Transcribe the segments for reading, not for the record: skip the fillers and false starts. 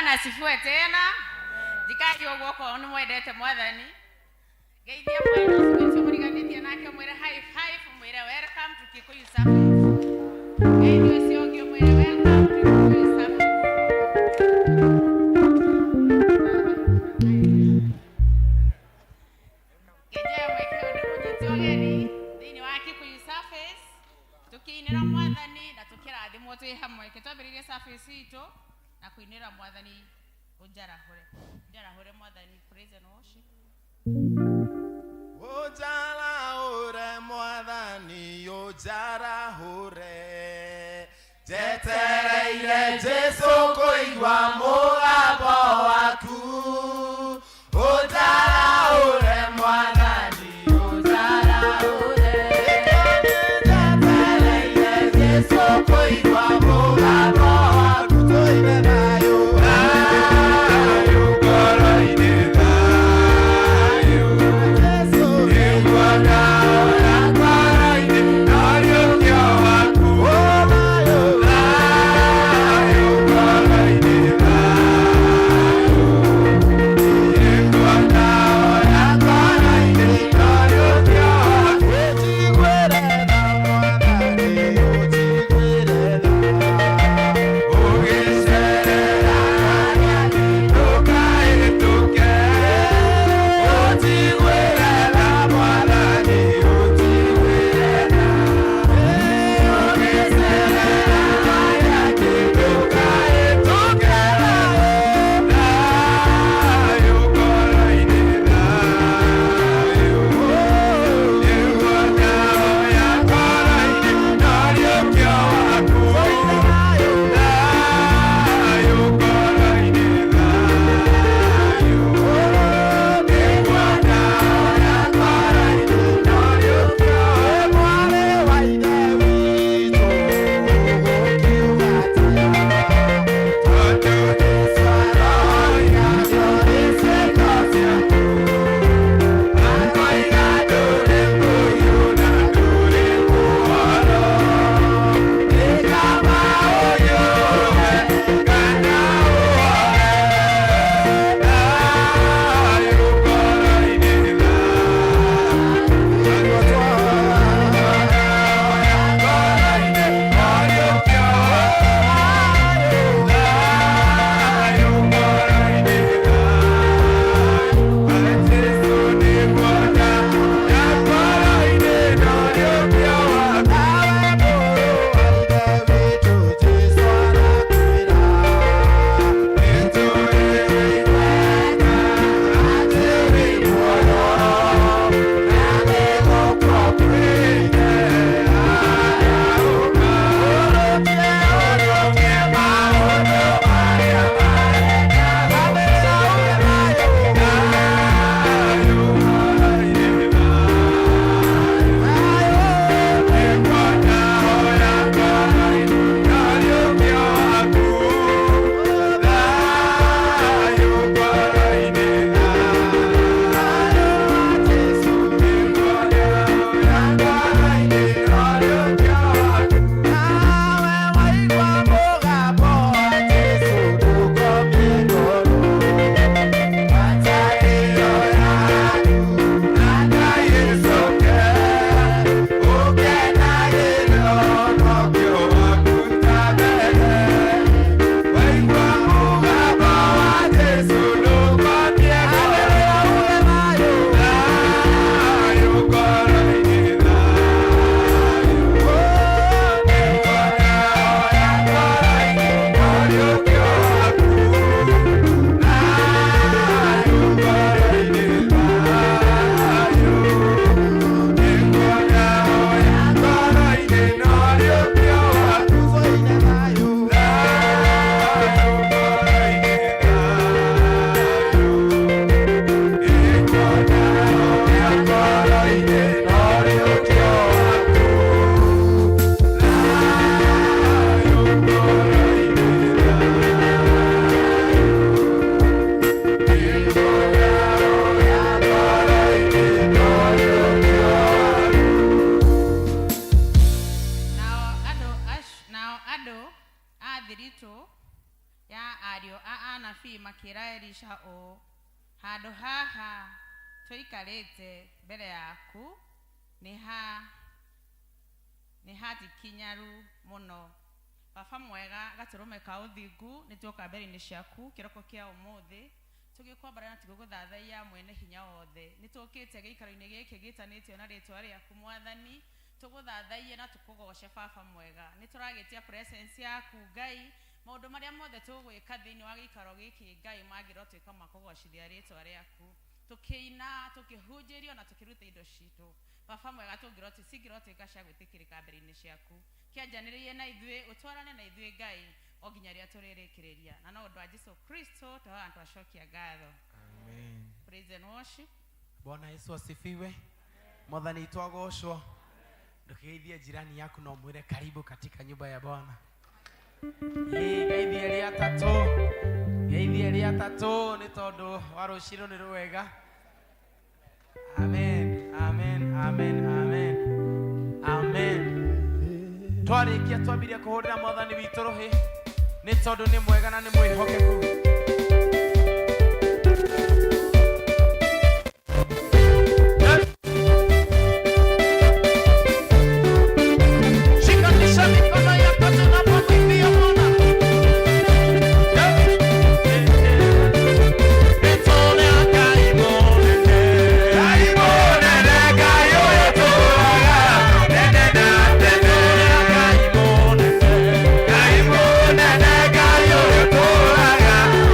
Bwana asifiwe tena. Thikai ũguo okorwo nĩ mwendete Mwathani. Geithia mwena ũcio ũcio mũriganĩtie nake, mwĩre high five, mwĩre welcome to Kikuyu Service. Geithia ũcio ũngĩ, mwĩre welcome to Kikuyu Service. Ngenjea mweke ũyũ ndĩmũnyite ũgeni thĩinĩ wa Kikuyu Service, tũkĩinĩra Mwathani na tũkĩrathimwo twĩ hamwe. Reke twambĩrĩrie service itũ na kũinĩra Mwathani ũnjarahũre. Njarahũre Mwathani, praise and worship. Ũnjarahũre Mwathani, ũnjarahũre, njetereire Jesũ kũigua mũgambo waku. Ũnjarahũre Mwathani, ũnjarahũre, njetereire Jesũ kũigua mũgambo waku. Tũine thayũ, thayũ ngoro-inĩ, thayũ Jesũ, nĩguo ndahora ngoro-inĩ, ũriũkio waku. Thayũ, thayũ ngoro-inĩ, thayũ. Handũ haha tũikarĩte mbere yaku nĩ ha nĩ hatikinyaru mũno. Baba mwega, gatũrũme ka ũthingu, nĩ tuoka mbere-inĩ ciaku kĩroko kĩa ũmũthĩ tũgĩkwambara na tũgĩgũthathaiya mwene hinya wothe. Nĩ tũkĩte gĩikaro-inĩ gĩkĩ gĩtanĩtio na rĩtwa rĩaku Mwathani, tũgũthathaiye na tũkũgoce. Baba mwega, nĩ tũragĩtia presence yaku Ngai. Maũndũ marĩa mothe tũgwĩka thĩinĩ wa gĩikaro gĩkĩ Ngai mangĩrotuĩka ma kũgocithia rĩtwa rĩaku, tũkĩina, tũkĩhunjĩrio na tũkĩruta indo citũ. Baba mwega, tũngĩroti cingĩrotuĩka cia gwĩtĩkĩrĩka mbere-inĩ ciaku, kĩanjanĩrĩrie na ithuĩ, ũtwarane na ithuĩ Ngai o nginya rĩrĩa tũrĩrĩkĩrĩria, na no ũndũ wa Jesu Kristo tũhoya twacokia ngatho. Amen. Praise and worship. Bwana Yesu asifiwe. Mwathani witũ agocwo. Ndũkĩgeithie jirani yaku na ũmwĩre karibu katika nyumba ya Bwana. Ĩĩ, geithie rĩa tatũ, geithie rĩa tatũ nĩ tondũ wa rũciinĩ nĩ rwega. Amen, amen, amen, amen, amen. Twarĩkia twambirie kũhũrĩra Mwathani witũ rũhĩ nĩ tondũ nĩ mwega na nĩ mwĩhokeku. Shikanisha mikono yako tunapomwimbia Bwana. Ngai mũnene, Ngai ũyũ tũraga.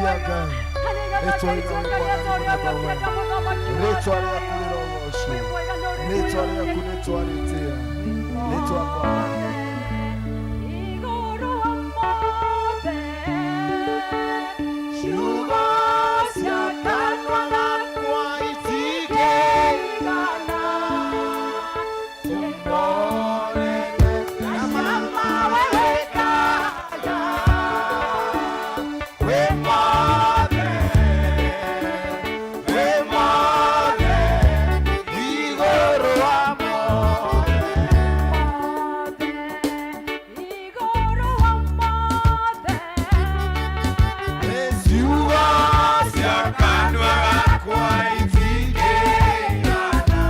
Haleluya Ngai. Rĩtwa rĩrĩa wĩ Mwathani mũthemba we. Rĩtwa rĩaku rĩrogocwo. Rĩtwa rĩaku nĩtwarĩtĩa. Rĩtwa kwa Ciugo cia kanua gakwa itingĩigana kũmorere na mama wekaga wĩ mothe wĩ mothe igũrũ wa mothe. Ciugo cia kanua gakwa itingĩigana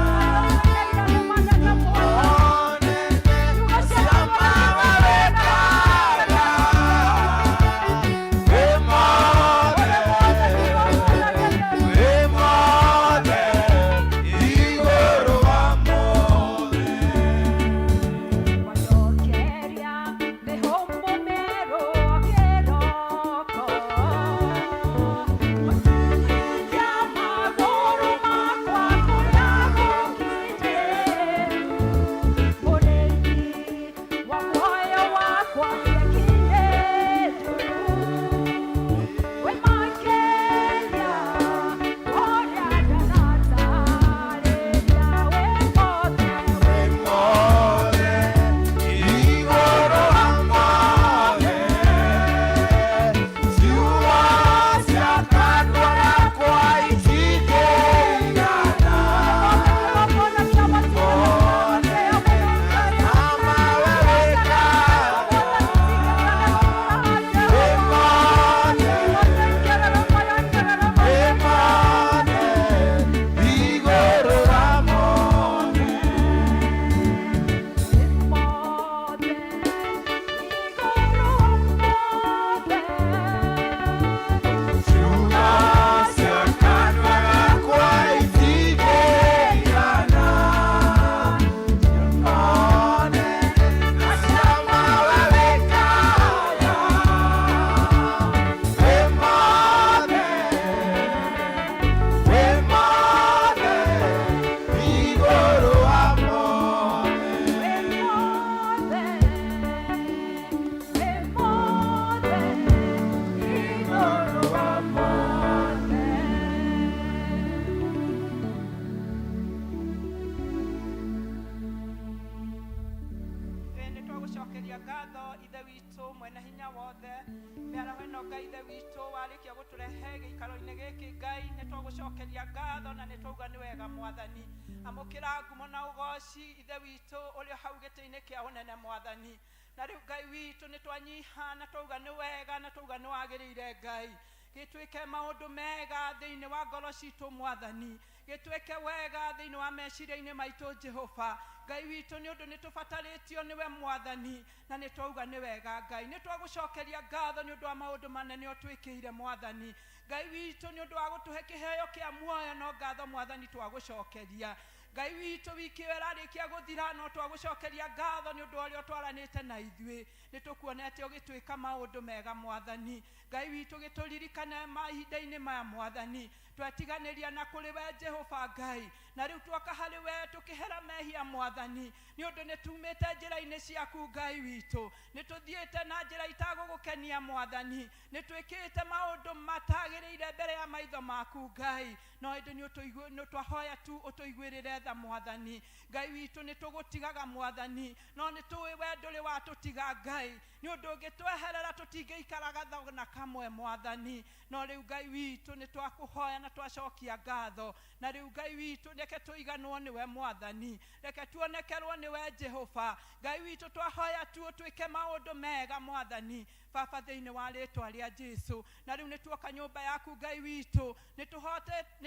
Nĩ twagũcokeria ngatho ithe witũ mwene hinya wothe mĩaraho ĩno Ngai ithe witũ warĩkia gũtũrehe gĩikaro-inĩ gĩkĩ Ngai nĩ twagũcokeria ngatho na nĩ twauga nĩ wega Mwathani. Amũkĩra ngumo na ũgoci ithe witũ ũrĩ hau gĩtĩ-inĩ kĩa ũnene Mwathani. Na rĩu Ngai witũ nĩ twanyiha na twauga nĩ wega na twauga nĩ wagĩrĩire Ngai gĩtuĩke maũndũ mega thĩinĩ wa ngoro citũ Mwathani, gĩtuĩke wega thĩinĩ wa meciria-inĩ maitũ Jehova Ngai witũ, nĩ ũndũ nĩ tũbatarĩtio nĩwe Mwathani na nĩ twauga nĩ wega Ngai. Nĩ twagũcokeria ngatho nĩ ũndũ wa maũndũ manene ũtwĩkĩire Mwathani Ngai witũ, nĩ ũndũ wa gũtũhe kĩheo kĩa muoyo no ngatho Mwathani twagũcokeria Ngai witũ. Wiki ĩyo ĩrarĩkia gũthira no twagũcokeria ngatho nĩ ũndũ wa ũrĩa ũtwaranĩte na ithuĩ, nĩ tũkuonete ũgĩtwĩka maũndũ mega Mwathani Ngai witũ. Gĩtũririkane mahinda-inĩ maya Mwathani, twetiganĩria na kũrĩ we Jehova Ngai, na rĩu twoka harĩ we tũkĩhera mehia Mwathani, nĩ ũndũ nĩ tumĩte njĩra-inĩ ciaku Ngai witũ, nĩ tũthiĩte na njĩra itagũgũkenia Mwathani, nĩ twĩkĩte maũndũ matagĩrĩire mbere ya maitho maku Ngai, no ĩndĩ nĩ twahoya tu ũtũiguĩrĩre tha Mwathani Ngai witũ. Nĩ tũgũtigaga Mwathani, no nĩ tũĩ we ndũrĩ watũtiga Ngai, nĩ ũndũ ũngĩtweherera tũtingĩikaraga tho na kamwe Mwathani. No rĩu Ngai witũ nĩ twakũhoya na twacokia ngatho, na rĩu Ngai witũ reke tũiganwo nĩwe Mwathani, reke tuonekerwo nĩwe Jehova Ngai witũ. Twahoya tu ũtwĩke maũndũ mega Mwathani Baba thĩinĩ wa rĩtwa rĩa Jesu. Na rĩu nĩ tuoka nyũmba yaku Ngai witũ, nĩ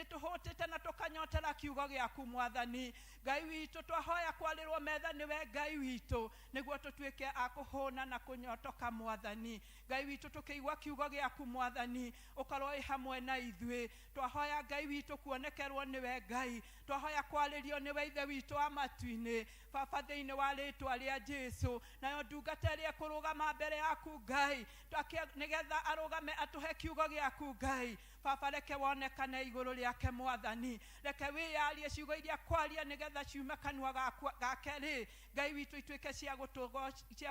tũhũtĩte na tũkanyotera kiugo gĩaku Mwathani Ngai witũ. Twahoya kwarĩrwo metha nĩwe Ngai witũ, nĩguo tũtuĩke a kũhũna na kũnyotoka Mwathani Ngai witũ. Tũkĩigua kiugo gĩaku Mwathani, ũkorwo wĩ hamwe na ithuĩ. Twahoya Ngai witũ kuonekerwo nĩwe Ngai, twahoya kwarĩrio nĩwe Ithe witũ wa matu-inĩ Baba thĩinĩ wa rĩtwa rĩa Jesu. Nayo ndungata ĩrĩa ĩkũrũgama mbere yaku Ngai Ngai nĩgetha arũgame atũhe kiugo gĩaku Ngai. Baba reke wonekane igũrũ rĩake Mwathani, reke wĩyarie ciugo iria kwaria nĩgetha ciume kanua gake rĩ Ngai witũ ituĩke cia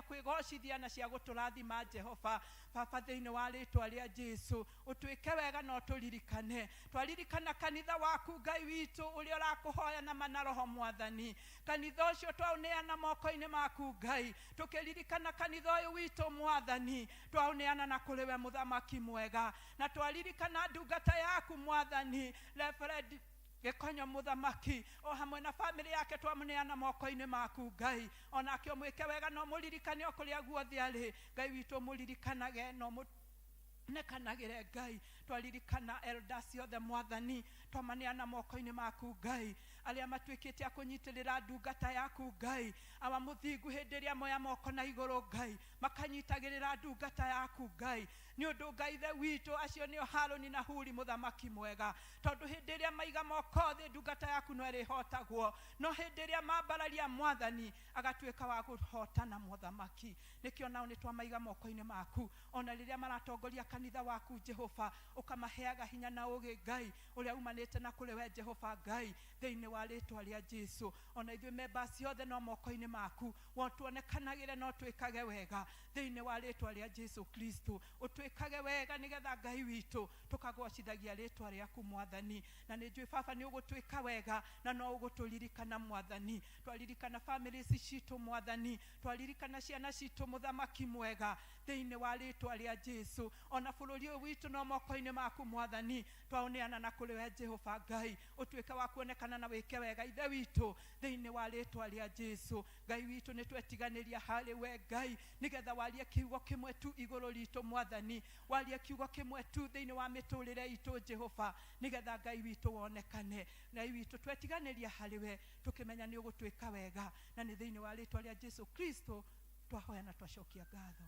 kwĩgocithia na cia gũtũrathima Jehova. Baba thĩinĩ wa rĩtwa rĩa Jesu ũtuĩke wega na ũtũririkane. Twaririkana kanitha waku Ngai witũ ũrĩa ũrakũhoya na mana roho Mwathani, kanitha ũcio twaũneana moko-inĩ maku Ngai. Tũkĩririkana kanitha ũyũ witũ Mwathani, twaũneana na kũrĩ we mũthamaki mwega, na twaririkana ndungata yaku Mwathani Reverend Gĩkonyo mũthamaki o hamwe na bamĩrĩ yake twamũneana moko-inĩ maku Ngai. Onake ũmwĩke wega na ũmũririkane o kũrĩa guothe arĩ Ngai witũ, ũmũririkanage na ũmũnekanagĩre Ngai. Twaririkana elders othe Mwathani, twamaneana moko-inĩ maku Ngai, arĩa matuĩkĩte a kũnyitĩrĩra ndungata yaku Ngai, awa mũthingu hĩndĩ ĩrĩa moya moko na igũrũ Ngai, makanyitagĩrĩra ndungata yaku Ngai. Nĩ ũndũ Ngai ithe witũ acio nĩo Harũni na Huri mũthamaki mwega, tondũ hĩndĩ ĩrĩa maiga moko thĩ ndungata yaku no ĩrĩhotagwo, no hĩndĩ ĩrĩa mambararia Mwathani agatuĩka wa kũhotana mũthamaki. Nĩkĩo nao nĩ twamaiga moko-inĩ maku, ona rĩrĩa maratongoria kanitha waku Jehova, ũkamaheaga hinya na ũũgĩ Ngai ũrĩa umanĩte na kũrĩ we Jehova Ngai, thĩinĩ wa rĩtwa rĩa Jesu. Ona ithuĩ members othe no moko-inĩ maku, wotuonekanagĩre no twĩkage wega thĩinĩ wa rĩtwa rĩa Jesu Kristo. Ũtwĩkage wega nĩgetha Ngai witũ tũkagocithagia rĩtwa rĩaku Mwathani, na nĩ njũĩ Baba nĩ ũgũtwĩka wega na no ũgũtũririkana Mwathani. Twaririkana famĩlĩ ici citũ Mwathani, twaririkana ciana citũ mũthamaki mwega thĩinĩ wa rĩtwa rĩa Jesu. Ona bũrũri ũyũ witũ no moko-inĩ maku Mwathani, twaũneana na kũrĩ we Jehova Ngai, ũtuĩke wa kuonekana na wĩke wega ithe witũ thĩinĩ wa rĩtwa rĩa Jesu. Ngai witũ nĩ twetiganĩria harĩ we Ngai, nĩgetha warie kiugo kĩmwe tu igũrũ ritũ Mwathani, warie kiugo kĩmwe tu thĩinĩ wa mĩtũrĩre itũ Jehova, nĩgetha Ngai witũ wonekane. Ngai witũ twetiganĩria harĩ we tũkĩmenya nĩ ũgũtwĩka wega, na nĩ thĩinĩ wa rĩtwa rĩa Jesu Kristo twahoya na twacokia ngatho.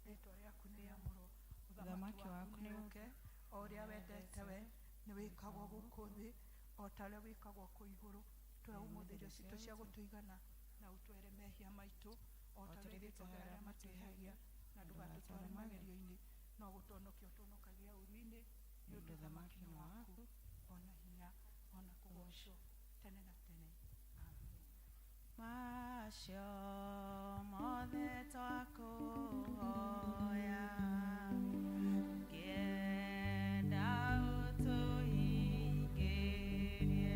Rĩtwa rĩaku nĩ rĩamũrwo, ũthamaki waku nĩ ũke, o ũrĩa wendete we nĩ wĩkagwo gũkũ thĩ o ta ũrĩa wĩkagwo kũu igũrũ. Tũhe ũmũthĩ irio citũ cia gũtũigana, na ũtwere mehia maitũ o ta ũrĩa ithuĩ tweheraga arĩa matwĩhagia, na ndũgatũtware magerio-inĩ, no gũtũhonokia ũtũhonokagia ũũru-inĩ, nĩ ũndũ ũthamaki nĩ waku, ona hinya, ona kũgocwo tene na tene. Amen. Macio mothe twakũhoya, ngĩenda ũtũhingĩrie,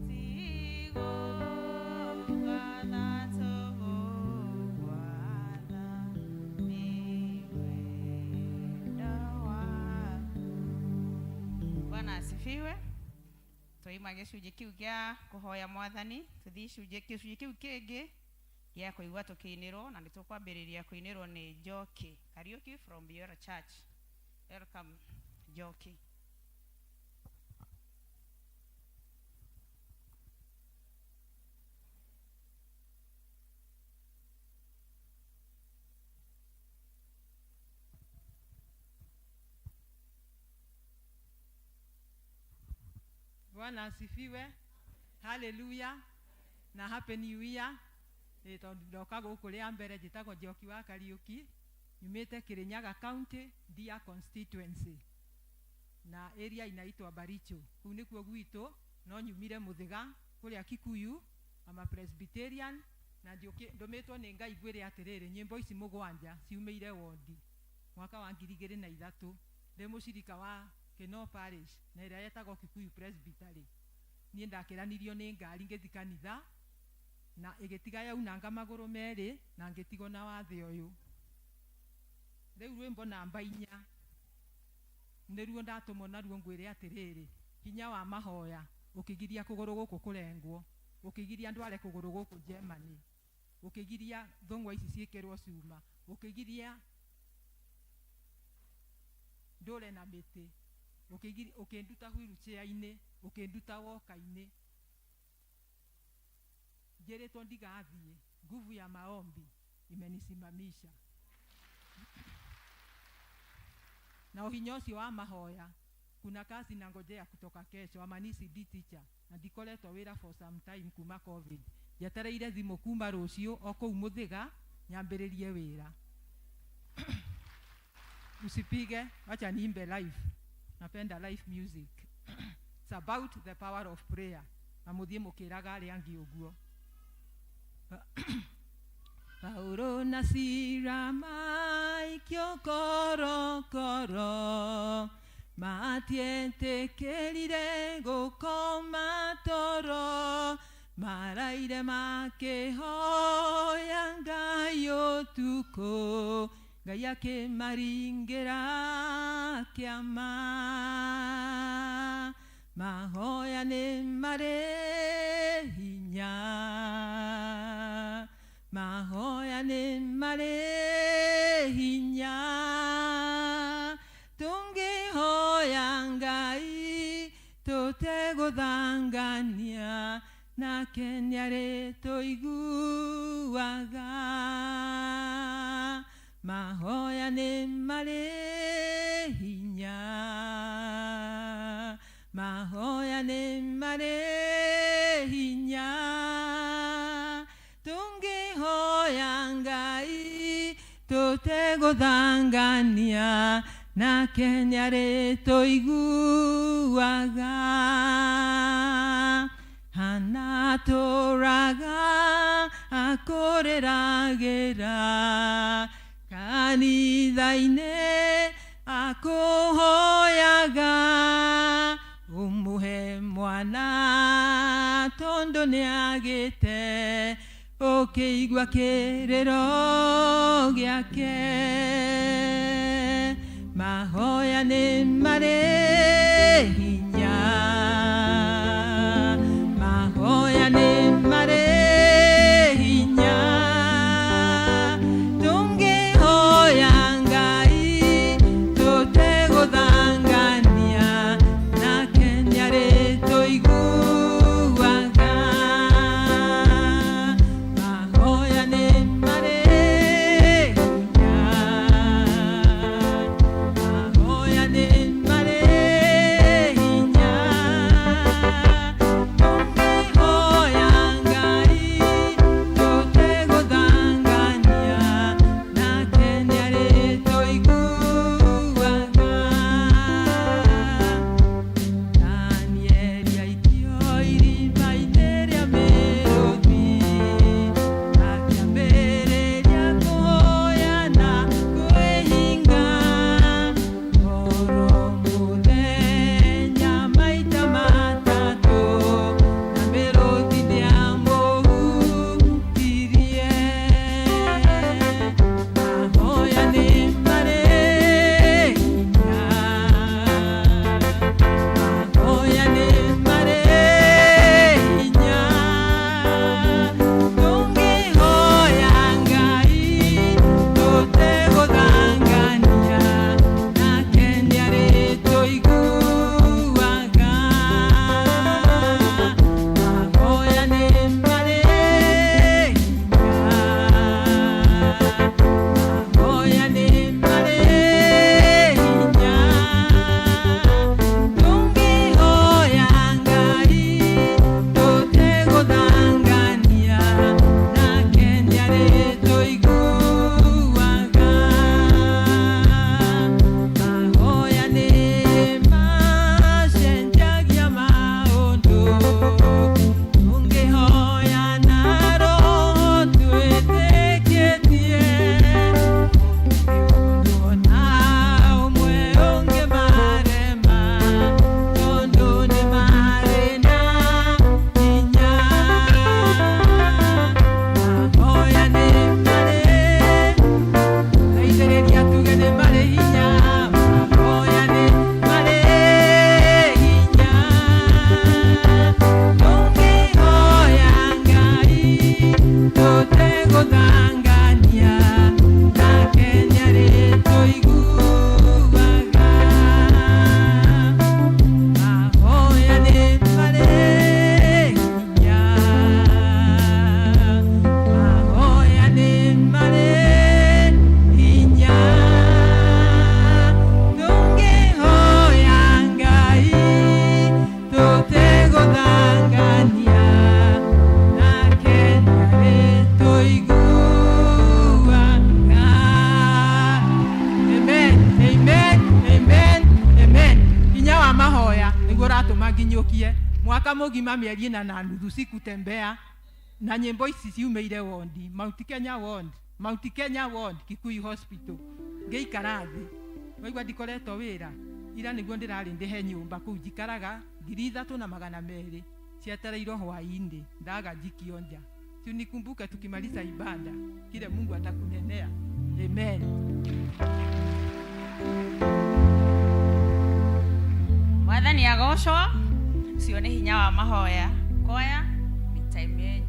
tigũgwatha tũgũgwatha, nĩ wendo waku. Bwana asifiwe. Twaima gĩcunjĩ kĩu gĩa kũhoya Mwathani, tũthiĩ gĩcunjĩ kĩu kĩngĩ gĩa kũigua tũkĩinĩrwo, na nĩ tũkwambĩrĩria kũinĩrwo nĩ Njoki Kariuki from Biora Church. Welcome Njoki. Bwana asifiwe. Haleluya. Na happy new year. Tondu ndoka gũkũ rĩa mbere njĩtagwo Njoki wa Kariuki, nyumĩte Kirinyaga County, Ndia constituency, na area inaitwa Baricho. Kũu nĩkuo gwitũ, no nyumire Mũthĩga kũrĩa Kikuyu, ama Presbyterian, na ndũmĩtwo nĩ Ngai ngwĩre atĩrĩrĩ, nyĩmbo ici mũgwanja ciumĩire wondi mwaka wa 2003, ndĩ mũcirika wa Kino Parish na ĩrĩa yetagwo Kikuyu Presbytery. Niĩ ndakĩranirio nĩ ngari ngĩthiĩ kanitha, na ĩgĩtiga yaunanga magũrũ merĩ, na ngĩtigwo na wathe ũyũ. Rĩu rwĩmbo namba 4 nĩruo ndatũmwo naruo ngwĩre atĩrĩrĩ, hinya wa mahoya ũkĩgiria kũgũrũ gũkũ kũrengwo, ũkĩgiria ndware kũgũrũ gũkũ Germany, ũkĩgiria thũng'wa ici ciĩkĩrwo cuma, ũkĩgiria ndũre na mĩtĩ, ũkĩnduta wheelchair-inĩ, ũkĩnduta walker-inĩ. Njĩrĩtwo ndigathiĩ, nguvu ya maombi imenisimamisha. Na ũhinya ũcio wa mahoya, kuna kazi na ngojea kutoka kesho, ama ni CD teacher, na ndikoretwo wĩra for some time kuma COVID. Njetereire thimũ kuma rũciũ o kũu Mũthĩga, Nyambĩrĩrie wĩra. Usipige, wacha niimbe live. Napenda live music. It's about the power of prayer. Na mũthiĩ mũkĩraga arĩa angĩ ũguo. Paulo na Sila maikio korokoro, matietĩkĩrire gũkoma toro, maraire makĩhoya Ngai ũtukũ, Ngai akĩmaringĩra kĩama. Mahoya nĩ marĩ hinya, mahoya nĩ marĩ hinya, tũngĩhoya Ngai tũtegũthangania, nake nĩarĩtũiguaga. Mahoya nĩ marĩ hinya, mahoya nĩ marĩ hinya, tũngĩhoya Ngai tũtegũthangania, nake nĩarĩtũiguaga. Hana tũraga akũrĩragĩra kanitha-inĩ, akũhoyaga ũmũhe mwana tondũ nĩagĩte, ũkĩigua kĩrĩro gĩake. Mahoya nĩ marĩ hinya, mahoya nĩ marĩ hinya, tũngĩhoya Ngai tũtegũthangania, nake nĩarĩtũiguaga. Mahoya nĩ marĩ hinya, mahoya nĩ marĩ hinya, tũngĩhoya Ngai tũtegũthangania, nake nĩarĩtũiguaga. Danieli aikio irima-inĩ rĩa mĩrũthi, akĩambĩrĩria kũhoya na kwĩhinga, oro mũthenya maita matatũ, na mĩrũthi ndĩamũhutirie. Mahoya nĩ marĩ hinya, mahoya nĩ marĩ hinya, tũngĩhoya Ngai tũtegũthangania, nake nĩarĩtũiguaga. Mahoya nĩ marĩ hinya, mahoya nĩ marĩ hinya, tũngĩhoya Ngai tũtegũthangania, nake nĩarĩtũiguaga. Mahoya nĩ macenjagia maũndũ, tũngĩhoya na roho twĩtĩkĩtie, ũndũ ona ũmwe ũngĩmarema, tondũ nĩ marĩ na hinya. Mahoya nĩ marĩ, teithĩrĩria tuge nĩ marĩ hinya. Mahoya nĩ marĩ hinya, tũngĩhoya Ngai tũtegũthangania, nake nĩarĩtũiguaga. Mahoya nĩ marĩ hinya, mahoya nĩ marĩ hinya, tũngĩhoya Ngai tũtegũthangania, nake nĩarĩtũiguaga. Mwaka mũgima mĩeri ĩna na nuthu sikutembea na nyĩmbo ici ciumĩire wondi, Mount Kenya ward, Mount Kenya ward, Kikuyu Hospital. Ngĩikara thĩ waigua ndikoretwo wĩra ira nĩguo ndĩrarĩ ndĩhe nyũmba kũu njikaraga 3200 cietereirwo hwaĩ-inĩ ndaga njikio nja. Si nikumbuke tukimaliza ibada kile Mungu atakunenea. Amen. Mwathani agocwo. Ũcio nĩ hinya wa mahoya. Koya nĩ time yenyu.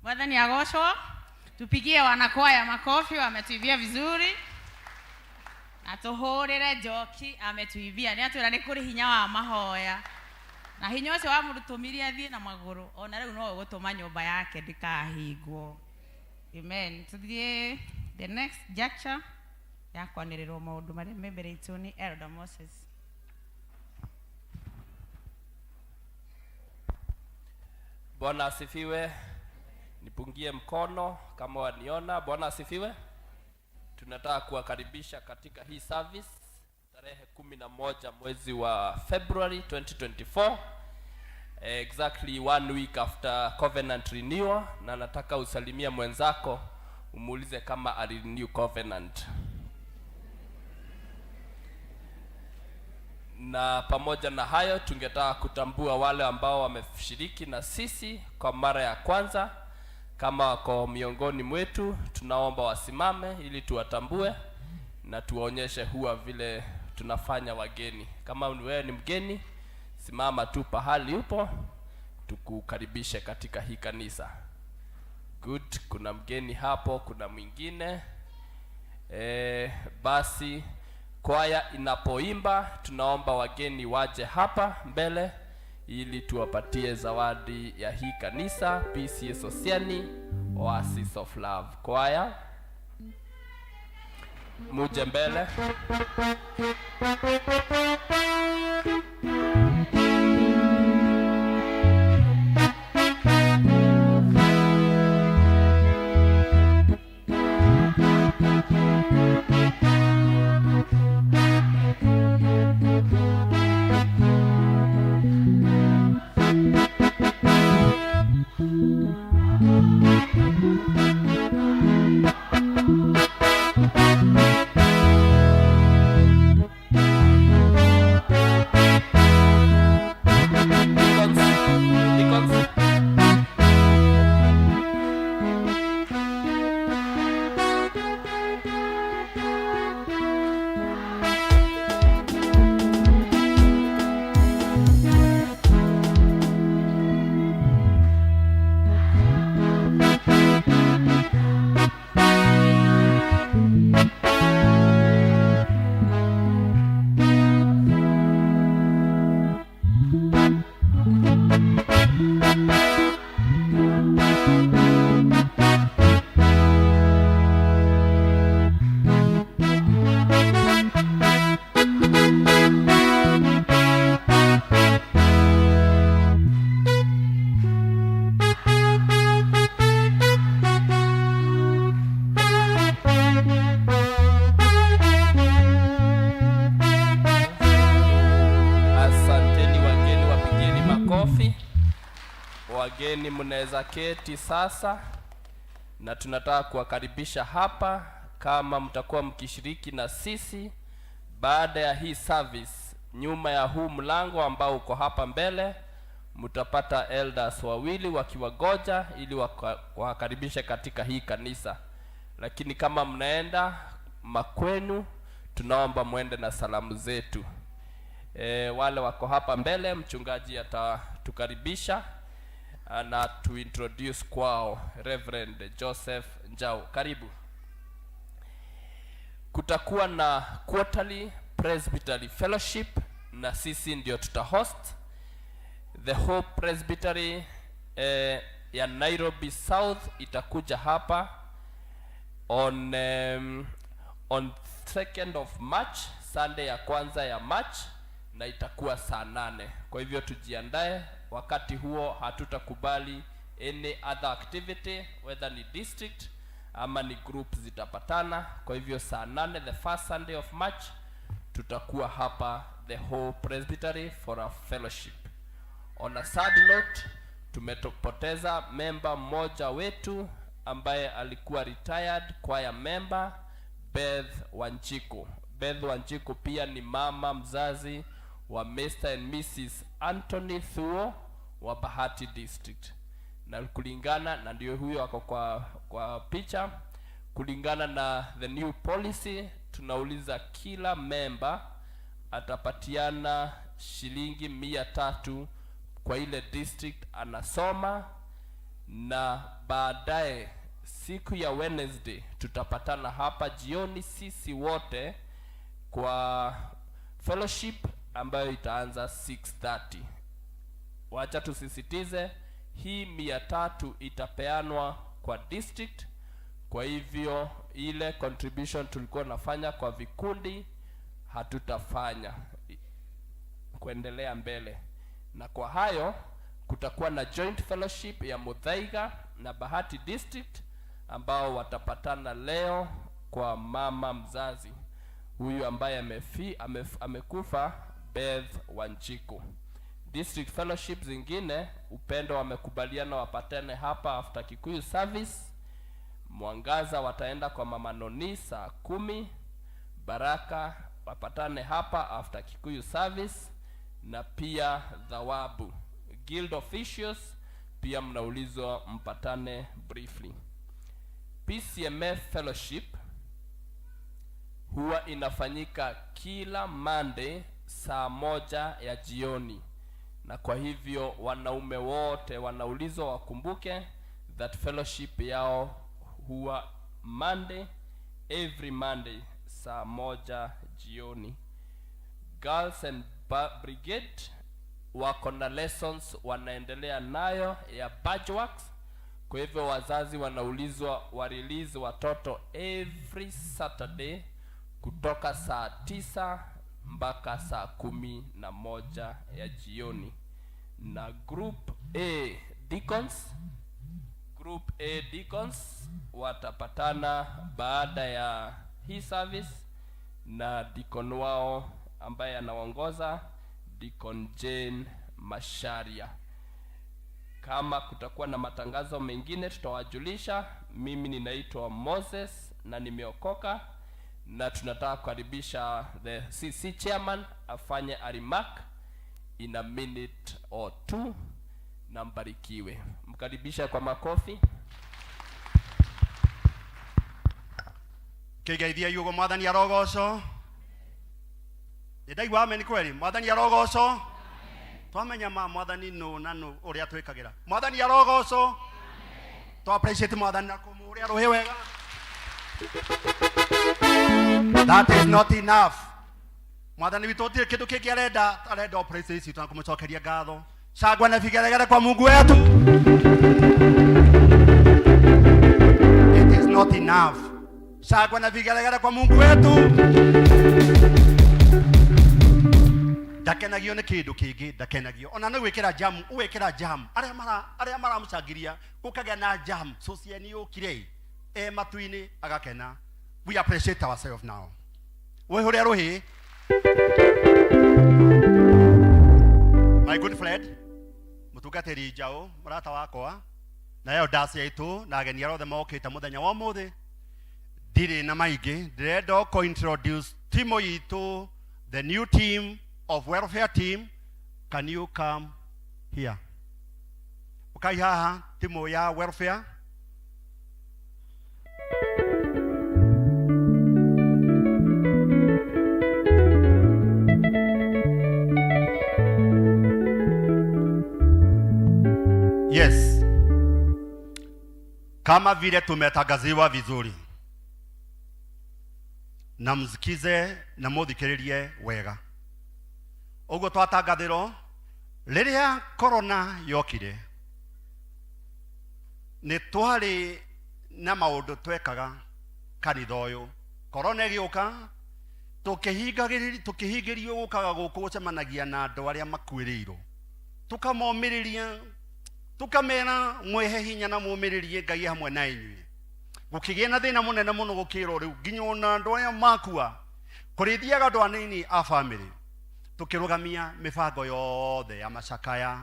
Mwathani agocwo. Tupigie wanakwaya makofi, wametuibia vizuri. Na tuhurire Njoki, ametuibia. Nĩ atwĩra nĩ kũrĩ hinya wa mahoya. Na hinya ũcio wamũtũmire athiĩ na magũrũ, ona rĩu no ũgũtũma nyũmba yake ndĩkahingwo. Amen. Tuthiĩ the next juncture ya kwanĩrĩrwo maũndũ marĩa me mbere itũ nĩ Elder Moses. Bwana asifiwe. Nipungie mkono kama waniona. Bwana asifiwe. Tunataka kuwakaribisha katika hii service tarehe 11 mwezi wa February 2024, exactly one week after covenant renewal, na nataka usalimia mwenzako umuulize kama alirenew covenant. Na pamoja na hayo, tungetaka kutambua wale ambao wameshiriki na sisi kwa mara ya kwanza. Kama wako miongoni mwetu, tunaomba wasimame ili tuwatambue na tuwaonyeshe huwa vile tunafanya wageni. Kama wewe ni mgeni, simama tu pahali upo, tukukaribishe katika hii kanisa. Good, kuna mgeni hapo, kuna mwingine. Basi kwaya inapoimba, tunaomba wageni waje hapa mbele ili tuwapatie zawadi ya hii kanisa, PCEA Sosiani, Oasis of Love. Kwaya, muje mbele. Deacons, deacons. Asanteni wageni, wapigeni makofi. Wageni mnaweza keti sasa, na tunataka kuwakaribisha hapa kama mtakuwa mkishiriki na sisi baada ya hii service. Nyuma ya huu mlango ambao uko hapa mbele, mtapata elders wawili wakiwagoja ili wakaribishe katika hii kanisa. Lakini kama mnaenda makwenu, tunaomba mwende na salamu zetu. Wale wako hapa mbele, mchungaji atatukaribisha na tuintroduce kwao Reverend Joseph Njau. Karibu. Kutakuwa na quarterly Presbytery Fellowship na sisi ndio tutahost. The Hope Presbytery ya Nairobi South itakuja hapa on 2nd of March, Sunday ya kwanza ya March, na itakuwa saa 8. Kwa hivyo tujiandae, wakati huo hatutakubali any other activity, whether ni district ama ni group zitapatana. Kwa hivyo saa 8 the first Sunday of March tutakuwa hapa the Hope Presbytery for a fellowship. On a sad note, tumepoteza member mmoja wetu ambaye alikuwa retired choir member, Beth Wanjiku. Beth Wanjiku pia ni mama mzazi wa Mr. and Mrs. Anthony Thuo wa Bahati District. Na kulingana na, ndio huyo ako kwa picha, kulingana na the new policy, tunauliza kila member atapatiana shilingi 300 kwa ile district anasoma, Na baadaye siku ya Wednesday tutapatana hapa jioni sisi wote kwa fellowship ambayo itaanza 6:30. Wacha tusisitize hii 300 itapeanwa kwa district. Kwa hivyo ile contribution tulikuwa nafanya kwa vikundi hatutafanya kuendelea mbele. Na kwa hayo kutakuwa na joint fellowship ya Muthaiga na Bahati District ambao watapatana leo kwa mama mzazi huyu ambaye amekufa, Beth Wanjiku. District fellowship zingine, Upendo wamekubaliana wapatane hapa after Kikuyu service. Mwangaza wataenda kwa mama Noni saa 10. Baraka wapatane hapa after Kikuyu service, na pia Thawabu. Guild officials pia mnaulizwa mpatane briefly. PCMF fellowship huwa inafanyika kila Monday saa 1 ya jioni, na kwa hivyo wanaume wote wanaulizwa wakumbuke that fellowship yao huwa Monday, every Monday saa 1 jioni. Girls and Brigade wako na lessons wanaendelea nayo ya Badgeworks. Kwa hivyo wazazi wanaulizwa wa release watoto every Saturday kutoka saa 9 mpaka saa 11 ya jioni. Na Group A Deacons, Group A Deacons watapatana baada ya hii service na deacon wao ambaye anaongoza, Deacon Jane Masharia. Kama kutakuwa na matangazo mengine tutawajulisha. Mimi ninaitwa Moses na nimeokoka, na tunataka kukaribisha the CC chairman afanye a remark in a minute or two, na mbarikiwe. Mkaribisha kwa makofi. Kigeithia yugo mwathani arogocwo. Ndaigua amen kweli. Mwathani arogocwo. Twamenya ma mwathani no na no uria twikagira. Mwathani arogocwo. Twa appreciate mwathani na kumuria ruhi wega. That is not enough. Mwathani witũ gũtirĩ kĩndũ kĩngĩ arenda, arenda o praise citũ na kũmũcokeria ngatho. Shangwe na vigeregere kwa Mungu wetu. It is not enough. Shangwe na vigeregere kwa Mungu wetu. Ndakenagio nĩ kĩndũ kĩngĩ, ndakenagio ona nĩ gwĩkĩra jam, ũgwĩkĩra jam. Arĩa mara, arĩa maramũcangiria gũkagĩa na jam, socieni yũkire e matu-inĩ agakena. We appreciate ourselves now. Wĩhũre rũhĩ. My good friend, mũtungatĩri Njaũ, mũrata wakwa, na elders aitũ na ageni arĩa othe mokĩte mũthenya wa ũmũthĩ. Ndirĩ na maingĩ, ndĩrenda kũ introduce timu itũ, the new team of welfare team. Can you come here? Ukai haha, timu ya welfare. Yes. Kama vile tumetangaziwa vizuri, na msikize na muthikiririe wega. Uguo twatangathirwo riria corona yokire, ni twari na maundu twekaga kanitha uyu. Corona igiuka, tukihingĩrio gũkaga gũkũ gũcemanagia na andũ arĩa makuĩrĩirwo, tukamomĩrĩria, tukamera mwĩhe hinya na mũmĩrĩrie Ngai hamwe na inyuĩ. Gũkĩgĩa na thĩna mũnene mũno gũkĩrwo rĩu nginya ona andũ aya makua, kũrĩthiaga andũ anini a bamĩrĩ, tukĩrũgamia mĩbango yothe ya macakaya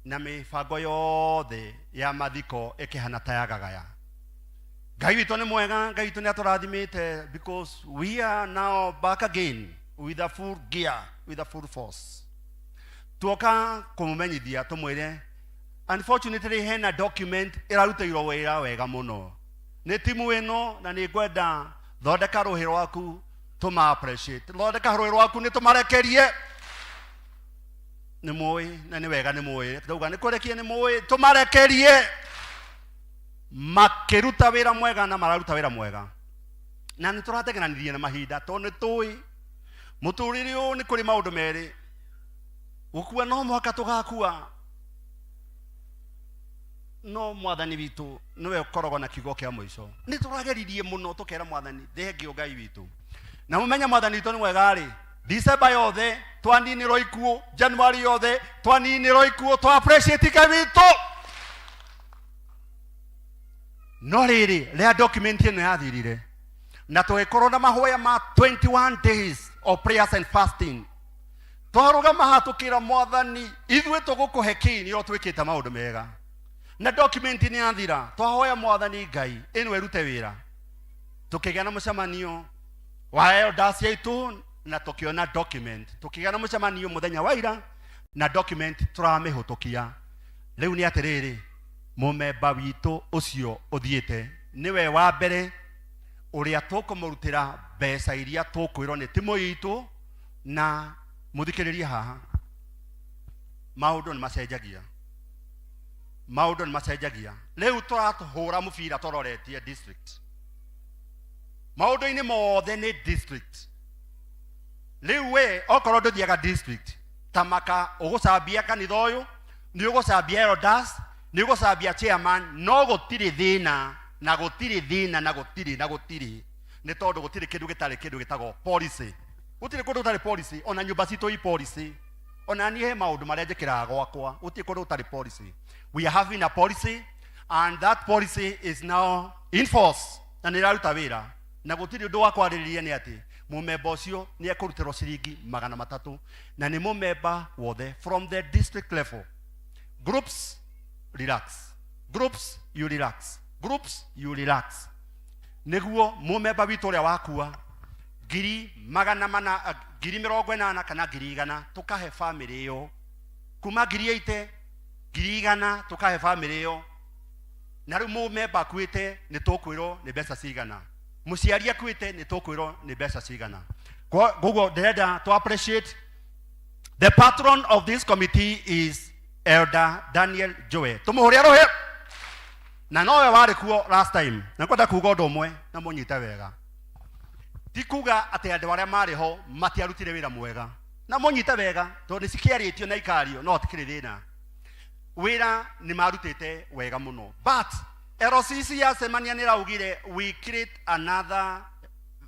na mĩbango yothe ya mathiko ĩkĩhana ta yagagaya. Ngai witũ nĩ mwega, Ngai witũ nĩ atũrathimĩte, because we are now back again with a full gear, with a full force. Tuoka kũmũmenyithia tũmwĩre, unfortunately hena document ĩrarutĩirwo wĩra wega mũno nĩ timu ĩno, na nĩ ngwenda thondeka rũhĩ rwaku tũma appreciate, thondeka rũhĩ rwaku nĩ tũmarekerie. Nĩ mũĩ na nĩ wega, nĩ mũĩ ndauga nĩ kũrekie, nĩ mũĩ tũmarekerie. Makĩruta wĩra mwega na mararuta wĩra mwega, na nĩ tũrategenanirie na mahinda tondũ nĩ tũĩ mũtũrĩre ũyũ nĩ kũrĩ maũndũ merĩ. Gũkua no mũhaka tũgakua, no Mwathani witũ nĩwe ũkoragwo na kiugo kĩa mũico. Nĩ tũrageririe mũno tũkera Mwathani thengio Ngai witũ, na mũmenye Mwathani witũ nĩ mwega rĩ. December yothe twaninĩrwo ikuũ, January yothe twaninĩrwo ikuũ, twa appreciate Ngai witũ. No rĩrĩ, rĩa document ĩno yathirire na tũgĩkorwo na mahoya ma 21 days of prayers and fasting, twarũgama haha tũkĩra Mwathani, ithuĩ tũgũkũhe kĩĩ nĩo twĩkĩte maũndũ mega na document nĩ yathira. Twahoya Mwathani Ngai ĩno ĩrute wĩra, tũkĩgĩa na mũcemanio wa elders aitũ na tũkĩona document, tũkĩgĩa na mũcemanio mũthenya wa ira na document tũramĩhũtũkia rĩu. Nĩ atĩrĩrĩ, mũmemba witũ ũcio ũthiĩte nĩwe wa mbere ũrĩa tũkũmũrutĩra mbeca iria tũkwĩrwo nĩ timu itũ. Na mũthikĩrĩrie haha, maũndũ nĩ macenjagia, maũndũ nĩ macenjagia. Rĩu tũratũhũra mũbira tũroretie district, maũndũ-inĩ mothe nĩ district. Rĩu we okorwo ndũthiaga district, tamaka ũgũcambia kanitha ũyũ, nĩ ũgũcambia elders, nĩ ũgũcambia chairman, no gũtirĩ thĩna na gũtirĩ thĩna na gũtirĩ na gũtirĩ, nĩ tondũ gũtirĩ kĩndũ gĩtarĩ kĩndũ gĩtagwo policy. Gũtirĩ kũndũ gũtarĩ policy. Ona nyũmba citũ i policy, ona niĩ he maũndũ marĩa njĩkĩraga gwakwa. Gũtirĩ kũndũ gũtarĩ policy. We are having a policy and that policy is now in force na nĩ ĩraruta wĩra, na gũtirĩ ũndũ wa kwarĩrĩria. Nĩ atĩ mũmemba ũcio nĩ ekũrutĩrwo ciringi 300, na nĩ mũmemba wothe from the district level. Groups, relax. Groups, you relax. Groups, you relax. Nĩguo mũmemba witũ ũrĩa wakua, 400, 80,000 kana 100,000 tũkahe bamĩrĩ ĩyo, kuma 80,000, 100,000 tũkahe bamĩrĩ ĩyo. Na rĩu mũmemba akuĩte nĩ tũkwĩrwo nĩ mbeca cigana, mũciari akuĩte nĩ tũkwĩrwo nĩ mbeca cigana. Koguo ndĩrenda to appreciate the patron of this committee is Elder Daniel Joe. Tũmũhũrĩre rũhĩ, na nowe warĩ kuo last time. Na kwenda kuga ũndũ ũmwe na mũnyite wega, ti kuga atĩ andũ arĩa marĩ ho matiarutire wĩra mwega, na mũnyite wega tondũ nĩ cikĩarĩtio na ikario, no hatikĩrĩ thĩna, wĩra nĩ marutĩte wega mũno. But LCC yacemania nĩ raugire we create another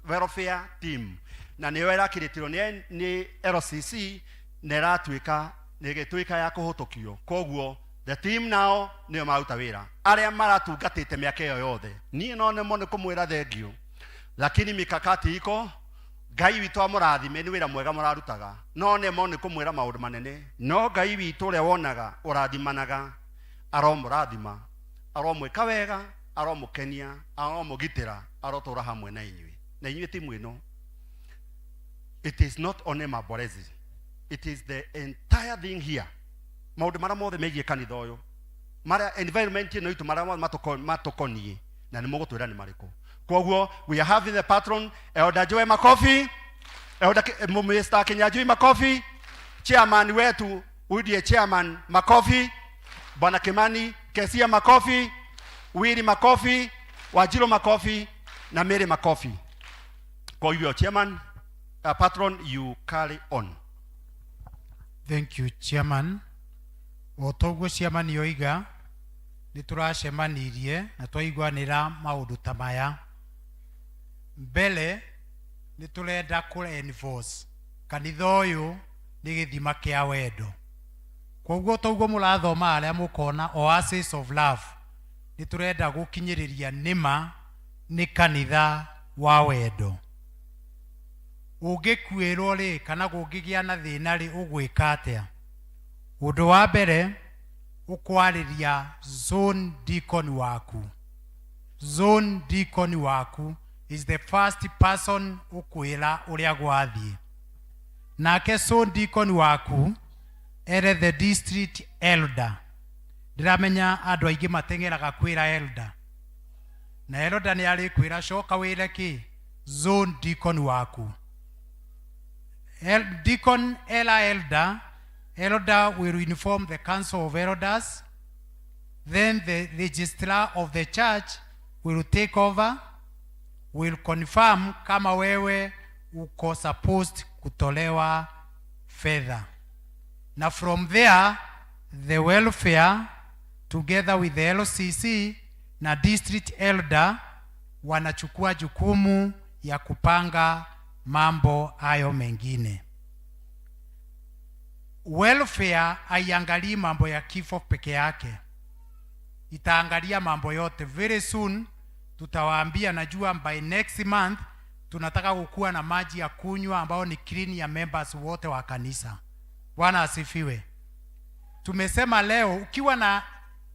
welfare team, na nĩyo ĩrakĩrĩtirwo nĩ LCC na ĩratuĩka nĩ ĩgĩtuĩka ya kũhũtũkio. Koguo the team nao nĩyo maruta wĩra, arĩa maratungatĩte mĩaka ĩyo yothe. Niĩ no nĩmo nĩ kũmwĩra thengio, lakini mikakati iko. Ngai witũ amũrathime nĩ wĩra mwega mũrarutaga. No nĩmo nĩ kũmwĩra maũndũ manene, no Ngai witũ ũrĩa wonaga ũrathimanaga aromũrathima, aromwĩka wega, aromũkenia, aromũgitĩra, arotũra hamwe na inyuĩ na inyuĩ timu ĩno. It is not only Maborezi, it is the entire thing here. Maũndũ marĩa mothe megiĩ kanitha ũyũ, marĩa environment ĩno itũ, marĩa mothe matũkoniĩ, na nĩ mũgũtwĩra nĩ marĩkũ. Koguo we are having the patron Elder Joe, makofi. Elder Mr. Kinyanjui, makofi. Chairman wetu huyu ndiye chairman, makofi. Bwana Kimani Kesia, makofi. Wili, makofi. Wajiro, makofi. Na Mary, makofi. Kwa hivyo chairman, patron, you carry on. Thank you, Chairman. O toguo chairman yoiga, nĩ tũracemanirie na twaiguanĩra maũndũ ta maya. Mbere nĩ tũrenda kũ enforce kanitha ũyũ nĩ gĩthima kĩa wendo. Koguo toguo mũrathoma harĩa mũkona Oasis of Love, nĩ tũrenda gũkinyĩrĩria nĩma nĩ kanitha wa wendo. Ũngĩkuĩrwo rĩ, kana kũngĩgĩa na thĩna rĩ, ũgwĩka atĩa? Ũndũ wa mbere, ũkwarĩria zone deacon waku. Zone deacon waku is the first person ũkwĩra ũrĩa gwathiĩ. Nake zone deacon waku ere the district elder. Ndĩramenya andũ aingĩ mateng'eraga kwĩra elder, na elder nĩ arĩkwĩra coka wĩre kĩ zone deacon waku. Deacon ela elder, elder will inform the council of elders. Then the registrar of the church will take over, will confirm kama wewe uko supposed kutolewa fedha, na from there the welfare together with the LCC na district elder wanachukua jukumu ya kupanga mambo hayo mengine. Welfare haiangalii mambo ya kifo peke yake, itaangalia mambo yote. Very soon tutawaambia, najua by next month tunataka kukuwa na maji ya kunywa ambao ni clean ya members wote wa kanisa. Bwana asifiwe. Tumesema leo ukiwa na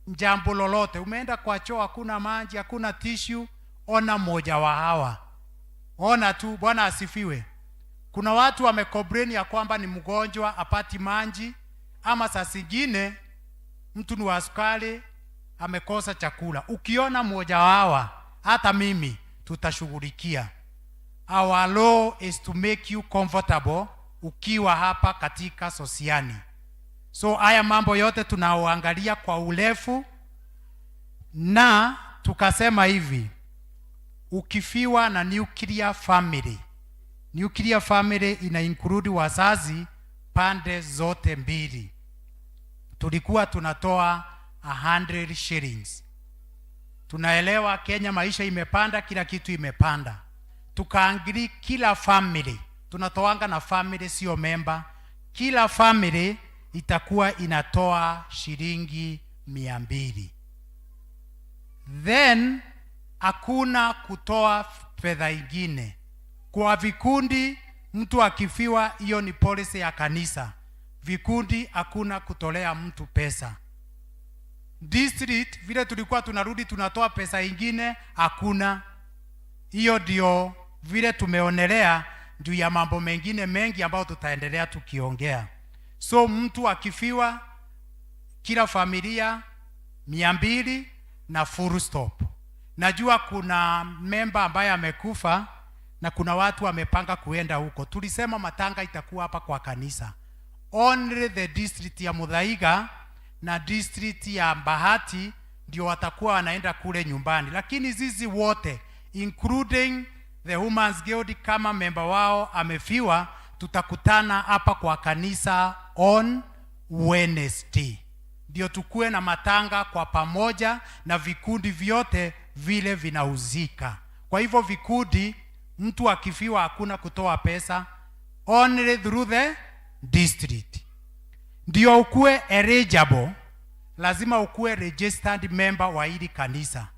jambo lolote, umeenda kwa choo, hakuna maji, hakuna tissue, ona mmoja wa hawa, ona tu. Bwana asifiwe. Kuna watu wamecomplain ya kwamba ni mgonjwa apati maji, ama saa zingine mtu ni wa sukari amekosa chakula. Ukiona mmoja wa hawa, hata mimi tutashughulikia. Our law is to make you comfortable ukiwa hapa katika Sosiani. So haya mambo yote tunaoangalia kwa urefu, na tukasema hivi, ukifiwa na nuclear family, nuclear family ina include wazazi pande zote mbili, tulikuwa tunatoa 100 shillings. Tunaelewa Kenya maisha imepanda, kila kitu imepanda. Tukaangalia kila family, tunatoanga na family, sio member. Kila family itakuwa inatoa shilingi 200. Then hakuna kutoa fedha ingine kwa vikundi. Mtu akifiwa, hiyo ni policy ya kanisa. Vikundi hakuna kutolea mtu pesa. District vile tulikuwa tunarudi tunatoa pesa ingine, hakuna. Hiyo ndio vile tumeonelea juu ya mambo mengine mengi ambayo tutaendelea tukiongea. So mtu akifiwa, kila familia 200 na full stop. Najua kuna member ambaye amekufa na kuna watu wamepanga kuenda huko. Tulisema matanga itakuwa hapa kwa kanisa. Only the district ya Muthaiga na district ya Bahati ndio watakuwa wanaenda kule nyumbani, lakini sisi wote including the Women's Guild, kama member wao amefiwa, tutakutana hapa kwa kanisa on Wednesday, ndio tukue na matanga kwa pamoja na vikundi vyote vile vinahusika. Kwa hivyo vikundi, mtu akifiwa hakuna kutoa pesa, only through the district. Ndio ukue eligible, lazima ukue registered member wa hili kanisa.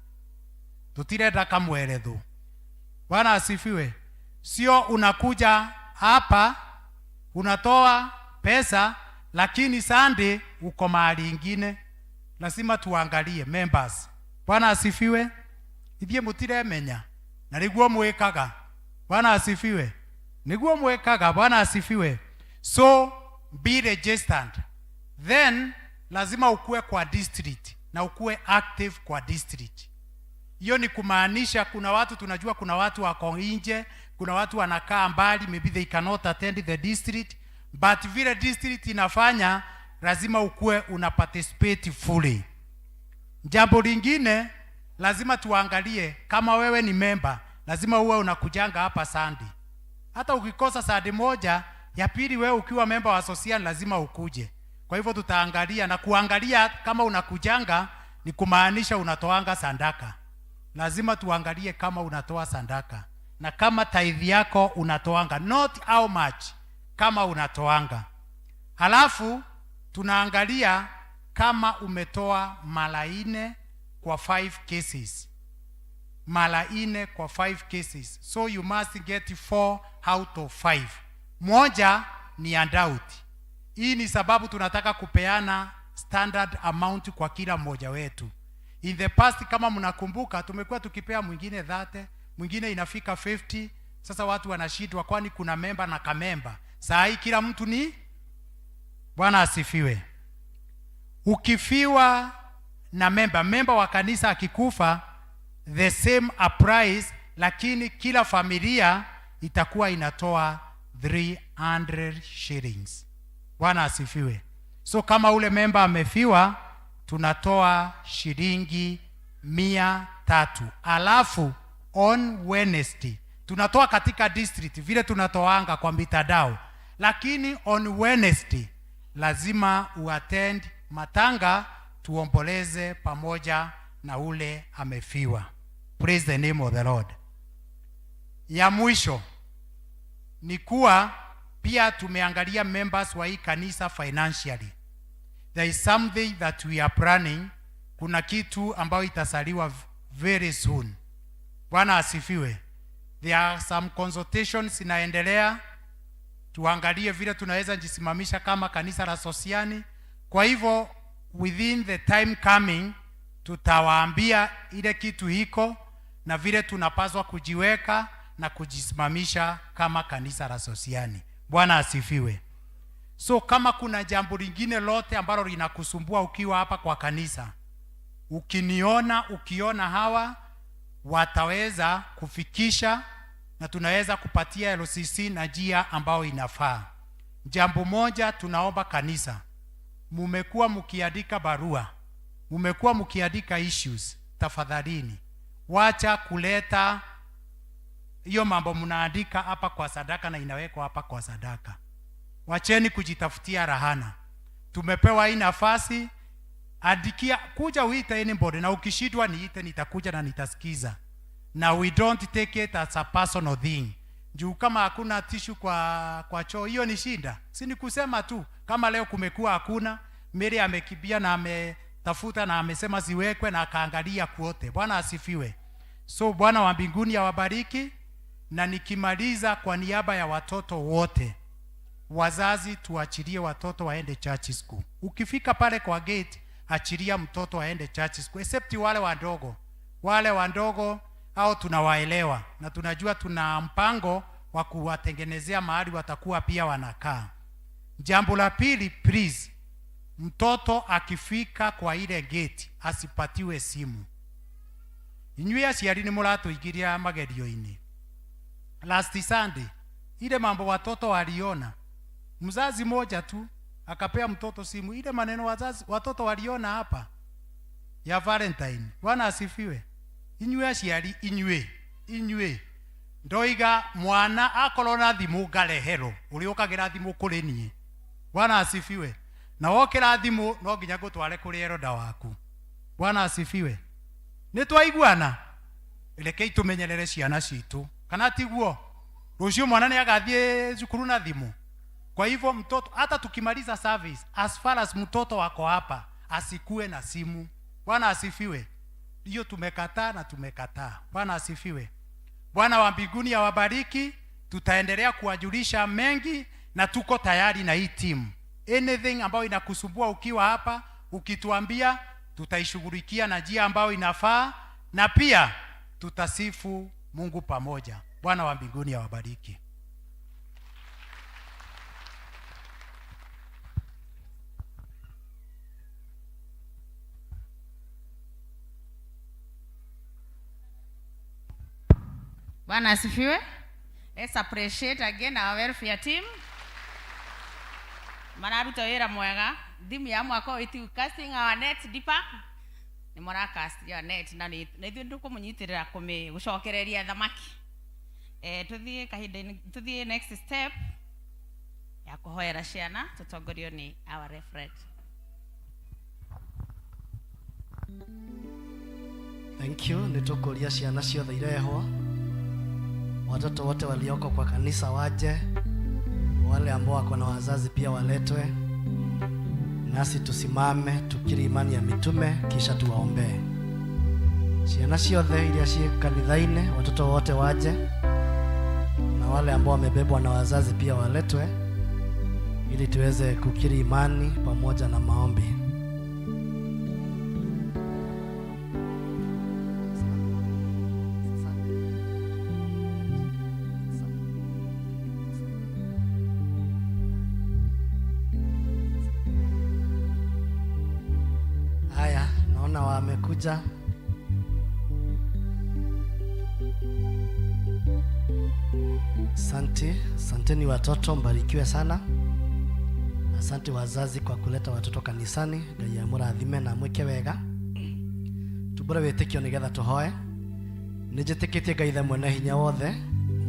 Tutirenda kamwerethu. Bwana asifiwe. Sio unakuja hapa unatoa pesa, lakini Sunday uko mahali ingine. Lazima tuangalie members. Bwana asifiwe. Ithiĩ mũtiremenya na nĩguo mwĩkaga. Bwana asifiwe. Nĩguo mwĩkaga. Bwana asifiwe. So be registered, then lazima ukue kwa district na ukue active kwa district. Hiyo ni kumaanisha kuna watu tunajua, kuna watu wako nje, kuna watu wanakaa mbali, maybe they cannot attend the district, but vile district inafanya, lazima ukue una participate fully. Jambo lingine lazima tuangalie, kama wewe ni member, lazima uwe unakujanga hapa Sunday. Hata ukikosa Sunday moja, ya pili wewe ukiwa member wa Sosiani lazima ukuje. Kwa hivyo tutaangalia na kuangalia kama unakujanga ni kumaanisha unatoanga sandaka. Lazima tuangalie kama unatoa sandaka na kama tithe yako unatoanga, not how much, kama unatoanga. Halafu tunaangalia kama umetoa mara nne kwa five cases, mara nne kwa five cases, so you must get four out of five. Moja ni a doubt. Hii ni sababu tunataka kupeana standard amount kwa kila mmoja wetu. In the past, kama mnakumbuka, tumekuwa tukipea mwingine 30, mwingine inafika 50. Sasa watu wanashindwa, kwani kuna member na kamember. Saa hii kila mtu ni. Bwana asifiwe. Ukifiwa na member, member wa kanisa akikufa, the same applies, lakini kila familia itakuwa inatoa 300 shillings. Bwana asifiwe. So kama ule member amefiwa, tunatoa shilingi 300. Alafu on Wednesday tunatoa katika district vile tunatoanga kwa mitandao, lakini on Wednesday lazima uattend matanga, tuomboleze pamoja na ule amefiwa. Praise the name of the Lord. Ya mwisho ni kuwa pia tumeangalia members wa hii kanisa financially. There is something that we are planning. Kuna kitu ambayo itasaliwa very soon. Bwana asifiwe. There are some consultations inaendelea, tuangalie vile tunaweza jisimamisha kama kanisa la Sosiani. Kwa hivyo within the time coming tutawaambia ile kitu iko na vile tunapaswa kujiweka na kujisimamisha kama kanisa la Sosiani. Bwana asifiwe. So kama kuna jambo lingine lote ambalo linakusumbua ukiwa hapa kwa kanisa, ukiniona, ukiona hawa wataweza kufikisha na tunaweza kupatia LCC na njia ambayo inafaa. Jambo moja tunaomba kanisa, mumekuwa mkiandika barua, mumekuwa mkiandika issues, tafadhalini wacha kuleta hiyo mambo mnaandika hapa kwa sadaka na inawekwa hapa kwa sadaka. Wacheni kujitafutia rahana. Tumepewa hii nafasi, andikia, kuja uite anybody, na ukishindwa niite, nitakuja na nitasikiza. Na we don't take it as a personal thing. Juu kama hakuna tishu kwa choo, hiyo ni shida. Si ni kusema tu, kama leo kumekuwa hakuna, Mary amekimbia na ametafuta na amesema ziwekwe na akaangalia kuote. Bwana asifiwe. So Bwana wa mbinguni awabariki. Na nikimaliza kwa niaba ya watoto wote, wazazi tuachilie watoto waende church school. Ukifika pale kwa gate, achilia mtoto aende church school, except wale wadogo. Wale wadogo hao tunawaelewa na tunajua tuna mpango wa kuwatengenezea mahali watakuwa pia wanakaa. Jambo la pili, please, mtoto akifika kwa ile gate asipatiwe simu. Inyuĩ aciari nĩ mũratũingĩria magerio-inĩ. Last Sunday ile mambo watoto waliona, mzazi moja tu akapea mtoto simu, ile maneno wazazi watoto waliona hapa ya Valentine. Bwana asifiwe. Inyuĩ aciari, inyuĩ ndoiga mwana akorwo na thimu ngareherwo, ũrĩa ũkagĩra thimu kũrĩ niĩ. Bwana asifiwe. Na wokĩra thimu no nginya ngũtware kũrĩ eroda waku. Bwana asifiwe. Nĩ twaiguana? Rekei tũmenyerere ciana citũ, kana tiguo? Rũciũ mwana nĩ agathiĩ cukuru na thimu. Kwa hivyo mtoto hata tukimaliza service, as far as mtoto wako hapa asikue na simu. Bwana asifiwe. Hiyo tumekataa na tumekataa. Bwana asifiwe. Bwana wa mbinguni awabariki. Tutaendelea kuwajulisha mengi na tuko tayari na hii timu. Anything ambayo inakusumbua ukiwa hapa, ukituambia tutaishughulikia na njia ambayo inafaa, na pia tutasifu Mungu pamoja. Bwana wa mbinguni awabariki. Bwana asifiwe. Let's appreciate again our welfare team. Mararuta wĩra mwega. Thimu ya mwaka ũyũ ĩtiu casting our net deeper. Nĩ mũracast your net na nĩ ithuĩ tũkũmũnyitĩrĩra gũcokereria thamaki. Tũthiĩ kahinda-inĩ, tũthiĩ next step ya kũhoera ciana tũtongorio nĩ our referent. Thank you. Nĩ tũkũria ciana ciothe irehwo, watoto wote walioko kwa kanisa waje, wale ambao wako na wazazi pia waletwe, nasi tusimame tukiri imani ya mitume kisha tuwaombee. Ciana ciothe iria ciĩ kanitha-inĩ, watoto wote waje, na wale ambao wamebebwa na wazazi pia waletwe, ili tuweze kukiri imani pamoja na maombi. Haya, naona wamekuja. Asante, asanteni watoto, mbarikiwe sana. Asante wazazi kwa kuleta watoto kanisani. Ngai amũrathime na amwĩke wega. Tumbũre wĩtĩkio nĩgetha tũhoe. Nĩnjĩtĩkĩtie Ngai Ithe mwene hinya wothe,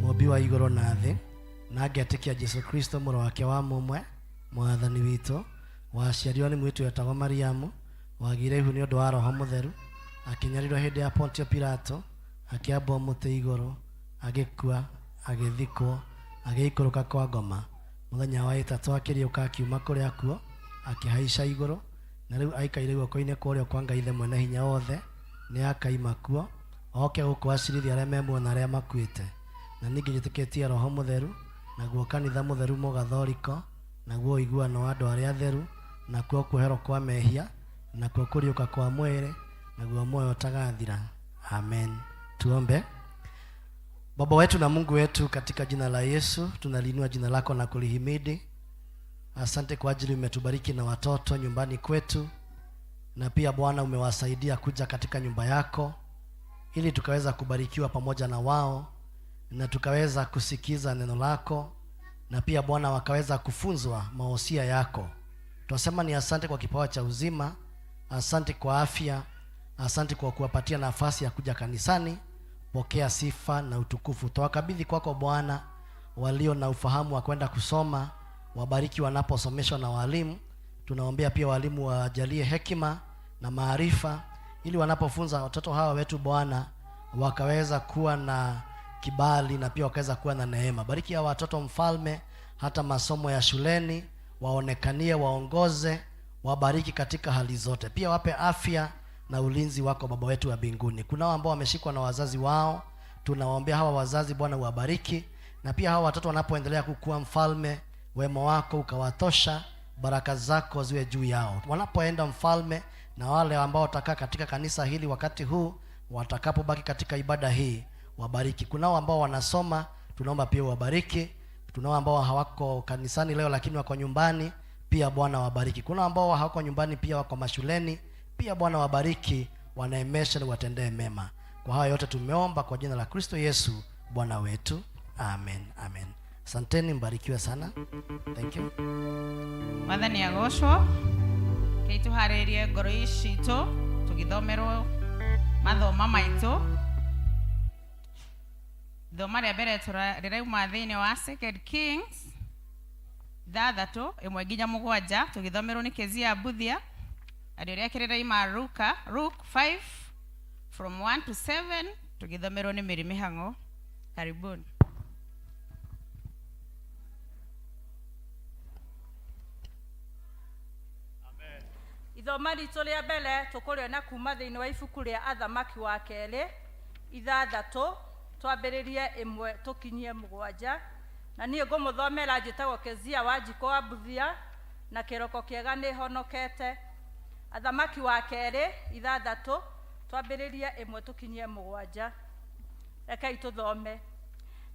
mũmbi wa igũrũ na thĩ, na ngetĩkia Jesu Kristo mũrũ wake wa mũmwe, mwathani witũ, waciarirwo nĩ mũirĩtu wetagwo Mariamu, wagĩire ihu nĩ ũndũ wa Roho Mũtheru, akĩnyarirwo hĩndĩ ya Pontio Pilato, akĩambwo mũtĩ igũrũ, agĩkua, agĩthikwo, agĩikũrũka kwa ngoma. Mũthenya wa ĩtatũ akĩriũka akiuma kũrĩa akuo, akĩhaica igũrũ, na rĩu aikaire guoko-inĩ kwa ũrĩo kwa Ngai Ithe mwene hinya wothe, nĩ akaima kuo, oke gũkũ acirithie arĩa me muoyo na arĩa makuĩte. Na ningĩ njĩtĩkĩtie Roho Mũtheru, naguo kanitha mũtheru mũgathoriko, naguo ũiguano wa andũ arĩa atheru, nakuo kuoherwo kwa mehia, nakuo kũriũka kwa mwĩrĩ, naguo muoyo ũtagathira. Amen. Tuombe. Baba wetu na Mungu wetu, katika jina la Yesu tunaliinua jina lako na kulihimidi. Asante kwa ajili umetubariki na watoto nyumbani kwetu, na pia Bwana umewasaidia kuja katika nyumba yako ili tukaweza kubarikiwa pamoja na wao na tukaweza kusikiza neno lako, na pia Bwana wakaweza kufunzwa mahosia yako. Tunasema ni asante kwa kipawa cha uzima, asante kwa afya, asante kwa kuwapatia nafasi ya kuja kanisani. Pokea sifa na utukufu. Twawakabidhi kwako Bwana walio na ufahamu wa kwenda kusoma, wabariki wanaposomeshwa na walimu. Tunaombea pia walimu wajalie hekima na maarifa, ili wanapofunza watoto hawa wetu Bwana wakaweza kuwa na kibali na pia wakaweza kuwa na neema. Bariki hawa watoto Mfalme, hata masomo ya shuleni waonekanie, waongoze, wabariki katika hali zote. Pia wape afya na ulinzi wako Baba wetu wa mbinguni. Kunao ambao wameshikwa na wazazi wao, tunawaombea hawa wazazi Bwana uwabariki, na pia hawa watoto wanapoendelea kukua Mfalme, wema wako ukawatosha, baraka zako ziwe juu yao wanapoenda Mfalme, na wale ambao watakaa katika kanisa hili wakati huu, watakapobaki katika ibada hii, wabariki. Kunao ambao wanasoma, tunaomba pia wabariki. Tunao ambao hawako kanisani leo lakini wako nyumbani, pia Bwana wabariki. Kuna ambao hawako nyumbani pia wako mashuleni, pia Bwana wabariki, wanaemesha na watendee mema. Kwa haya yote tumeomba kwa jina la Kristo Yesu Bwana wetu, amen, amen. Asanteni, mbarikiwe sana. Thank you. Mwathani agocwo. Kei tũharĩrie ngoro citũ tũgĩthomerwo mathoma maitũ. Thoma rĩa mbere rĩrauma thĩinĩ wa Second Kings 6 1 nginya 7, tũgĩthomerwo nĩ Kezia Mbuthia. Narĩo rĩa kerĩ rĩrauma Luke 5 from 1 to 7, tũgĩthomerwo nĩ Mary Mĩhang'o. Karibuni. Ithoma ritũ rĩa mbere tũkũrĩona kuma thĩinĩ wa ibuku rĩa Athamaki wa kerĩ 6, twambĩrĩrie 1 tũkinyie 7. Na niĩ ngũmũthomera njĩtagwo Kezia wa Njiko wa Mbuthia, na kĩroko kĩega nĩ honokete. Athamaki wa kerĩ 6, twambĩrĩrie 1 tũkinyie 7. Rekei tũthome.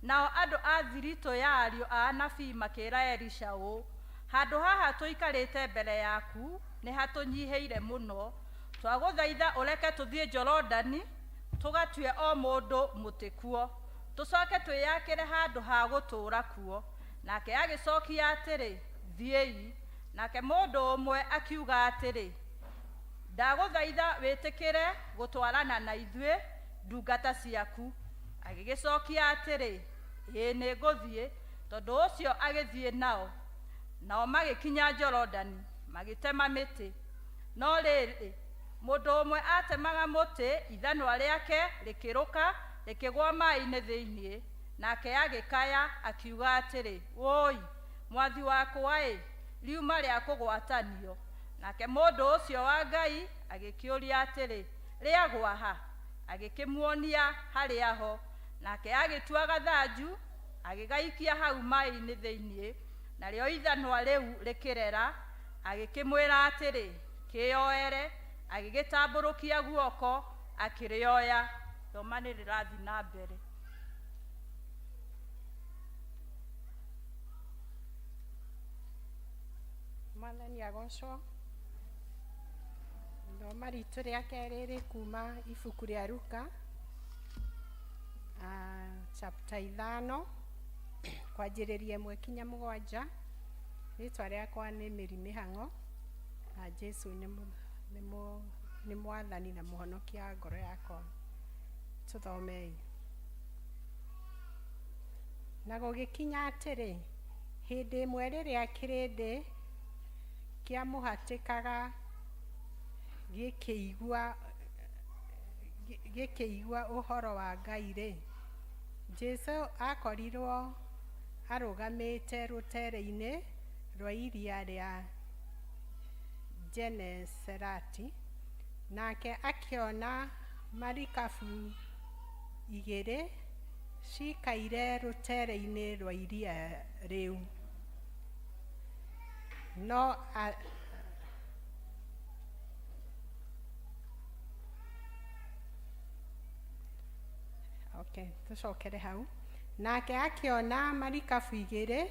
Nao andũ a thiritũ ya ariũ a anabii makĩĩra Elisha ũũ: handũ haha tũikarĩte mbere yaku nĩ hatũnyihĩire mũno, twagũthaitha ũreke tũthiĩ Jorodani tũgatue o mũndũ mũtĩ kuo, tũcoke twĩyakĩre handũ ha gũtũũra kuo. Nake agĩcokia atĩrĩ, thiĩi. Nake mũndũ ũmwe akiuga atĩrĩ, ndagũthaitha wĩtĩkĩre gũtwarana na ithuĩ ndungata ciaku. Agĩgĩcokia atĩrĩ, ĩĩ nĩ ngũthiĩ. Tondũ ũcio agĩthiĩ nao. Nao magĩkinya Jorodani magĩtema mĩtĩ. No rĩrĩ, mũndũ ũmwe atemaga mũtĩ, ithanwa rĩake rĩkĩrũka rĩkĩgũa maĩ-inĩ thĩinĩ. Nake agĩkaya akiuga atĩrĩ, wũi mwathi wakwa ĩ, riuma rĩa kũgwatanio. Nake mũndũ ũcio wa Ngai agĩkĩũria atĩrĩ, rĩagwa ha? Agĩkĩmuonia harĩa ho. Nake agĩtua gathanju agĩgaikia hau maĩ-inĩ thĩinĩ, narĩo ithanwa rĩu rĩkĩrera. Agĩkĩmwĩra atĩrĩ, kĩyoere. Agĩgĩtambũrũkia guoko akĩrĩoya. Thoma nĩ rĩrathiĩ na mbere. Mwathani agocwo. Ithoma ritũ rĩa kerĩ rĩ kuma ibuku rĩa Luka, chapter 5 kwanjĩrĩria 1 nginya 7. Rĩtwa rĩakwa nĩ Mary Mĩhang'o na Jesu nĩ nĩ mwathani na mũhonokia wa ngoro yakwa. Tũthomei. Na gũgĩkinya atĩrĩ, hĩndĩ ĩmwe rĩrĩa kĩrĩndĩ kĩamũhatĩkaga gĩkĩigua ũhoro wa Ngai-rĩ, Jesu akorirwo arũgamĩte rũtere-inĩ rwa iria rĩa Genesareti, nake akĩona marikabu igĩrĩ cikaire rũtere-inĩ rwa iria rĩu, no a, okay, tũcokere hau. Nake akĩona marikabu igĩrĩ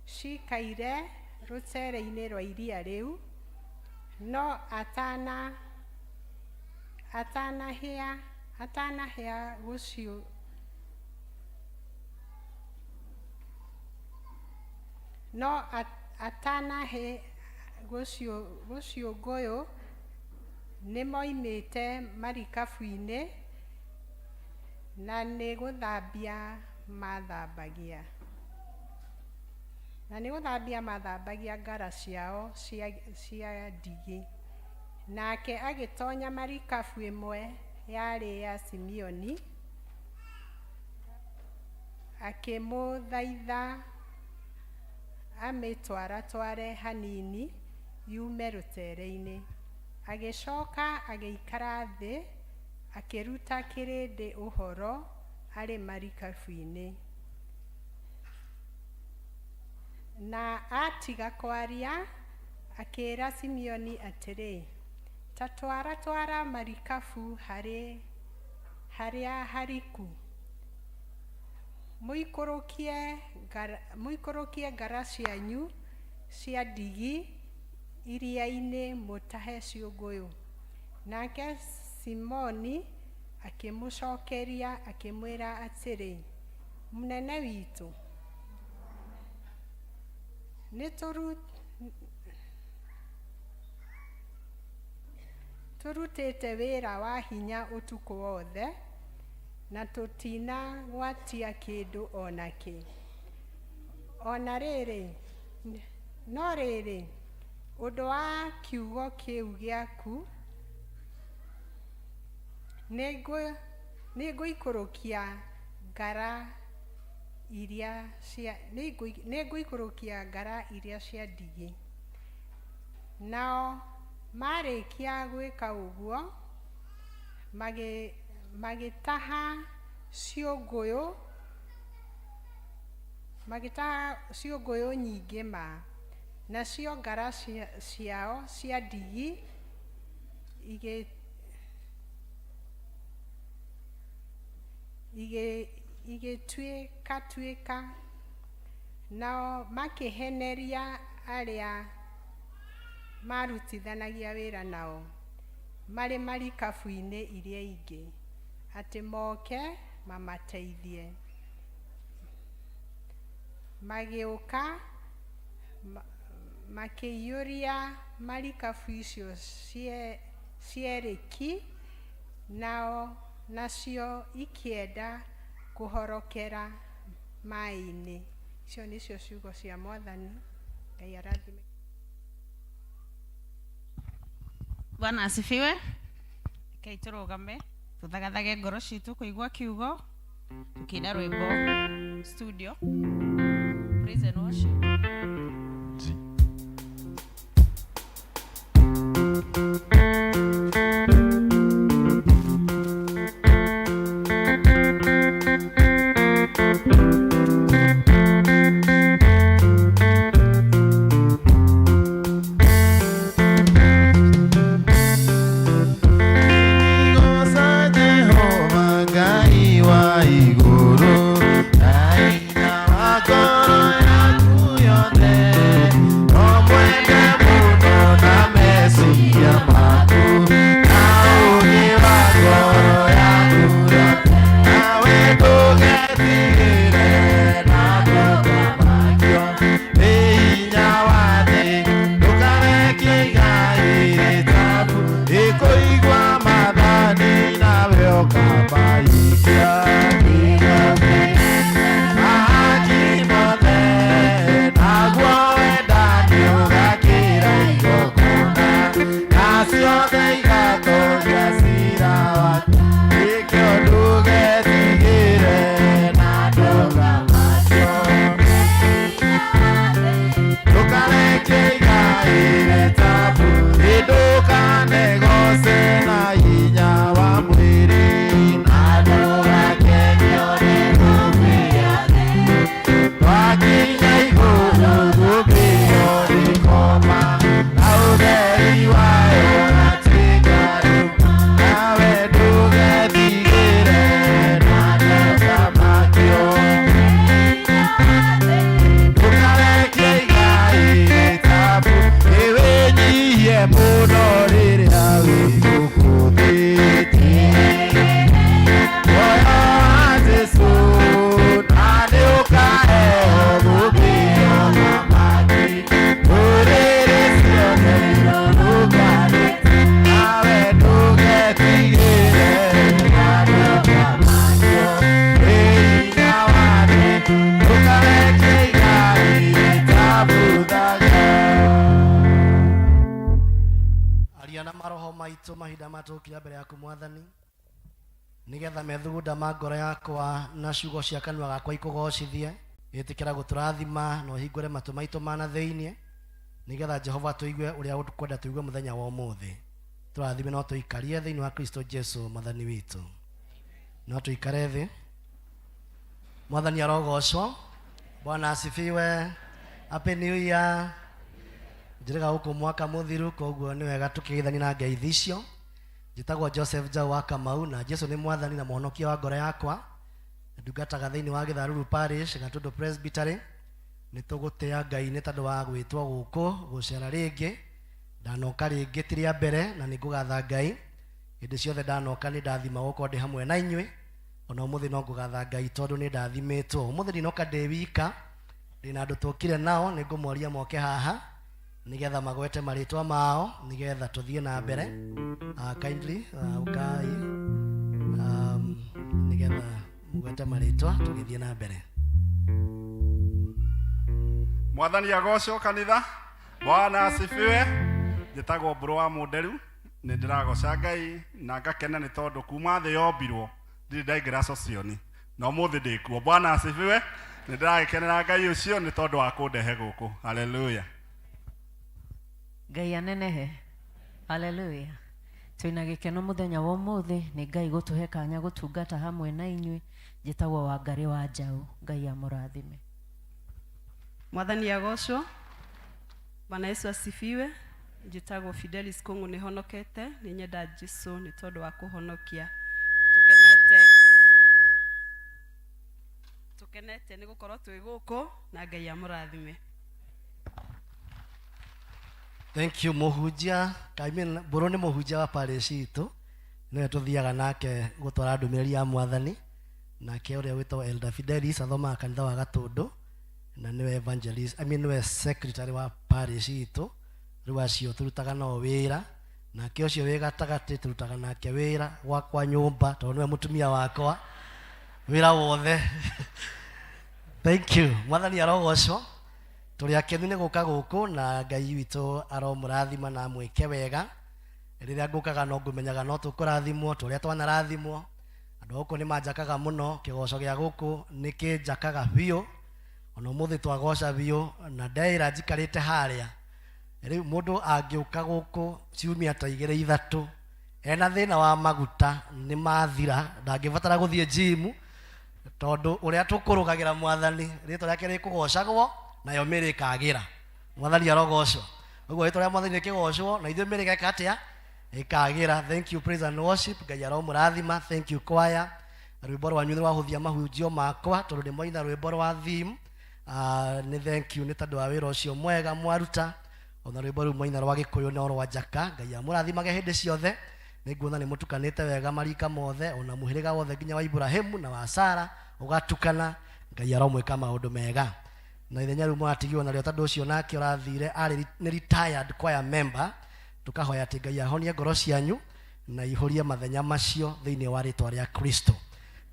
cikaire rũtere-inĩ rwa iria rĩu, no atanahĩa gũciũ no atanahĩ gũciũngũyũ nĩmoimĩte marikabu-inĩ na nĩ gũthambia mathambagia ngara ciao cia ndigi. Nake agĩtonya marikabu ĩmwe yarĩ ya Simeoni, akĩmũthaitha amĩtwaratware hanini yume rũtere-inĩ. Agĩcoka agĩikara thĩ akĩruta kĩrĩndĩ ũhoro arĩ marikabu-inĩ. Na atiga kwaria, akĩĩra Simeoni atĩrĩ, ta twaratwara marikabu harĩa hariku, mũikũrũkie ngara cianyu cia ndigi iria-inĩ mũtahe ciũngũyũ. Nake Simoni akĩmũcokeria akĩmwĩra atĩrĩ, mũnene witũ, nĩtũrutĩte wĩra wa hinya ũtukũ wothe na tũtinagwatia kĩndũ o nakĩ. Ona rĩrĩ, no rĩrĩ, ũndũ wa kiugo kĩu gĩaku nĩngũikũrũkia ngara iria cia ndigi. Nao marĩkia gwĩka ũguo, magĩtaha ciũngũyũ nyingĩ ma, nacio ngara ciao cia ndigi igĩtuĩkatuĩka. Nao makĩheneria arĩa marutithanagia wĩra nao marĩ marikabu-inĩ iria ingĩ, atĩ moke mamateithie. Magĩũka makĩiyũria marikabu icio cierĩki, nao nacio ikĩenda kũhorokera maĩ-inĩ. Icio nĩcio ciugo cia Mwathani. Ngai arathime. Bwana asifiwe. Rekei tũrũgame tũthagathage ngoro citũ kũigua kiugo tukĩina rwĩmbo studio. Praise and worship. Jehova Ngai wa igũrũ, na hinya wa ngoro yaku yothe. Ciothe igatoria cira waku nĩkĩo ndũgetigĩre na ndũkamakio ndũkareke igai rĩtabu ndũkanegoce na hinya wa mwĩrĩ na ndũgakenio nĩ thũmbĩ twakinya igũrũ thũmbĩ ĩyo ndĩkoma na ũtheri wayo gatuĩka nduma nawe ndũgetigĩre na ndũkamakio ndũkareke igai rĩtabu ĩwĩnyihie mũno rĩrĩa wĩ gũkũ thĩ Moyo wa Jesũ na nĩũkaheo thũmbĩ ya ũthamaki ndũrĩrĩ ciothe irorũnganĩte nawe ndũgetigĩre na ndũkamakio nĩ hinya wa thĩ ndũkareke igai rĩtabuthaga. Aria na maroho maitũ mahinda maya tũgũkinya mbere yaku mwathani nigetha methugunda ma ngoro yakwa na ciugo cia kanua gakwa ikũgocithie ĩtĩkĩra gũtũrathima na ũhingũre matũ maitũ ma na thĩiniĩ nigetha jehova tũigue ũrĩa ũkwenda tũigue mũthenya wa ũmũthĩ tũrathime no tũikarie thĩinĩ wa kristo jesu mwathani witũ no tũikare thĩ mwathani arogocwo bwana asifiwe happy new year njĩrĩga gũkũ mwaka mũthiru koguo nĩ wega tũkĩgeithania na ngeithi icio njĩtagwo joseph jau wa kamau na jesu nĩ mwathani na mũhonokia wa ngoro yakwa ndungataga thĩinĩ wa gĩtharuru parish gatũndũ presbytery nĩ tũgũtĩa ngai nĩ tondũ wa gwĩtwo gũkũ gũcera rĩngĩ ndanoka rĩngĩ ti rĩa mbere na nĩ ngũgatha ngai hĩndĩ ciothe ndanoka nĩ ndathima gũkorwo ndĩ hamwe na inyuĩ ona ũmũthĩ no ngũgatha ngai tondũ nĩ ndathimĩtwo ũmũthĩ ndinoka ndĩ wika ndĩna andũ tũkire nao nĩ ngũmoria moke haha nigetha magwete marĩtwa mao nigetha tũthiĩ na mbere kindly ũkai nigetha mugwete marĩtwa tũgĩthiĩ na mbere mwathani agocwo kanitha bwana asifiwe njĩtagwo mbũrũ wa mũnderu nĩ ndĩragoca ngai na ngakena nĩ tondũ kuma thĩ yombirwo ndirĩ ndaingĩra socioni na ũmũthĩ ndĩkuo bwana asifiwe nĩ ndĩragĩkenera ngai ũcio nĩ tondũ wa kũndehe gũkũ haleluya ngai anenehe haleluya twina gĩkeno mũthenya wa ũmũthĩ nĩ ngai gũtũhe kanya gũtungata hamwe na inyuĩ njĩtagwo wangarĩ wa njaũ ngai amũrathime mwathani agocwo bwana yesu asifiwe njĩtagwo fidelis kũng'ũ nĩ honokete nĩ nyenda jesu nĩ tondũ wa kũhonokia tũkenete tũkenete nĩ gũkorwo twĩ gũkũ na ngai amũrathime thank you mũhunjia I mean, mbũrũ nĩ mũhunjia wa parish itũ nĩwe tũthiaga nake gũtwara ndũmĩrĩri ya mwathani nake ũrĩa wĩtagwo Elder Fidelis athomaga kanitha wa Gatũndũ na nĩwe evangelist I mean, nĩwe secretary wa parish itũ rĩu acio tũrutaga nao wĩra nake ũcio wĩ gatagatĩ tũrutaga nake wĩra gwakwa nyũmba tondũ nĩwe mũtumia wakwa wĩra wothe thank you mwathani arogocwo tũrĩ akenu nĩ gũka gũkũ na ngai witũ aromũrathima na amwĩke wega rĩrĩa ngũkaga no ngũmenyaga no tũkũrathimwo tũrĩa twanarathimwo andũ a gũkũ nĩ manjakaga mũno kĩgoco gĩa gũkũ nĩ kĩnjakaga biũ ona ũmũthĩ twagoca biũ na ndeĩra njikarĩte harĩa rĩu mũndũ angĩũka gũkũ ciumia ta igĩrĩ ithatũ ena thĩna wa maguta nĩ mathira ndangĩbatara gũthiĩ gym tondũ ũrĩa tũkũrũgagĩra mwathani rĩtwa rĩake rĩkũgocagwo nayo mĩrĩ ĩkagĩra mwathani arogocwo ũguo rĩtwa rĩa mwathani rĩkĩgocwo na ithuĩ mĩrĩ ĩgeka atĩa ĩkagĩra thank you praise and worship ngai aromũrathima thank you choir rwĩmbo rwanyu nĩ rwahũthia mahunjio makwa tondũ nĩ mwaina rwĩmbo rwa theme nĩ thank you nĩ tondũ wa wĩra ũcio mwega mwaruta ona rwĩmbo rũu mwaina rwa gĩkũyũ no rwa njaka ngai amũrathimage hĩndĩ ciothe nĩ nguona nĩ mũtukanĩte wega marika mothe ona mũhĩrĩga wothe nginya wa Ibrahimu na wa Sara ũgatukana ngai aromwĩka maũndũ mega na ithenya rĩu mũratigirwo narĩo tondũ ũcio nake ũrathire arĩ nĩ retired choir member tukahoya atĩ ngai ahonie ngoro cianyu na ihũrie mathenya macio thĩinĩ wa rĩtwa rĩa kristo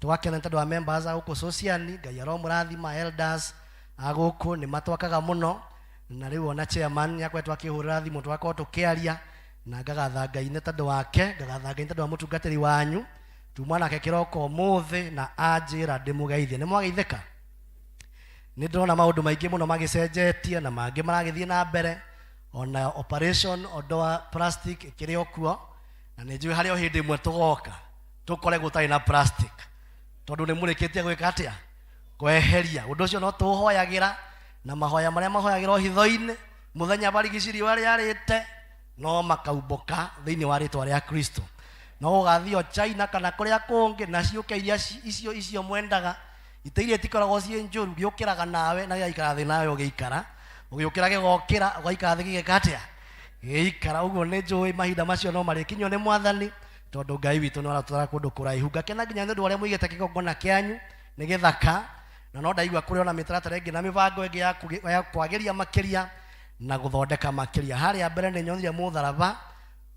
tũgakena nĩ tondũ wa members a gũkũ sociani ngai aromũrathima elders a gũkũ nĩ matwakaga mũno na rĩu ona chairman nĩ akoretwo akĩhũrĩra thimũ tũgakorwo tũkĩaria Na ngagatha Ngai nĩ tondũ wake, ngagatha Ngai nĩ tondũ wa mũtungatĩri wanyu. Tuma nake kĩroko ũmũthĩ na anjĩra ndĩmũgeithie. Nĩ mwageithĩka? Nĩ ndĩrona maũndũ maingĩ mũno magĩcenjetie na mangĩ maragĩthiĩ na mbere. Ona operation ondoa plastic ĩkĩrĩ o kuo, na nĩ njũĩ harĩ o hĩndĩ ĩmwe tũgoka tũkore gũtarĩ na plastic, tondũ nĩ mũrĩkĩtie gwĩka atĩa? Kweheria. Ũndũ ũcio no tũũhoyagĩra, na mahoya marĩa mahoyagĩrwo hitho-inĩ mũthenya barigici riũa rĩarĩte no makaumbũka thĩinĩ wa rĩtwa rĩa Kristo. No gũgathiĩ o China kana kũrĩa kũngĩ na ciũke iria icio icio mwendaga, itĩ iria itikoragwo ciĩ njũru, gĩũkĩraga nawe na gĩgaikara thĩ nawe ũgĩikara, ũgĩũkĩra gĩgokĩra, ũgaikara thĩ gĩgeka atĩa? Gĩikara. Ũguo nĩ njũĩ mahinda macio no marĩkinyio nĩ Mwathani, tondũ Ngai witũ nĩ aratũtwara kũndũ kũraihu. Ngakena nginya nĩ ũndũ wa ũrĩa mũigĩte kĩgongona kĩanyu, nĩ gĩthaka, na no ndaigua kũrĩ ona mĩtaratara ĩngĩ na mĩbango ĩngĩ ya kwagĩria makĩria na gũthondeka makĩria. Harĩa mbere nĩ nyonire mũtharaba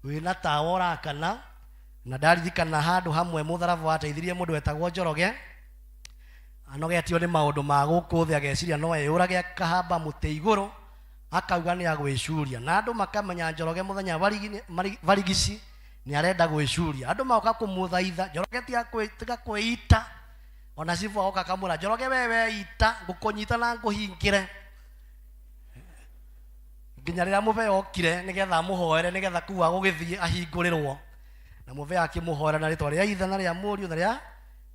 wĩna tawa ũrakana, na ndaririkana handũ hamwe mũtharaba wateithirie mũndũ wetagwo Njoroge, anogetio nĩ maũndũ ma gũkũ thĩ, ageciria no eyũrage, akahamba mũtĩ igũrũ, akauga nĩ agwĩcuria, na andũ makamenya Njoroge mũthenya barigici nĩ arenda gwĩcuria. Andũ magoka kũmũthaitha, Njoroge tiga kwĩita. Ona cibũ agoka akamwĩra, Njoroge we weita ngũkũnyita na ngũhingĩre. Nginya rĩrĩa mũbea okire nĩgetha amũhoere, nĩgetha kũu agũgĩthiĩ ahingũrĩrwo. Na mũbea akĩmũhoera na rĩtwa rĩa Ithe na rĩa Mũriũ na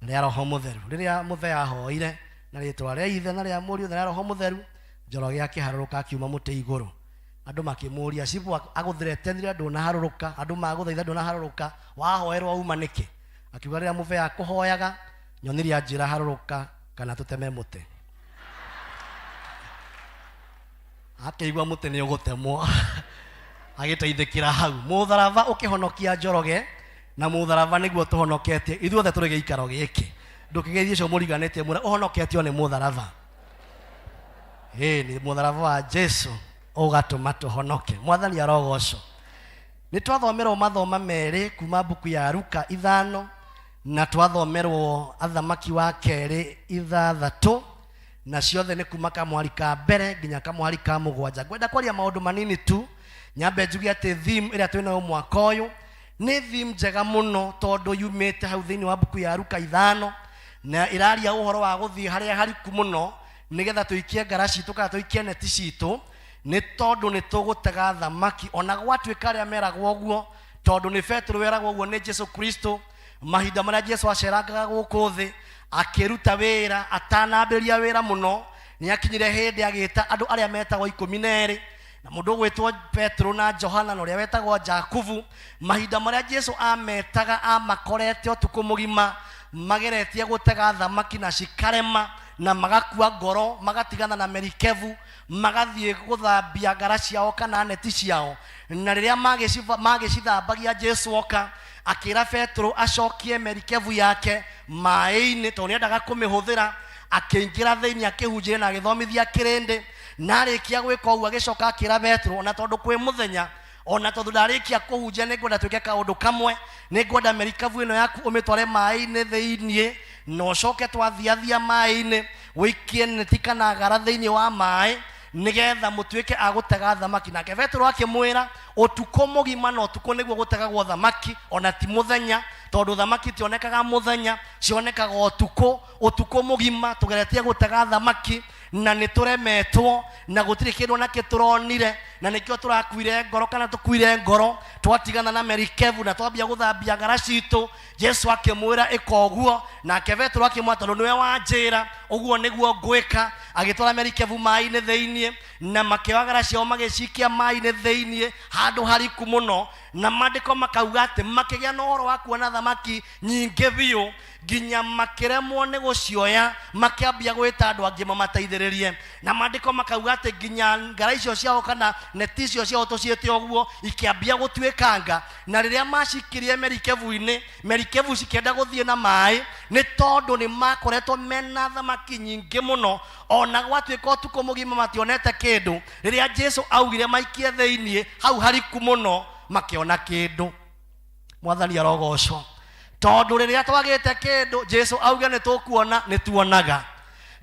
rĩa Roho Mũtheru. Rĩrĩa mũbea ahoire na rĩtwa rĩa Ithe na rĩa Mũriũ na rĩa Roho Mũtheru, Njoroge akĩharũrũka akiuma mũtĩ igũrũ. Andũ makĩmũria, cibũ agũthretenire ndũnaharũrũka, andũ magũthaitha ndũnaharũrũka, wahoerwo wauma nĩkĩ? Akiuga rĩrĩa mũbea akũhoyaga, nyonirie anjĩra harũrũka kana tũteme mũtĩ. Akĩigua mũtĩ nĩ ũgũtemwo, agĩteithĩkĩra hau. Mũtharaba ũkĩhonokia Njoroge, na mũtharaba nĩguo tũhonoketie ithuothe tũrĩ gĩikaro gĩkĩ. Ndũkĩgeithie ũcio mũriganĩtie, mwĩre ũhonoketio nĩ mũtharaba. Ĩĩ, nĩ mũtharaba wa Jesu ũgatũma tũhonoke. Mwathani arogocwo. Nĩ twathomerwo mathoma merĩ kuma mbuku ya Luka 5, na twathomerwo Athamaki wa kerĩ 6, na ciothe nĩ kuma kamwari ka mbere nginya kamwari ka 7. Ngwenda kwaria maũndũ manini tu, nyambe njuge atĩ theme ĩrĩa twĩnayo mwaka ũyũ nĩ theme njega mũno, tondũ yumĩte hau thĩinĩ wa mbuku ya Luka 5, na ĩraria ũhoro wa gũthiĩ harĩa hariku mũno nĩgetha tũikie ngara citũ kana tũikie neti citũ, nĩ tondũ nĩ tũgũtega thamaki. Ona gwatuĩka arĩa meragwo ũguo, tondũ nĩ Petero weragwo ũguo nĩ Jesu Kristo mahinda marĩa Jesu acerangaga gũkũ thĩ akĩruta wĩra, atanambĩrĩria wĩra mũno, nĩ akinyire hĩndĩ agĩta andũ arĩa metagwo 12, na mũndũ ũgwĩtwo Petero na Johana na ũrĩa wetagwo Jakubu. Mahinda marĩa Jesu ametaga amakorete ũtukũ mũgima mageretie gũtega thamaki na cikarema, na magakua ngoro, magatigana na merikebu, magathiĩ gũthambia ngara ciao kana neti ciao. Na rĩrĩa magĩcithambagia, Jesu oka akĩra Petero acokie merikebu yake maĩ-inĩ, tondũ nĩendaga kũmĩhũthĩra. Akĩingĩra thĩinĩ akĩhunjĩria na agĩthomithia kĩrĩndĩ. Na arĩkia gwĩka ũguo agĩcoka akĩra Petero, ona tondũ kwĩ mũthenya, ona tondũ ndarĩkia kũhunjia, nĩngwenda twĩke kaũndũ kamwe. Nĩngwenda merikabu ĩno yaku ũmĩtware maĩ-inĩ thĩinĩ, na ũcoke twathiathia maĩ-inĩ ũikie neti kana ngara thĩinĩ wa maĩ, nĩgetha mũtuĩke a gũtega thamaki. Nake Petero akĩmwĩra, ũtukũ mũgima na ũtukũ nĩguo gũtegagwo thamaki, ona ti mũthenya, tondũ thamaki itionekaga mũthenya, cionekaga ũtukũ. Ũtukũ mũgima tũgeretie gũtega thamaki na nĩ tũremetwo, na gũtirĩ kĩndũ onakĩ tũronire, na nĩkĩo tũrakuire ngoro kana tũkuire ngoro, twatigana na merikebu na twambia gũthambia ngara citũ. Jesu akĩmwĩra, ĩka ũguo. Nake Petero akĩmwĩra, tondũ nĩwe wanjĩra, ũguo nĩguo ngwĩka. Agĩtwara merikebu maĩ-inĩ thĩinĩ, na makĩoya ngara ciao magĩcikia maĩ-inĩ thĩinĩ handũ hariku mũno. Na maandĩko makauga atĩ makĩgĩa na ũhoro wa kuona thamaki nyingĩ biũ, nginya makĩremwo nĩ gũcioya, makĩambia gwĩta andũ angĩ mamateithĩrĩrie. Na maandĩko makauga atĩ nginya ngara icio ciao kana neti icio ciao tũciĩte ũguo ikĩambia gũtuĩkanga. Na rĩrĩa macikirie merikebu-inĩ, merikebu cikĩenda gũthiĩ na maĩ, nĩ tondũ nĩ makoretwo mena thamaki nyingĩ mũno. Ona gwatuĩka ũtukũ mũgima mationete kĩndũ, rĩrĩa Jesu augire maikie thĩinĩ hau hariku mũno, makĩona kĩndũ. Mwathani arogocwo, tondũ rĩrĩa twagĩte kĩndũ Jesu auge nĩ tũkuona, nĩ tuonaga.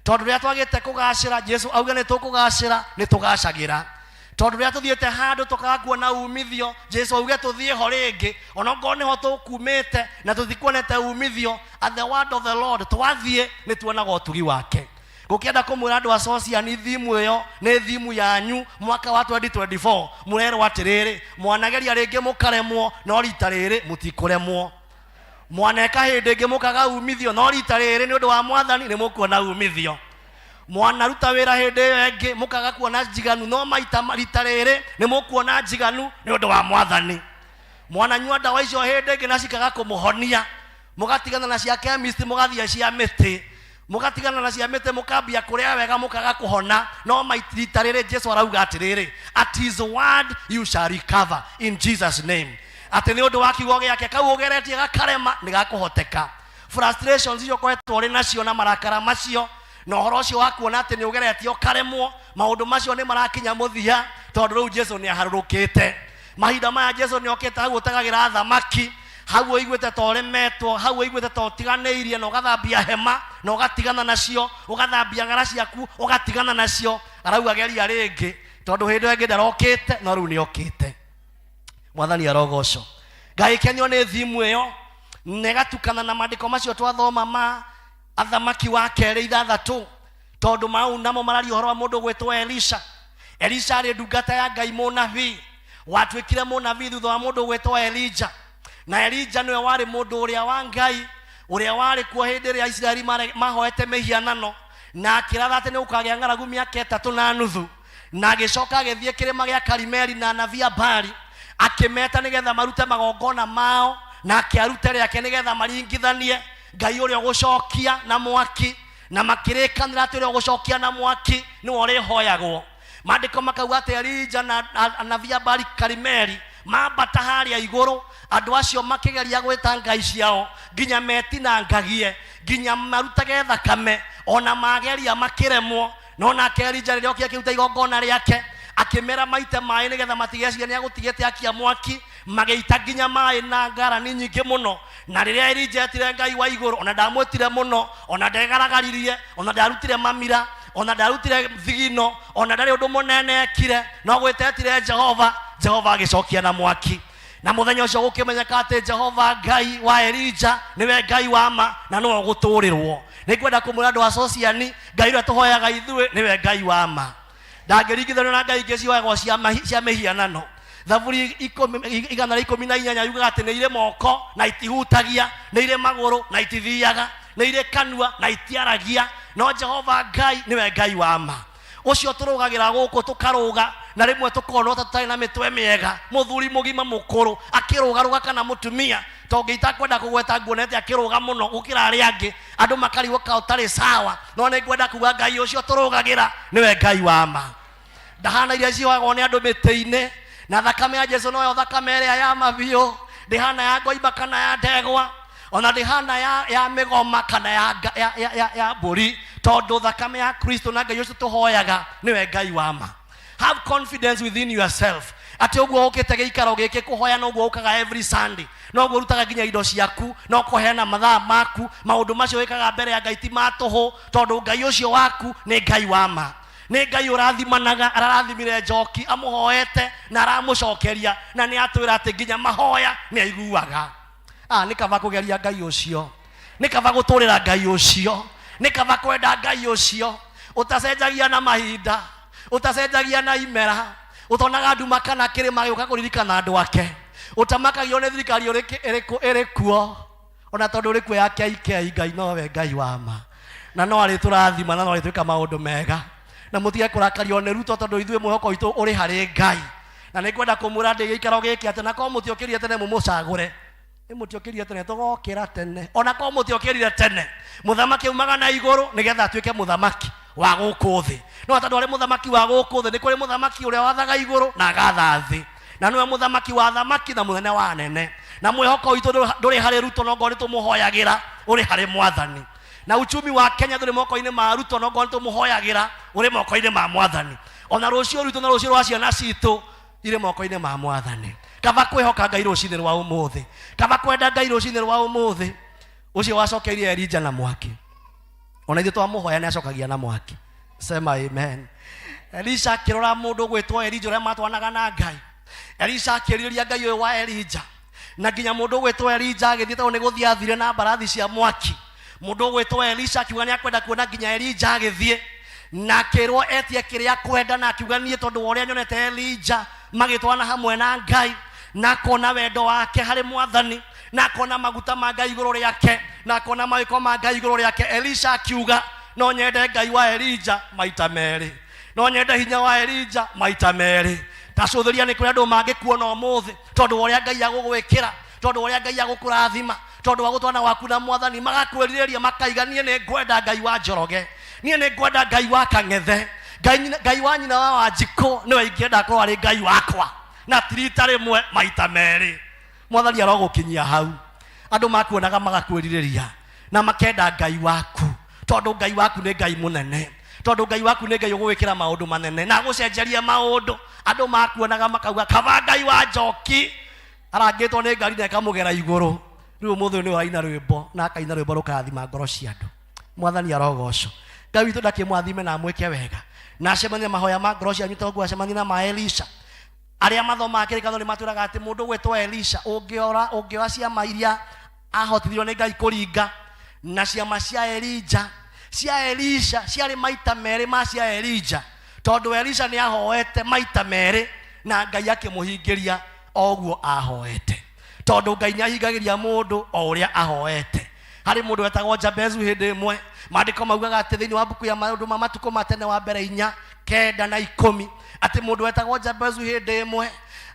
Tondũ rĩrĩa twagĩte kũgacĩra, Jesu auge nĩ tũkũgacĩra, nĩ tũgacagĩra. Tondũ rĩrĩa tũthiĩte handũ tũkaga kuona umithio, Jesu auge tũthiĩ ho rĩngĩ, onokorwo nĩho tũkumĩte na tũtikuonete umithio, at the word of the Lord twathiĩ nĩ tuonaga ũtugi wake. Ngũkĩenda kũmwĩra andũ a Sociani, thimu ĩyo nĩ thimu yanyu. Mwaka wa 2024 mũrerwo atĩrĩrĩ, mwanageria rĩngĩ mũkaremwo, no rita rĩrĩ mũtikũremwo. Mwaneka hĩndĩ ĩngĩ mũkaga umithio, no rita rĩrĩ nĩ ũndũ wa Mwathani nĩ mũkuona umithio. Mwanaruta wĩra hĩndĩ ĩyo ĩngĩ mũkaga kuona njiganu, no maita rita rĩrĩ nĩ mũkuona njiganu nĩ ũndũ wa Mwathani. Mwananyua ndawa icio hĩndĩ ĩngĩ na cikaga kũmũhonia, mũgatigana na cia chemist mũgathiĩ cia mĩtĩ, mũgatigana na cia mĩtĩ mũkambia kũrĩa wega mũkaga kũhona, no rita rĩrĩ Jesu arauga atĩrĩrĩ, at his word you shall recover in Jesus name. Atĩ nĩ ũndũ wa kiugo gĩake kau ũgeretie gakarema nĩ gakũhoteka. Frustrations icio ũkoretwo ũrĩ nacio na marakara macio na ũhoro ũcio wa kuona atĩ nĩ ũgeretie ũkaremwo, maũndũ macio nĩ marakinya mũthia, tondũ rĩu Jesu nĩ aharũrũkĩte. Mahinda maya Jesu nĩ okĩte hau ũtegagĩra thamaki, hau ũiguĩte ta ũremetwo, hau ũiguĩte ta ũtiganĩirie, na ũgathambia hema na ũgatigana nacio, ũgathambia ng'ara ciaku ũgatigana nacio. Arauga geria rĩngĩ, tondũ hĩndĩ ĩyo ĩngĩ ndarokĩte, no rĩu nĩ okĩte. Mwathani arogocwo. Ngai kenio nĩ thimu ĩyo na ĩgatukana na maandĩko macio twathoma ma Athamaki wa Kerĩ 6, tondũ mau namo mararia ũhoro wa mũndũ gwĩtwo Elisha. Elisha arĩ ndungata ya Ngai, mũnabii watuĩkire mũnabii thutha wa mũndũ gwĩtwo Elija. Na Elija nĩwe warĩ mũndũ ũrĩa wa Ngai ũrĩa warĩ kuo hĩndĩ ĩrĩa Isiraeli mahoete mĩhianano, na akĩratha atĩ nĩ gũkagĩa ng'aragu mĩaka 3 na nuthu. Na agĩcoka agĩthiĩ kĩrĩma gĩa Karimeli na anabii a Baali, akĩmeta nĩgetha marute magongona mao, na akĩarute rĩake nĩgetha maringithanie Ngai ũrĩa ũgũcokia na mwaki, na makĩrĩkanĩra atĩ ũrĩa ũgũcokia na mwaki nĩwe ũrĩhoyagwo. Maandĩko makauga atĩ Elija na anabii a Baali Karimeli mambata harĩa igũrũ, andũ acio makĩgeria gwĩta ngai ciao nginya metinangagie, nginya marutage thakame, ona mageria makĩremwo. No nake Elija rĩrĩa okire akĩruta igongona rĩake, akĩmera maite maĩ nĩgetha matigecirie nĩ agũtigĩte akia mwaki, magĩita nginya maĩ na ngarani nyingĩ mũno. Na rĩrĩa Elija etire Ngai wa igũrũ, ona ndamwĩtire mũno, ona ndegaragaririe, ona ndarutire mamira, ona ndarutire thigino, ona ndarĩ ũndũ mũnene ekire, no gwĩta etire Jehova, Jehova agĩcokia na mwaki. Na mũthenya ũcio gũkĩmenyeka atĩ Jehova Ngai wa Elija nĩwe Ngai wa ma na nĩwe ũgũtũrĩrwo. Nĩ ngwenda kũmwĩra andũ a Sociani, Ngai ũrĩa tũhoyaga ithuĩ nĩwe Ngai wa ma, ndangĩringithanio na ngai ingĩ cioyagwo cia mĩhianano. Thaburi 118 yugaga atĩ nĩ irĩ moko na itihutagia, nĩ irĩ magũrũ na itithiaga, nĩ irĩ kanua na itiaragia, no Jehova Ngai nĩwe Ngai wa ma. Ũcio tũrũgagĩra gũkũ tũkarũga, na rĩmwe tũkonwo ta tũtarĩ na mĩtwe mĩega. Mũthuri mũgima mũkũrũ akĩrũgarũga kana mũtumia, tondũ itakwenda kũgweta nguonete akĩrũga mũno gũkĩra arĩa angĩ, andũ makarigwo ka ũtarĩ sawa. No nĩ ngwenda kuga Ngai ũcio tũrũgagĩra nĩwe Ngai wa ma, ndahana iria cioyagwo nĩ andũ mĩtĩ-inĩ. Na thakame ya Jesu noyo thakame ĩrĩa ya ma biũ, ndĩhana ya ngoimba kana ya ndegwa, ona ndĩhana ya mĩgoma kana ya mbũri, tondũ thakame ya Kristo na Ngai ũcio tũhoyaga nĩwe Ngai wa ma. Have confidence within yourself atĩ ũguo ũkĩte gĩikaro gĩkĩ kũhoya, noguo ũkaga every Sunday, noguo ũrutaga nginya indo ciaku, no kũheana mathaa maku. Maũndũ macio wĩkaga mbere ya Ngai ti ma tũhũ, tondũ Ngai ũcio waku nĩ Ngai wa ma, nĩ Ngai ũrathimanaga. Ararathimire Njoki amũhoete na aramũcokeria, na nĩ atwĩra atĩ nginya mahoya nĩ aiguaga. Nĩ kaba kũgeria Ngai ũcio, nĩ kaba gũtũrĩra Ngai ũcio, nĩ kaba kwenda Ngai ũcio ũtacenjagia na mahinda, ũtacenjagia na imera, ũtonaga nduma kana kĩrĩma gĩũka kũririkana andũ ake, ũtamakagio nĩ thirikari ĩrĩkũ ĩrĩ kuo, ona tondũ ĩrĩ kuo ya KK. Ngai nowe Ngai wa ma, na no arĩtũrathima na no arĩtwĩka maũndũ mega. Na mũtige kũrakario nĩ Ruto, tondũ ithuĩ mwĩhoko witũ ũrĩ harĩ Ngai. Na nĩ ngwenda kũmwĩra ndĩ gĩikaro gĩkĩ atĩ nakorwo mũtiokĩrire tene mũmũcagũre, nĩ mũtiokĩrire tene, tũgokĩra tene. Ona korwo mũtiokĩrire tene, mũthamaki aumaga na igũrũ nĩgetha atuĩke mũthamaki wa gũkũ thĩ. No tondũ arĩ mũthamaki wa gũkũ thĩ, nĩ kũrĩ mũthamaki ũrĩa wathaga igũrũ na agatha thĩ, na nĩwe mũthamaki wa thamaki na mũnene wa anene. Na mwĩhoko witũ ndũrĩ harĩ Ruto, no ngorwo nĩ tũmũhoyagĩra, ũrĩ harĩ Mwathani. Na uchumi wa Kenya ndũrĩ moko-inĩ ma Ruto, no ngorwo nĩ tũmũhoyagĩra, ũrĩ moko-inĩ ma Mwathani. Ona rũciũ rwitũ na rũciũ rwa ciana citũ irĩ moko-inĩ ma Mwathani. Kaba kwĩhoka Ngai rũcinĩ rwa ũmũthĩ, kaba kwenda Ngai rũcinĩ rwa ũmũthĩ. Ũcio wacokeirie Elija na mwaki, ona ithuĩ twamũhoya nĩ acokagia na mwaki. Sema amen. Elisha akĩrora mũndũ ũgwĩtwo Elija ũrĩa matwanaga na Ngai. Elisha akĩrirĩria Ngai ũyũ wa Elija, na nginya mũndũ ũgwĩtwo Elija agĩthiĩ tondũ nĩ gũthiĩ athire na mbarathi cia mwaki. Mũndũ ũgwĩtwo Elisha akiuga nĩ akwenda kuona nginya Elija agĩthiĩ, na akĩrwo etie kĩrĩa akwenda, na akiuga niĩ tondũ wa ũrĩa nyonete Elija magĩtwana hamwe na Ngai, na akona wendo wake harĩ Mwathani, na akona maguta ma Ngai igũrũ rĩake, na akona mawĩko ma Ngai igũrũ rĩake, Elisha akiuga no nyende Ngai wa Elija maita merĩ, no nyende hinya wa Elija maita merĩ. Tacũthĩria nĩ kũrĩ andũ mangĩkuona ũmũthĩ tondũ wa ũrĩa Ngai agũgwĩkĩra, tondũ wa ũrĩa Ngai agũkũrathima, tondũ wa gũtwana waku na Mwathani, magakwĩrirĩria makaiga niĩ nĩ ngwenda Ngai wa Njoroge, niĩ nĩ ngwenda Ngai wa Kang'ethe, Ngai wa nyina wa Wanjikũ nĩwe ingĩenda akorwo arĩ Ngai wakwa, na ti rita rĩmwe, maita merĩ. Mwathani arogũkinyia hau. Andũ makuonaga magakwĩrirĩria na makenda Ngai waku, tondũ Ngai waku nĩ Ngai mũnene, tondũ Ngai waku nĩ Ngai ũgũgwĩkĩra maũndũ manene na agũcenjerie maũndũ. Andũ makuonaga makauga kaba Ngai wa Njoki arangĩtwo nĩ ngari na ĩkamũgera igũrũ. Rĩu ũmũthĩ ũyũ nĩ ũraina rwĩmbo na akaina rwĩmbo rũkarathima ngoro cia andũ. Mwathani arogocwo. Ngai witũ ndakĩmwathime na amwĩke wega na acemanie mahoya ma ngoro cianyu toguo acemanie na ma Elisha. Arĩa mathomaga kĩrĩkanĩro nĩ matwĩraga atĩ mũndũ ũgwĩtwo Elisha ũngĩoya ciama iria ahotithirio nĩ Ngai kũringa na ciama cia Elija, cia Elisha ciarĩ maita merĩ ma cia Elija, tondũ Elisha nĩ ahoete maita merĩ na Ngai akĩmũhingĩria o ũguo ahoete, tondũ Ngai nĩ ahingagĩria mũndũ o ũrĩa ahoete. Harĩ mũndũ wetagwo Jabezu hĩndĩ ĩmwe, maandĩko maugaga atĩ thĩinĩ wa mbuku ya maũndũ ma matukũ ma tene wa mbere 4, 9 na 10, atĩ mũndũ wetagwo Jabezu hĩndĩ ĩmwe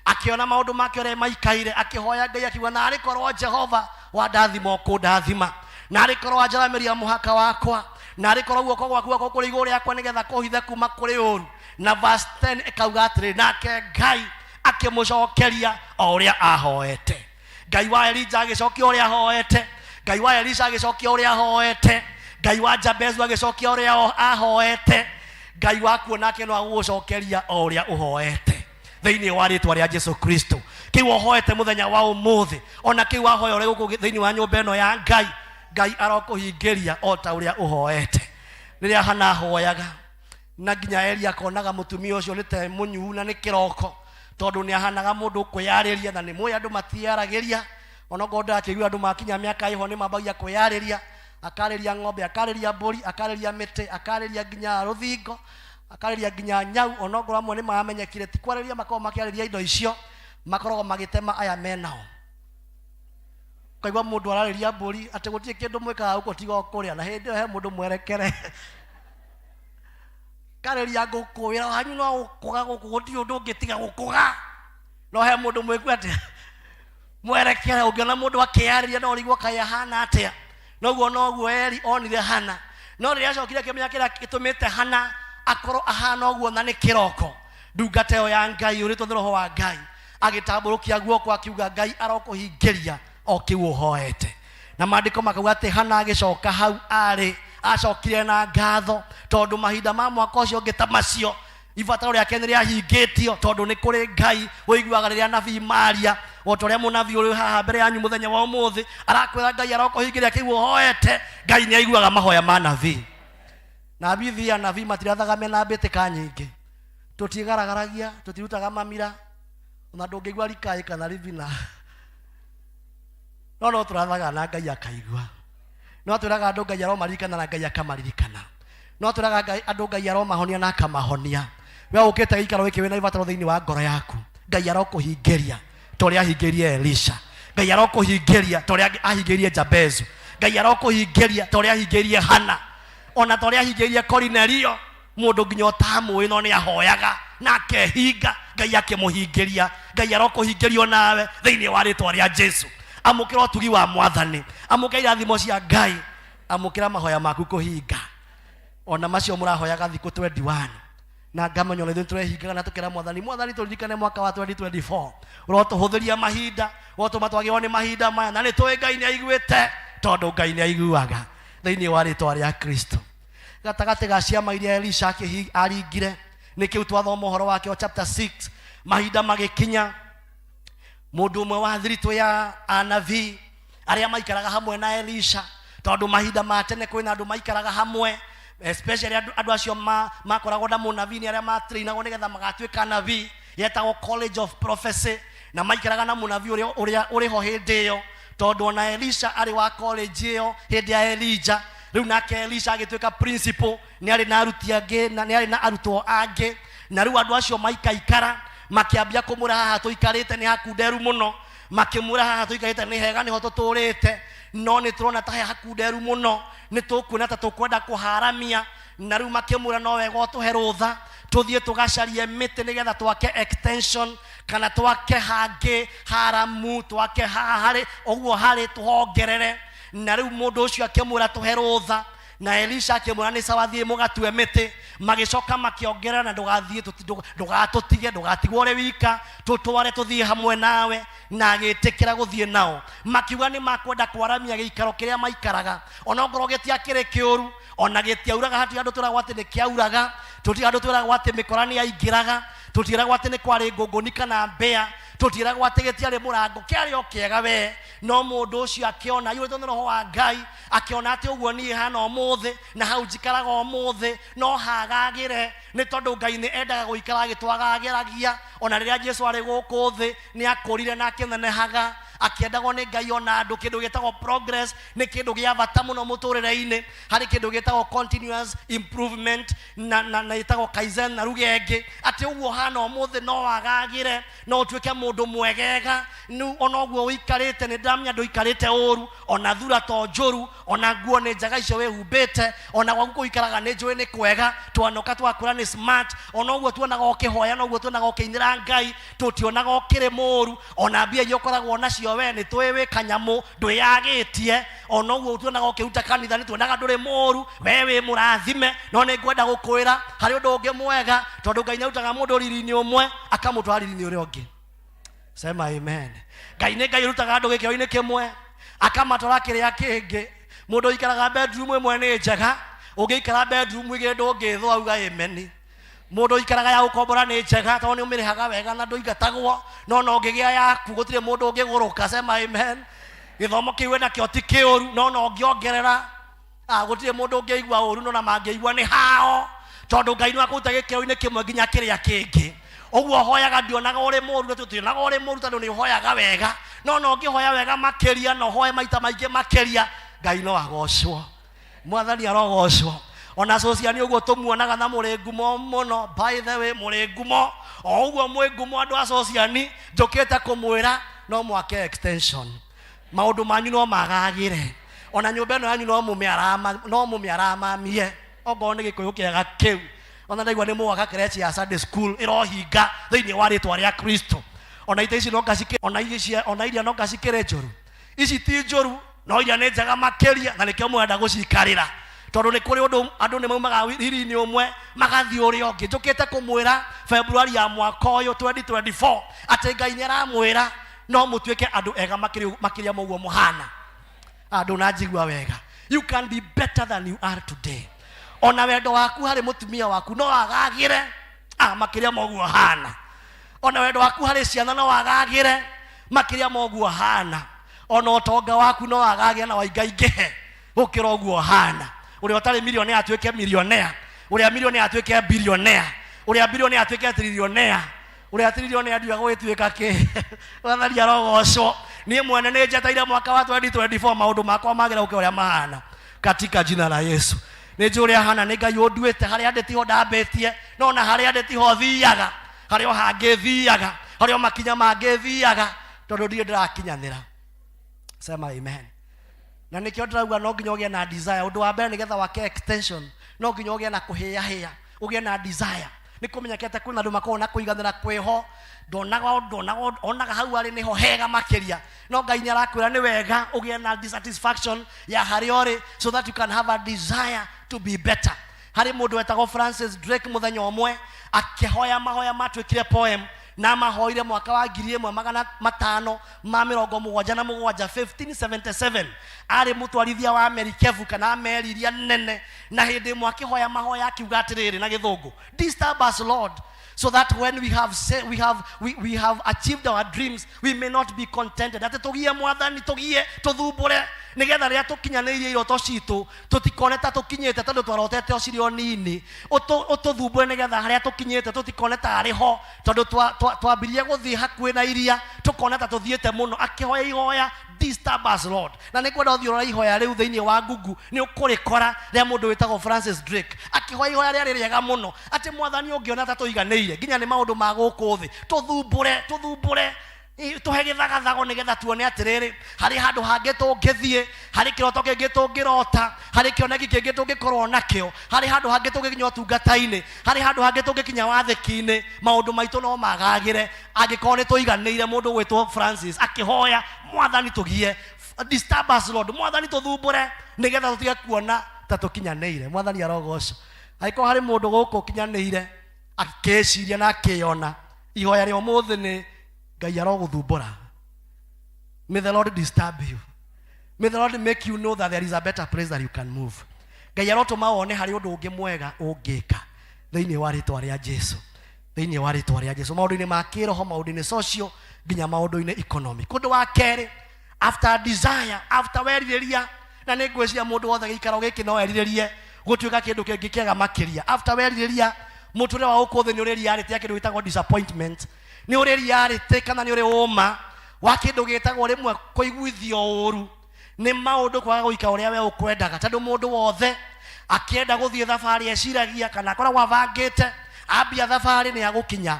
akĩona maũndũ make ũrĩa maikaire, akĩhoya Ngai akiuga, narĩ korwo Jehova wandathima ũkũndathima, narĩ korwo wanjaramĩria mũhaka wakwa, narĩ korwo guoko gwaku gwakorwo kũrĩ igũrũ rĩakwa nĩgetha kũhithe kuma kũrĩ ũru. Na verse 10 ĩkauga atĩrĩ, nake Ngai akĩmũcokeria o ũrĩa ahoete. Ngai wa Elija agĩcokia ũrĩa ahoete, Ngai wa Elisha agĩcokia ũrĩa ahoete, Ngai wa Jabezu agĩcokia ũrĩa ahoete. Ngai waku onake no agũgũcokeria o ũrĩa ũhoete thĩinĩ wa rĩtwa rĩa Jesu Kristo. Kĩu ũhoete mũthenya wa ũmũthĩ, ona kĩu wahoya ũrĩ gũkũ thĩinĩ wa nyũmba ĩno ya Ngai, Ngai arokũhingĩria o ta ũrĩa ũhoete. Rĩrĩa Hana ahoyaga na nginya Eli akonaga mũtumia ũcio nĩ ta mũnyuu na nĩ kĩroko, tondũ nĩ ahanaga mũndũ ũkwĩyarĩria, na nĩ mũĩ andũ matiyaragĩria, onokorwo ndakĩigua andũ makinya mĩaka ĩho nĩ mambagia kwĩyarĩria, akarĩria ng'ombe, akarĩria mbũri, akarĩria mĩtĩ, akarĩria nginya rũthingo, akarĩria nginya nyau, onokorwo amwe nĩ maramenyekire ti kwarĩria makoragwo makĩarĩria indo icio, makoragwo magĩtema aya menao. Ũkaigua mũndũ ararĩria mbũri atĩ gũtirĩ kĩndũ mwĩkaga gũkũ tiga o kũrĩa, na hĩndĩ ĩyo he mũndũ mwerekere. Karĩria ngũkũ, wĩra wanyu no gũkũga gũkũ, gũtirĩ ũndũ ũngĩ tiga gũkũga. No he mũndũ mwĩku atĩa? Mwerekere. Ũngĩona mũndũ akĩyarĩria no ũrigwo kaĩ ahana atĩa. Noguo noguo Eli onire Hana. No rĩrĩa acokire akĩmenya kĩrĩa gĩtũmĩte Hana akorwo ahana ũguo na nĩ kĩroko, ndungata ĩyo ya Ngai ũrĩtwo nĩ Roho wa Ngai agĩtambũrũkia guoko akiuga, Ngai arokũhingĩria o kĩu ũhoete. Na maandĩko makauga atĩ Hana agĩcoka hau arĩ, acokire na ngatho, tondũ mahinda ma mwaka ũcio ũngĩ ta macio ibataro rĩake nĩ rĩahingĩtio, tondũ nĩ kũrĩ Ngai ũiguaga rĩrĩa anabii maria, o ta ũrĩa mũnabii ũrĩ haha mbere yanyu mũthenya wa ũmũthĩ arakwĩra Ngai arokũhingĩria kĩu ũhoete. Ngai nĩ aiguaga mahoya ma nabii. Na bithi ya nabii matirathaga mena mbĩtĩka nyingĩ, tũtigaragaragia, tũtirutaga mamira, ona ndũngĩigua rikaĩ kana ribina, no no tũrathaga na Ngai akaigua. No twĩraga andũ Ngai aromaririkana na Ngai akamaririkana. No twĩraga andũ Ngai aromahonia na akamahonia. We ũkĩte gĩikaro gĩkĩ wĩna ibataro thĩinĩ wa ngoro yaku, Ngai arokũhingĩria ta ũrĩa ahingĩirie Elisha. Ngai arokũhingĩria ta ũrĩa ahingĩirie Jabezu. Ngai arokũhingĩria ta ũrĩa ahingĩirie Hana, ona ta ũrĩa ahingĩirie Korinelio, mũndũ nginya ũtamũĩ no nĩ ahoyaga na akehinga, Ngai akĩmũhingĩria. Ngai arokũhingĩria onawe thĩinĩ wa rĩtwa rĩa Jesu. Amũkĩra ũtugi wa Mwathani, amũkĩra irathimo cia Ngai, amũkĩra mahoya maku kũhinga, ona macio mũrahoyaga thikũ 21. Na ngamenya ona ithuĩ tũrehingaga na tũkera Mwathani, Mwathani tũririkane mwaka wa 2024, ũrotũhũthĩria mahinda, ũrotũma twagĩrwo nĩ mahinda maya, na nĩ tũĩ Ngai nĩ aiguĩte, tondũ Ngai nĩ aiguaga thĩinĩ wa rĩtwa rĩa Kristo. Gatagatĩ ga ciama iria Elisha aringire, nĩ kĩu twathoma ũhoro wake o chapter 6. Mahinda magĩkinya, mũndũ ũmwe wa thiritũ ya anabii arĩa maikaraga hamwe na Elisha, tondũ mahinda ma tene kwĩna andũ maikaraga hamwe Especially andũ acio makoragwo na mũnabii, nĩ arĩa matrainagwo nĩgetha magatuĩka nabii, yetagwo College of Prophecy, na maikaraga na mũnabii ũrĩa ũrĩ ho hĩndĩ ĩyo, tondũ ona Elisha arĩ wa college ĩyo hĩndĩ ya Elija. Rĩu nake Elisha agĩtuĩka principal, nĩ arĩ na aruti angĩ na nĩ arĩ na arutwo angĩ. Na rĩu andũ acio maikaikara makĩambia kũmũra, "Haha tũikarĩte nĩ hakunderu mũno." Makĩmwĩra, "Haha tũikarĩte nĩ hega, nĩho tũtũrĩte, no nĩ tũrona ta he hakunderu mũno, nĩ tũkuona ta tũkwenda kũharamia." Na rĩu makĩmwĩra, "No wega ũtũhe rũtha tũthiĩ tũgacarie mĩtĩ nĩgetha twake extension, kana twake hangĩ haramu, twake haha harĩ ũguo harĩ tũhongerere." Na rĩu mũndũ ũcio akĩmwĩra, "Tũhe rũtha." Na Elisha akĩmwĩra, "Nĩ sawa, thiĩ mũgatue mĩtĩ." Magĩcoka makĩongerera, "Na ndũgathiĩ, ndũgatũtige, ndũgatigwo ũrĩ wika, tũtware tũthiĩ hamwe nawe." Na agĩtĩkĩra gũthiĩ nao. Makiuga nĩ makwenda kwaramia gĩikaro kĩrĩa maikaraga, onokorwo gĩtiakĩrĩ kĩũru, ona gĩtiauraga. Hatirĩ andũ twĩragwo atĩ nĩ kĩauraga, tũtirĩ andũ twĩragwo atĩ mĩkora nĩ yaingĩraga, tũtiĩragwo atĩ nĩ kwarĩ ngũngũni kana mbĩa, tũtiĩragwo atĩ gĩtiarĩ mũrango, kĩarĩ o kĩega we. No mũndũ ũcio akĩona, aiyũrĩtwo nĩ roho wa Ngai, akĩona atĩ ũguo niĩ hana ũmũthĩ na hau njikaraga ũmũthĩ no hagagĩre, nĩ tondũ Ngai nĩ endaga gũikara agĩtwagagĩragia. Ona rĩrĩa Jesu arĩ gũkũ thĩ, nĩ akũrire na akĩnenehaga, akĩendagwo nĩ Ngai ona andũ. Kĩndũ gĩtagwo progress nĩ kĩndũ gĩa bata mũno mũtũrĩre-inĩ. Harĩ kĩndũ gĩtagwo continuous improvement na ĩtagwo kaizen na ruga ĩngĩ, atĩ ũguo hana ũmũthĩ no wagagĩre, no ũtuĩke mũndũ mwegega. Nĩu ona ũguo ũikarĩte, nĩ ndĩramenya ndũikarĩte ũru, ona thura to njũru, ona nguo nĩ njega icio wĩhumbĩte, ona gwaku kũikaraga nĩ njũĩ nĩ kwega, twanoka twakũra nĩ smart. Ona ũguo tuonaga ũkĩhoya na ũguo tuonaga ũkĩinĩra Ngai, tũtionaga ũkĩrĩ mũru. Ona mbia iria ũkoragwo nacio we nĩ tũĩ wĩ kanyamũ, ndwĩyagĩtie. Ona ũguo tuonaga ũkĩruta kanitha, nĩ tuonaga ndũrĩ mũru, we wĩ mũrathime. No nĩ ngwenda gũkwĩra harĩ ũndũ ũngĩ mwega, tondũ Ngai nĩ arutaga mũndũ riri-inĩ ũmwe akamũtwara riri-inĩ ũrĩa ũngĩ. Sema amen. Ngai nĩ Ngai ũrutaga andũ gĩkĩro-inĩ kĩmwe akamatwara kĩrĩa kĩngĩ. Mũndũ ũikaraga bedroom ĩmwe nĩ njega, ũngĩikara bedroom igĩrĩ ndũngĩthwo. Auga amen. Mũndũ ũikaraga ya gũkombora nĩ njega, tondũ nĩ ũmĩrĩhaga wega na ndũingatagwo, no ũngĩgĩa yaku gũtirĩ mũndũ ũngĩgũrũka. Sema amen. Gĩthomo kĩu wĩnakĩo ti kĩũru, no ũngĩongerera, gũtirĩ mũndũ ũngĩigua ũru, no na mangĩigua nĩ hao, tondũ Ngai nĩ akũruta gĩkĩro-inĩ kĩmwe nginya kĩrĩa kĩngĩ. Ũguo ũhoyaga, ndionaga ũrĩ mũru, na tũtionaga ũrĩ mũru, tondũ nĩ ũhoyaga wega, no ũngĩhoya wega makĩria na ũhoe maita maingĩ makĩria, Ngai no agocwo. Mwathani arogocwo. Ona cũcia nĩ ũguo tũmuonaga na mũrĩ ngumo mũno. By the way, mũrĩ ngumo o ũguo mwĩ ngumo. Andũ a Sociani, njũkĩte kũmwĩra no mwake extension, maũndũ manyu no magagĩre, ona nyũmba ĩno yanyu no mũmĩaramamie, okorwo nĩ Gĩkũyũ kĩega kĩu. Ona ndaigua nĩ mũgwaka crèche ya Sunday school, ĩrohinga thĩinĩ wa rĩtwa rĩa Kristo. Ona ite ici no ngacikĩ, ona ici, ona iria no ngacikĩrĩ njũru. Ici ti njũru, no iria nĩ njega makĩria, na nĩkĩo mwenda gũcikarĩra, tondũ nĩ kũrĩ ũndũ andũ nĩ maumaga riri-inĩ ũmwe magathiĩ ũrĩa ũngĩ. Njũkĩte kũmwĩra February ya mwaka ũyũ 2024 atĩ Ngai nĩ aramwĩra no mũtuĩke andũ ega makĩria ma ũguo mũhana. Andũ na njigua wega, you can be better than you are today. Ona wendo waku harĩ mũtumia waku no agagĩre makĩria ma ũguo hana. Ona wendo waku harĩ ciana no agagĩre makĩria ma ũguo hana. Ona ũtonga waku no agagĩre na waingaingĩhe gũkĩra ũguo hana. Ũrĩa ũtarĩ milionea atuĩke milionea, ũrĩa milionea atuĩke bilionea, ũrĩa bilionea atuĩke trilionea, ũrĩa trilionea ndiuga gũgĩtuĩka kĩ. Mwathani arogocwo. Niĩ mwene nĩ njeteire mwaka wa 2024 maũndũ makwa magĩre gũkĩra ũrĩa mahana, katika jina la Yesu. Nĩ njũĩ ũrĩa hana, nĩ Ngai ũnduĩte. Harĩa ndĩ tiho ndambĩtie, no na harĩa ndĩ tiho thiaga, harĩa o hangĩ thiaga, harĩa o makinya mangĩ thiaga, tondũ ndirĩ ndĩrakinyanĩra. Sema amen. Na nĩkĩo ndĩrauga no nginya ũgĩe na desire. Ũndũ wa mbere, nĩgetha wake extension, no nginya ũgĩe na kũhĩahĩa, ũgĩe na desire. Nĩ kũmenyekete kwĩna andũ makoragwo na kũiganĩra kwĩho, ndonaga onaga hau arĩ nĩho hega makĩria. No Ngai nĩ arakwĩra nĩ wega ũgĩe na dissatisfaction ya harĩa ũrĩ, so that you can have a desire to be better. Harĩ mũndũ wetagwo Francis Drake, mũthenya ũmwe akĩhoya mahoya matuĩkire poem, na mahoire mwaka wa 1577, 1577. Arĩ mũtwarithia wa merikebu kana meri iria nene, na hĩndĩ ĩmwe akĩhoya mahoya akiuga atĩrĩrĩ na Gĩthũngũ, "Disturb us, Lord, So that when we have say, we have we, we have achieved our dreams, we may not be contented. Atĩ tũgie mwathani, tũgie tũthumbũre, nĩgetha rĩrĩa tũkinyanĩirie iroto citũ tũtikone ta tũkinyĩte, tondũ twarotete o cirĩ o nini. Ũtũthumbũre nĩgetha harĩa tũkinyĩte tũtikone ta arĩ ho, tondũ twambirie gũthiĩ hakuhĩ na iria tũkona ta tũthiĩte mũno. Akĩhoya ihoya, "Disturb us, Lord." Na nĩ ngwenda ũthiĩ ũrore ihoya rĩu thĩinĩ wa Google, nĩ ũkũrĩkora, rĩa mũndũ wĩtagwo Francis Drake, akĩhoya ihoya rĩarĩ rĩega mũno, atĩ mwathani, ũngĩona ta tũiganĩire nginya nĩ maũndũ ma gũkũ thĩ, tũthumbũre, tũthumbũre, tũhe gĩthagathago, nĩgetha tuone atĩrĩrĩ, harĩ handũ hangĩ tũngĩthiĩ, harĩ kĩroto kĩngĩ tũngĩrota, harĩ kĩoneki kĩngĩ tũngĩkorwo nakĩo, harĩ handũ hangĩ tũngĩkinya ũtungata-inĩ, harĩ handũ hangĩ tũngĩkinya wathĩki-inĩ. Maũndũ maitũ no magagĩre angĩkorwo nĩ tũiganĩire. Mũndũ gwĩtwo Francis akĩhoya, mwathani tũgie, "Disturb us, Lord." Mwathani tũthumbũre nĩgetha tũtige kuona ta tũkinyanĩire. Mwathani arogocwo. Angĩkorwo harĩ mũndũ gũkũ ũkinyanĩire akĩciria na akĩyona, ihoya rĩa ũmũthĩ nĩ Ngai arogũthumbũra. May the Lord disturb you. May the Lord make you know that there is a better place that you can move. Ngai arotũma wone harĩ ũndũ ũngĩ mwega ũngĩka thĩinĩ wa rĩtwa rĩa Jesu, thĩinĩ wa rĩtwa rĩa Jesu, maũndũ-inĩ ma kĩroho, maũndũ-inĩ social, nginya maũndũ-inĩ economic. Ũndũ wa kerĩ, after desire, after werirĩria, na nĩ ngwĩciria mũndũ wothe gĩikaro gĩkĩ no erirĩrie gũtuĩka kĩndũ kĩngĩ kĩega makĩria. After werirĩria, mũtũrĩre wa gũkũ thĩ nĩ ũrĩ reality ya kĩndũ gĩtagwo disappointment, nĩ ũrĩ reality kana nĩ ũrĩ ũma wa kĩndũ gĩtagwo rĩmwe kũiguithio ũru nĩ maũndũ kwaga gũika ũrĩa we ũkwendaga, tondũ mũndũ wothe akĩenda gũthiĩ thabarĩ eciragia kana akoragwo abangĩte ambia thabarĩ nĩ agũkinya.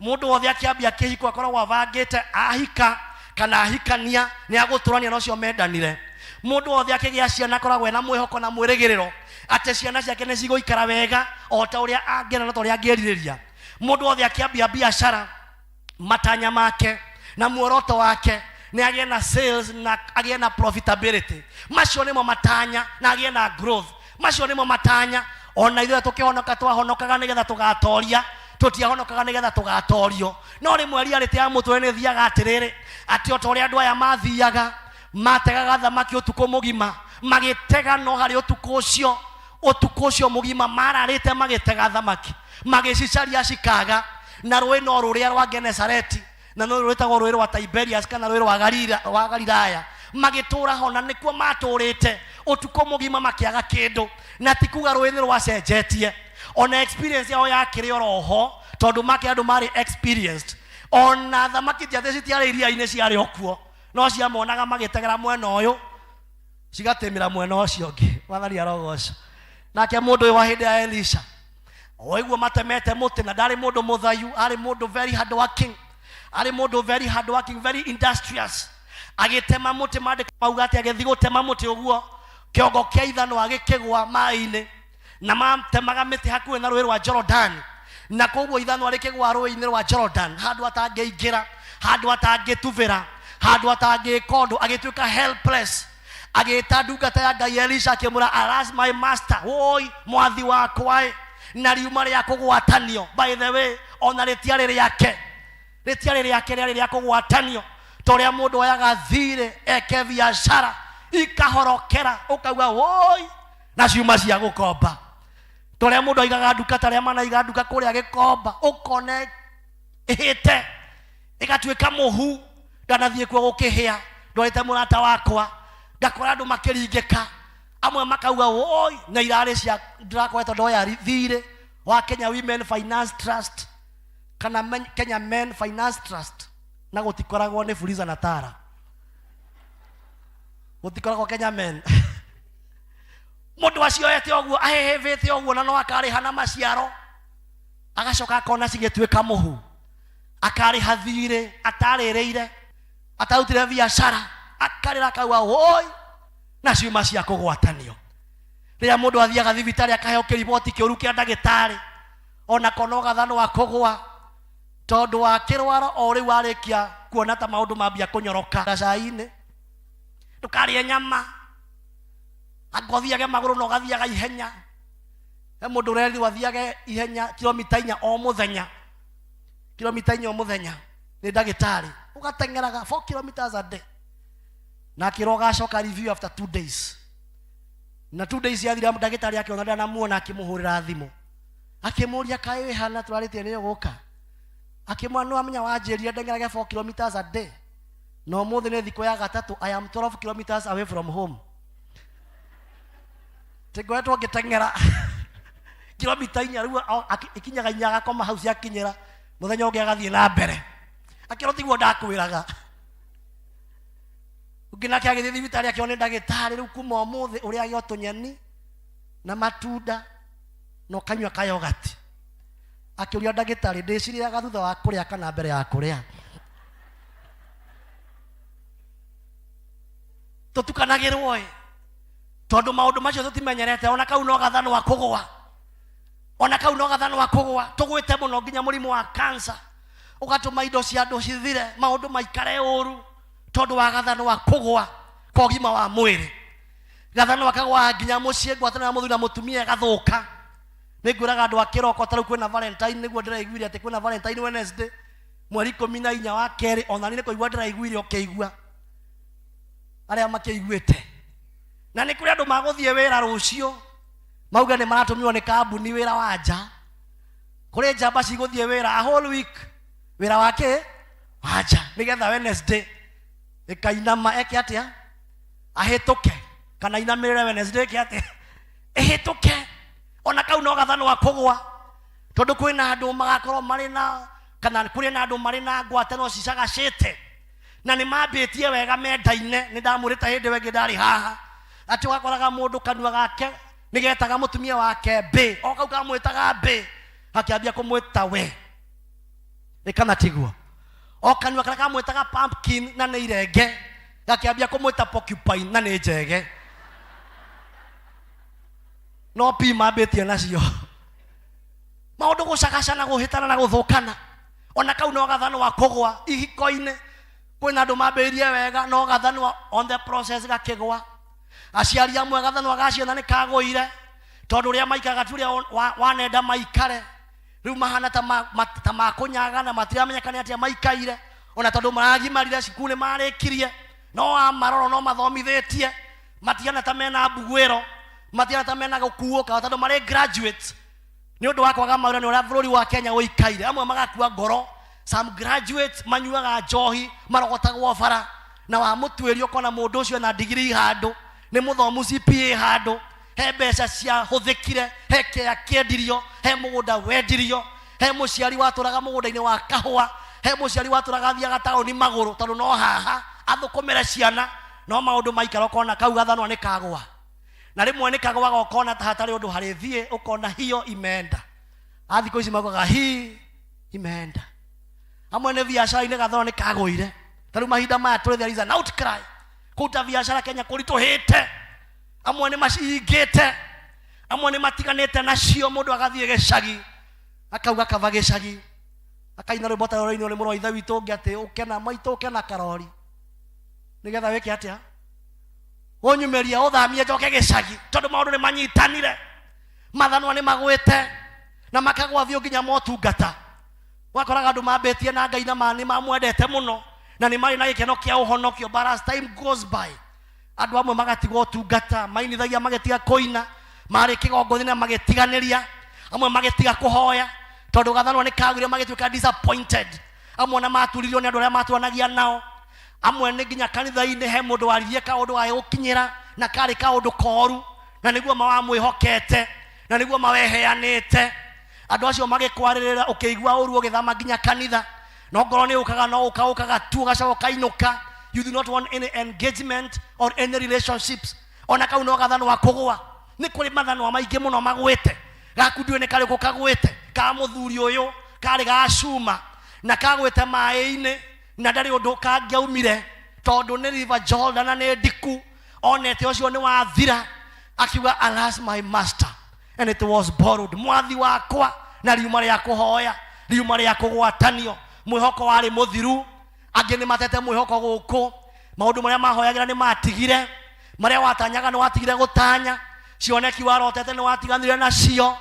Mũndũ wothe akĩambia kĩhiko akoragwo abangĩte ahika kana ahikania nĩ agũtũrania na ũcio mendanire. Mũndũ wothe akĩgĩa ciana akoragwo ena mwĩhoko na mwĩrĩgĩrĩro atĩ ciana ciake nĩ cigũikara wega o ta ũrĩa angĩenda na ta ũrĩa angĩrirĩria. Mũndũ wothe akĩambia biacara, matanya make na muoroto wake nĩ agĩe na sales na agĩe na profitability. Macio nĩmo matanya, na agĩe na growth. Macio nĩmo matanya. Ona ithuĩ tũkĩhonoka, twahonokaga nĩgetha tũgatoria, tũtiahonokaga nĩgetha tũgatorio. No rĩmwe reality ya mũtũrĩre nĩ ĩthiaga atĩrĩrĩ, atĩ o ta ũrĩa andũ aya mathiaga mategaga thamaki ũtukũ mũgima magĩtega, no harĩ ũtukũ ũcio, ũtukũ ũcio mũgima mararĩte magĩtega thamaki, magĩcicaria cikaga, na rũĩ no rũrĩa rwa Genesareti, na no rwĩtagwo rũĩ rwa Tiberias kana rũĩ rwa rwa Galilaya, magĩtũra ho, na nĩkuo matũrĩte ũtukũ mũgima makĩaga kĩndũ. Na ti kuga rũĩ nĩ rwacenjetie, ona experience yao yakĩrĩ oro ho, tondũ make andũ marĩ experienced. Ona thamaki ti atĩ citiarĩ iria-inĩ, ciarĩ o kuo, no ciamonaga magĩtegera mwena ũyũ, cigatĩmĩra mwena ũcio ũngĩ. Mwathani arogocwo. Nake mũndũ ũyũ wa hĩndĩ ya Elisha oiguo matemete mũtĩ, na ndarĩ mũndũ mũthayu, arĩ mũndũ very hard working, arĩ mũndũ very hard working, very industrious, agĩtema mũtĩ. Maandĩko mauga atĩ agĩthiĩ gũtema mũtĩ ũguo, kĩongo kĩa ithanwa gĩkĩgwa maĩ-inĩ, na matemaga mĩtĩ hakuhĩ na rũĩ rwa Jorodani, na koguo ithanwa rĩkĩgwa rũĩ-inĩ rwa Jordan, handũ atangĩingĩra, handũ atangĩtubĩra, handũ atangĩka ũndũ, agĩtuĩka helpless. Agĩta ndungata ya Ngai Elisha, akĩmwĩra, "Alas, my master, woi mwathi wakwa ĩ." Na riuma rĩa kũgwatanio, by the way, ona rĩtiarĩ rĩake, rĩtiarĩ rĩake, rĩarĩ rĩa kũgwatanio, ta ũrĩa mũndũ oyaga thirĩ eke biacara ikahorokera, ũkauga woi, na ciuma cia gũkomba, ta ũrĩa mũndũ aigaga nduka, ta arĩa manaiga nduka kũrĩa gĩkomba, ũkone ĩhĩte ĩgatuĩka mũhu. Ndanathiĩ kuo gũkĩhĩa, ndwarĩte mũrata wakwa, ngakora andũ makĩringĩka, amwe makauga woi, na irarĩ cia ndĩrakoretwo ndoya thirĩ wa Kenya Women Finance Trust kana Kenya Men Finance Trust, na gũtikoragwo nĩ Fuliza na Tara, gũtikoragwo Kenya Men. Mũndũ acioete ũguo, ahĩhĩvĩte ũguo, na no akarĩha na maciaro, agacoka akona cigĩtuĩka mũhu, akarĩha thirĩ atarĩrĩire, atarutire biacara, akarĩra akauga woi, na ciuma cia kũgwatanio. Rĩrĩa mũndũ athiaga thibitarĩ akaheo kĩriboti kĩũru kĩa ndagĩtarĩ, ona kono gathanwa kũgwa tondũ wa kĩrwaro, o rĩu warĩkia kuona ta maũndũ mambia kũnyoroka cai-inĩ, ndũkarĩe nyama, anga ũthiage magũrũ na ũgathiaga ihenya. He mũndũ ũrerirwo athiage ihenya kilomita 4 o mũthenya, kilomita 4 o mũthenya nĩ ndagĩtarĩ, ũgateng'eraga 4 kilometers a day, na akĩrwo ũgacoka review after 2 days, na 2 days yathira, ndagĩtarĩ akĩona ndanamuona, akĩmũhũrĩra thimũ. Akĩmũria kaĩ wĩ hana tũrarĩtie nĩ ũgũka. Akĩmwĩra nĩ wamenya wanjĩrire ndengerage 4 kilometers a day. Na ũmũthĩ nĩ thikũ ya gatatũ I am 12 kilometers away from home. Tingoretwo ngĩteng'era kilomita inya rĩu ikinyaga inya agakoma hau ciakinyĩra mũthenya ũngĩ agathiĩ na mbere. Akĩrwo tiguo ndakwĩraga. Ũngĩ nake agĩthiĩ thibitarĩ akĩona nĩ ndagĩtarĩ rĩu kuma ũmũthĩ ũrĩage o tũnyeni na matunda na ũkanyua kayogati. Akĩũria ndagĩtarĩ ndĩcirĩaga thutha wa kũrĩa kana mbere ya kũrĩa. Tũtukanagĩrwo ĩ tondũ maũndũ macio tũtimenyerete ona kau no gathanwa kũgũa ona kau no gathanwa kũgũa tũgwĩte mũno nginya mũrimũ wa kansa ũgatũma indo cia andũ cithire maũndũ maikare ũru tondũ wa gathanwa kũgũa kwa ũgima wa mwĩrĩ gathanwa kagũaga nginya mũciĩ ngwatanĩro ya mũthuri na mũtumia ĩgathũka nĩ ngwĩraga andũ a kĩroko ta rĩu kwĩna valentine nĩguo ndĩraiguire atĩ kwĩna valentine wednesday mweri ikũmi na inya wa kerĩ ona niĩ nĩ kũigua ndĩraiguire ũkĩigua arĩa makĩiguĩte na nĩ kũrĩ andũ magũthiĩ wĩra rũciũ mauge nĩ maratũmirwo nĩ kambuni wĩra wa nja kũrĩ njamba cigũthiĩ wĩra a whole week wĩra wa kĩ wa nja nĩgetha Wednesday ĩkainama eke atĩa ahĩtũke kana inamĩrĩre Wednesday ĩke atĩa ĩhĩtũke ona kau no gathanwa kũgwa tondũ kwĩna andũ magakorwo marĩ na kana kũrĩ na andũ marĩ na ngwatanĩro cicagacĩte na nĩ mambĩtie wega mendaine nĩ ndamwĩrĩte hĩndĩ ĩyo ĩngĩ ndarĩ haha atĩ ũgakoraga mũndũ kanua gake nĩ getaga mũtumia wake mbĩ o kau kamwĩtaga mbĩ gakĩambia kũmwĩta we ĩ kana tiguo o kanua karĩa kamwĩtaga pumpkin na nĩ irenge gakĩambia kũmwĩta porcupine na nĩ njege no pi mambĩtie nacio maũndũ gũcagacana gũhĩtana na gũthũkana ona kau no gathanwa kũgwa ihiko-inĩ kwĩna andũ mambĩrĩirie wega no gathanwa on the process gakĩgwa aciari amwe gathanwa ga ciana nĩ kagũire tondũ ũrĩa maikaraga ti ũrĩa wanenda maikare rĩu mahana ta ta makũnyagana matiramenyeka nĩ atĩa maikaire ona tondũ maragimarire cukuru nĩ marĩkirie no amaroro no mathomithĩtie matigana ta mena mbuguĩro matigana ta mena gũkuũka tondũ marĩ graduates nĩ ũndũ wa kwaga mawĩra nĩ ũrĩa bũrũri wa Kenya ũikaire amwe magakua ngoro some graduates manyuaga njohi marogotagwo bara na wamũtuĩria ũkona mũndũ ũcio na digiri handũ nĩ mũthomu CPA handũ he mbeca ciahũthĩkire he kĩa kĩendirio he mũgũnda wendirio he mũciari watũraga mũgũnda-inĩ wa kahũa he mũciari watũraga athiaga taũni magũrũ tondũ no haha athũkũmĩre ciana no maũndũ maikara ũkona kau gathanwa nĩ kagũa na rĩmwe nĩ kagũaga ũkona ta hatarĩ ũndũ harĩ thiĩ ũkona hiyo imeenda a thikũ ici maugaga hii imeenda amwe nĩ biacara-inĩ gathanwa nĩ kagũire ta rĩu mahinda maya tũrĩ there is an outcry kũruta biacara Kenya kũritũhĩte amwe nĩ macihingĩte amwe nĩ matiganĩte nacio mũndũ agathiĩ gĩcagi akauga kaba gĩcagi akaina rwĩmbo ta rũrainwo nĩ mũrũ wa ithe witũ ũngĩ atĩ ũkena maitũ ũkena karori nĩgetha wĩke atĩa ũnyumĩrie ũthamie njoke gĩcagi tondũ maũndũ nĩ manyitanire mathanwa nĩ magwĩte na makagwa biũ nginya motungata wakoraga andũ mambĩtie na ngai na nĩ mamwendete mũno na nĩ marĩ na gĩkeno kĩa ũhonokio but as time goes by andũ amwe magatigwo ũtungata mainithagia magĩtiga kũina marĩ kĩgongona magĩtiganĩria amwe magĩtiga kũhoya tondũ gathanwa nĩ kagwire magĩtuĩka disappointed amwe ona maturirio nĩ andũ arĩa matũranagia nao amwe nĩ nginya kanitha-inĩ he mũndũ waririe kaũndũ gagĩgũkinyĩra na karĩ kaũndũ koru na nĩguo mawamwĩhokete na nĩguo maweheanĩte andũ acio magĩkwarĩrĩra ũkĩigua ũru ũgĩthama nginya kanitha no ngoro nĩ ũkaga no ũka ũkaga tu ũgacoka ũkainũka you do not want any engagement or any relationships ona kau no gathanwa kũgũa nĩ kũrĩ mathanwa maingĩ mũno magwĩte gaku ndiũĩ nĩ karĩkũ kagwĩte ka mũthuri ũyũ karĩ ga cuma na kagwĩte maĩ-inĩ na ndarĩ ũndũ kangĩaumire tondũ nĩ river Jordan na nĩ ndiku onete ũcio nĩ wathira akiuga alas my master and it was borrowed mwathi wakwa na riuma rĩa kũhoya riuma rĩa kũgwatanio mwĩhoko warĩ mũthiru angĩ nĩ matete mwĩhoko gũkũ maũndũ marĩa mahoyagĩra nĩ matigire marĩa watanyaga nĩ watigire gũtanya cioneki warotete nĩ watiganire nacio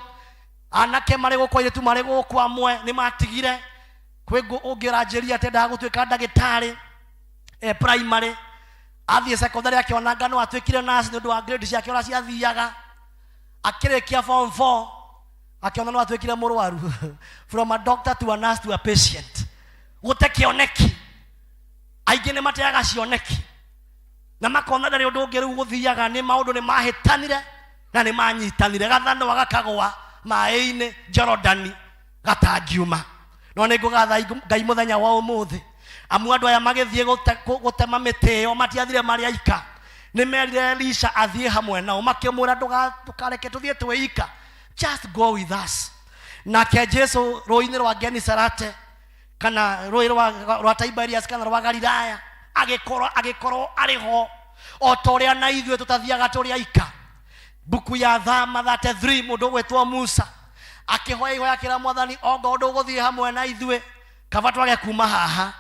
anake marĩ gũkũ airĩtu marĩ gũkũ amwe nĩ matigire kwĩ ũngĩ ũranjĩria atĩ endaga gũtuĩka ndagĩtarĩ e primary athiĩ secondary akĩona nga no atuĩkire nurse nĩ ũndũ wa grade ciake ũrĩa ciathiaga akĩrĩkia form 4 Akĩona no atuĩkire mũrwaru. From a doctor to a nurse to a patient. Gũte kĩoneki. Aingĩ nĩ mateaga cioneki na makona ndarĩ ũndũ ũngĩ rĩu gũthiaga, nĩ maũndũ nĩ mahĩtanire na nĩ manyitanire. Gathanwa gakagwa maĩ-inĩ Jorodani gatangiuma. No nĩ ngũgatha Ngai mũthenya wa ũmũthĩ, amu andũ aya magĩthiĩ gũtema mĩtĩ ĩyo matiathire marĩ aika. Nĩ merire Elisha athiĩ hamwe nao, makĩmwĩra ndũkareke tũthiĩ twĩ ika, just go with us. Nake Jesu rũĩ-inĩ rwa Genesarate kana rũĩ rwa Tiberias kana rwa Galilaya agĩkorwo arĩ ho, o ta ũrĩa na ithuĩ tũtathiaga tũrĩ aika. Mbuku ya Thama 33, mũndũ ũgwĩtwo Musa akĩhoya ihoya akĩra Mwathani, ongorwo ndũgũthiĩ hamwe na ithuĩ, kaba twage kuma haha.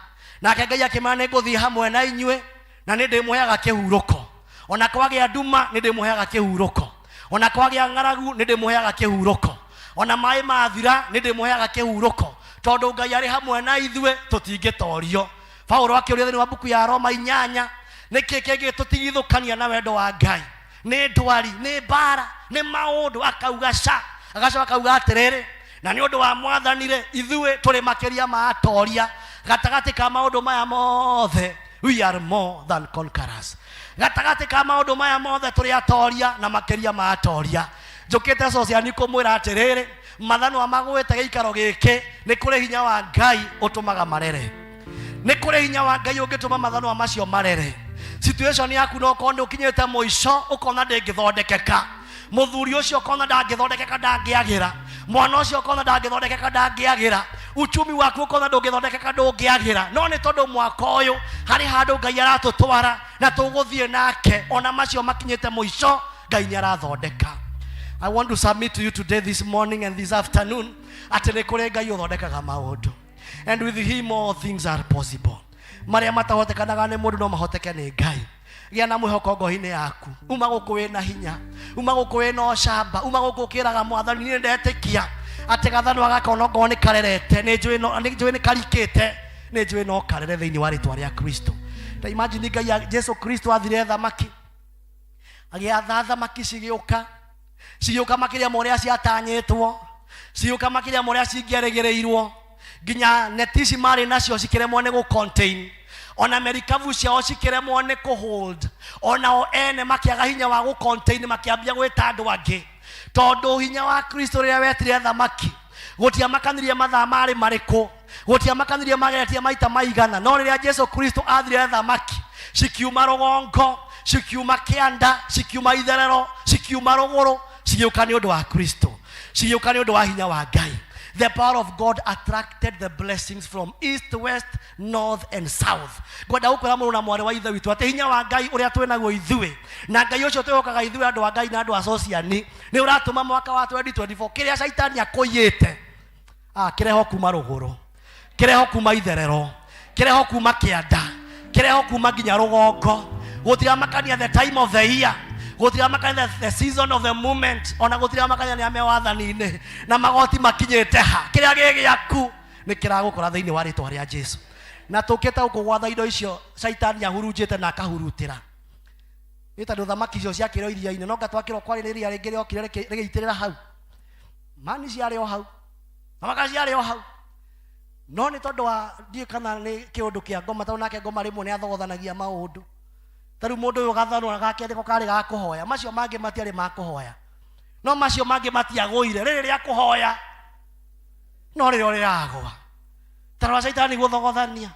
Nake Ngai akĩmera, nĩ ngũthiĩ hamwe na inyuĩ na nĩ ndĩmũheaga kĩhurũko. Ona kwagĩa nduma nĩ ndĩmũheaga kĩhurũko, ona kwagĩa ng'aragu nĩ ndĩmũheaga kĩhurũko, ona maĩ mathira nĩ ndĩmũheaga kĩhurũko, tondũ Ngai arĩ hamwe na ithuĩ tũtingĩtorio. Paulo akĩũria thĩinĩ wa mbuku ya Roma 8, nĩkĩ kĩngĩtũtigithũkania na wendo wa Ngai? Nĩ ndwari, nĩ mbara, nĩ maũndũ? Akauga ca, agacoka akauga atĩrĩrĩ, na nĩ ũndũ wa Mwathani rĩ, ithuĩ tũrĩ makĩria ma atoria. Gatagatĩ ka maũndũ maya mothe, we are more than conquerors. Gatagatĩ ka maũndũ maya mothe tũrĩ atoria na makĩria ma atoria. Njũkĩte Sociani kũmwĩra atĩrĩrĩ, mathanwa magũĩte gĩikaro gĩkĩ, nĩ kũrĩ hinya wa Ngai ũtũmaga marere. Nĩ kũrĩ hinya wa Ngai ũngĩtũma mathanwa macio marere. Situation yaku no ũkorwo nĩ ũkinyĩte mũico, ũkona ndĩngĩthondekeka. Mũthuri ũcio ũkona ndangĩthondekeka, ndangĩagĩra. Mwana ũcio ũkona ndangĩthondekeka, ndangĩagĩra. Uchumi waku ũkona ndũngĩthondekeka, ndũngĩagĩra. No nĩ tondũ mwaka ũyũ harĩ handũ Ngai aratũtwara na tũgũthiĩ nake, ona macio makinyĩte mũico Ngai nĩ arathondeka. I want to submit to you today, this morning and this afternoon, atĩ nĩ kũrĩ Ngai ũthondekaga maũndũ, and with him all things are possible. Marĩa matahotekanaga nĩ mũndũ no mahoteke nĩ Ngai. Gĩa na mwĩhoko ngoro-inĩ yaku. Uma gũkũ wĩna hinya, uma gũkũ wĩna ũcamba, uma gũkũ ũkĩraga Mwathani, niĩ ndetĩkia atĩ gathanwa gaka onokorwo nĩ karerete, nĩ njũĩ nĩ karikĩte, nĩ njũĩ no karere thĩinĩ wa rĩtwa rĩa Kristo. Ta imagine Ngai Jesu Kristo athire thamaki, agĩatha thamaki cigĩũka, cigĩũka makĩria ma ũrĩa ciatanyĩtwo, cigĩũka makĩria ma ũrĩa cingĩerĩgĩrĩirwo, nginya neti ici marĩ nacio cikĩremwo nĩ gũ-contain, ona merikabu ciao cikĩremwo nĩ kũ-hold, onao ene makĩaga hinya wa gũ-contain, makĩambia gwĩta andũ angĩ, tondũ hinya wa Kristo rĩrĩa wetire thamaki gũtiamakanirie mathaa marĩ marĩkũ, gũtiamakanirie mageretie maita maigana, no rĩrĩa Jesu Kristo athire thamaki cikiuma rũgongo, cikiuma kĩanda, cikiuma itherero, cikiuma rũgũrũ, cigĩũka nĩ ũndũ wa Kristo, cigĩũka nĩ ũndũ wa hinya wa Ngai. The power of God attracted the blessings from east, west, north and south. Ngwenda gũkwĩra mũrũ na mwarĩ wa Ithe witũ atĩ hinya wa Ngai ũrĩa twĩ naguo ithuĩ, na Ngai ũcio twĩhokaga ithuĩ andũ a Ngai na andũ a Sociani, nĩ ũratũma mwaka wa 2024 kĩrĩa caitani akũiyĩte, kĩreho kuma rũgũrũ, kĩreho kuma itherero, kĩreho kuma kĩanda, kĩreho kuma nginya rũgongo. Gũtiramakania the time of the year, gũtiramakania the season of the moment, ona gũtiramakania nĩ ame wathani-inĩ na magoti makinyĩte ha. Kĩrĩa gĩ gĩaku nĩ kĩragũkora thĩinĩ wa rĩtwa rĩa Jesu. Na tũkĩte gũkũ gwatha indo icio caitani ahurunjĩte na akahurutĩra, nĩ tondũ thamaki icio ciakĩrwo iria-inĩ, no ngatwakĩrwo kwarĩ nĩ iria rĩngĩ rĩokire rĩgĩitĩrĩra hau, mani ciarĩ o hau, thamaka ciarĩ o hau, no nĩ tondũ wa ndiũĩ kana nĩ kĩũndũ kĩa ngoma, tondũ nake ngoma rĩmwe nĩ athogothanagia maũndũ. Ta rĩu mũndũ ũyũ gathanwa gake nĩko karĩ ga kũhoya, macio mangĩ matiarĩ ma kũhoya, no macio mangĩ matiagũire, rĩrĩ rĩa kũhoya no rĩrĩa rĩragwa. Ta rora caitani gũthogothania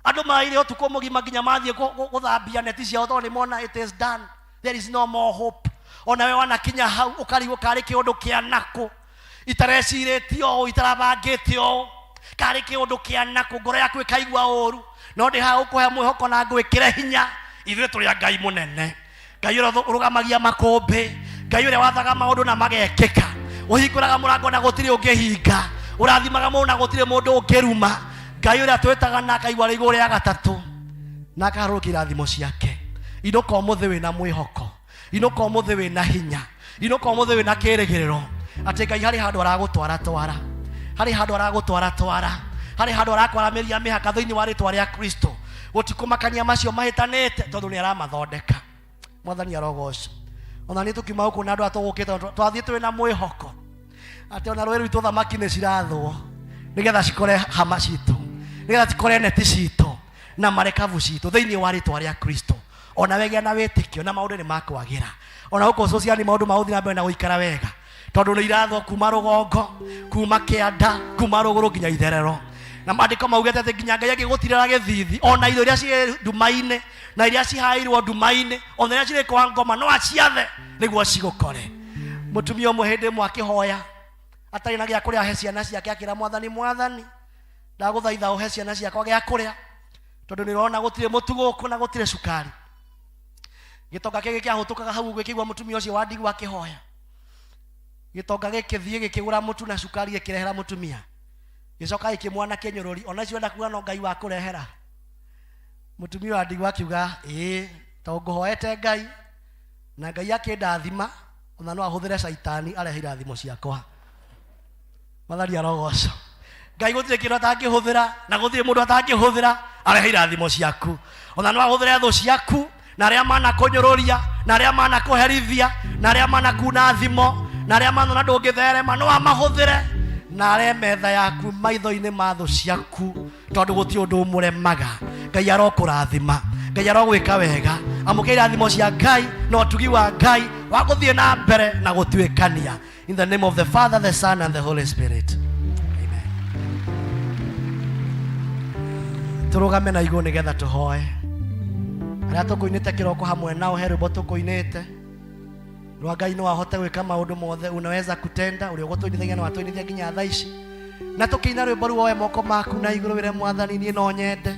andũ maire ũtukũ mũgima nginya mathiĩ gũthambia neti ciao, tondũ nĩ mona it is done, there is no more hope. Ona we wanakinya hau ũkarigwo karĩ kĩũndũ kĩa nakũ itarecirĩtie ũũ, itarabangĩte ũũ, karĩ kĩũndũ kĩa nakũ, ngoro yaku ĩkaigua ũru, no ndĩ haha gũkũhe mwĩhoko na ngwĩkĩre hinya. Ithuĩ tũrĩ a Ngai mũnene, Ngai ũrĩa ũrũgamagia makũmbĩ, Ngai ũrĩa wathaga maũndũ na magekĩka, ũhingũraga mũrango na gũtirĩ ũngĩhinga, ũrathimaga mũndũ na gũtirĩ mũndũ ũngĩruma, Ngai ũrĩa twĩtaga na akaigua rĩ igũrũ rĩa gatatũ na akaharũrũkia irathimo ciake. Inũka ũmũthĩ wĩna mwĩhoko, inũka ũmũthĩ wĩna hinya, inũka ũmũthĩ wĩna kĩrĩgĩrĩro atĩ Ngai harĩ handũ aragũtwara twara, harĩ handũ aragũtwara twara, harĩ handũ arakwaramĩria mĩhaka thĩinĩ wa rĩtwa rĩa Kristo. Gũtikũmakania macio mahĩtanĩte, tondũ nĩ aramathondeka. Mwathani arogocwo. Ona nĩ tũkiuma gũkũ na andũ atũgũkĩte twathiĩ twĩ na mwĩhoko. Atĩ ona rũĩ rwitũ thamaki nĩ cirathwo nĩgetha cikore hama citũ, nĩgetha cikore neti citũ na marekabu citũ thĩinĩ wa rĩtwa rĩa Kristo. Ona wegĩa na wĩtĩkio na maũndũ nĩ makwagĩra. Ona gũkũ sociali maũndũ magũthiĩ na mbere na gũikara wega, tondũ nĩ irathwo kuma rũgongo, kuma kĩanda, kuma rũgũrũ nginya itherero. Na maandĩko maugĩte atĩ nginya Ngai angĩgũtirĩra gĩthithi, ona irio iria ciĩ nduma-inĩ na iria cihaĩirwo nduma-inĩ, ona iria cirĩ kwa ngoma, no aciathe nĩguo cigũkore. Mũtumia ũmwe hĩndĩ ĩmwe akĩhoya atarĩ na gĩa kũrĩa ahe ciana ciake, akĩra Mwathani, Mwathani, ndagũthaitha ũhe ciana ciakwa gĩa kũrĩa, tondũ nĩ ũrona gũtirĩ mũtu gũkũ na gũtirĩ cukari. Gĩtonga kĩngĩ kĩahũtũkaga hau ũguo gĩkĩigua mũtumia ũcio wa ndigwa akĩhoya. Gĩtonga gĩkĩthiĩ gĩkĩgũra mũtu na cukari gĩkĩrehera mũtumia, gĩcoka gĩkĩmuona kĩnyũrũri, ona icio enda kuga no Ngai wakũrehera. Mũtumia wa ndigwa akiuga, ĩĩ, tondũ ngũhoete Ngai na Ngai akĩndathima, ona no ahũthĩre caitani arehe irathimo ciakwa. Mwathani arogocwo. Ngai gũtirĩ kĩndũ atangĩhũthĩra na gũtirĩ mũndũ atangĩhũthĩra arehe irathimo ciaku. Ona no ahũthĩre thũ ciaku na arĩa manakũnyũrũria na arĩa manakũherithia na arĩa manakuna thimo na arĩa manona ndũngĩtherema, no amahũthĩre na are metha yaku maitho-inĩ ma thũ ciaku, tondũ gũtirĩ ũndũ ũmũremaga. Ngai arokũrathima, Ngai arogwĩka wega. Amũkĩra irathimo cia Ngai na ũtugi wa Ngai wa gũthiĩ na mbere na gũtuĩkania. In the name of the Father, the Son, and the Holy Spirit. Amen. Tũrũgame na igũrũ nĩgetha tũhoe. Arĩa tũkũinĩte kĩroko hamwe nao, he rwĩmbo tũkũinĩte rwa Ngai no ahote gwĩka maũndũ mothe, unaweza kutenda, ũrĩa ũgũtũinithagia na watũinithia nginya thaa ici. Na tũkĩina rwĩmbo rũu, woe moko maku na igũrũ wĩre Mwathani, niĩ no nyende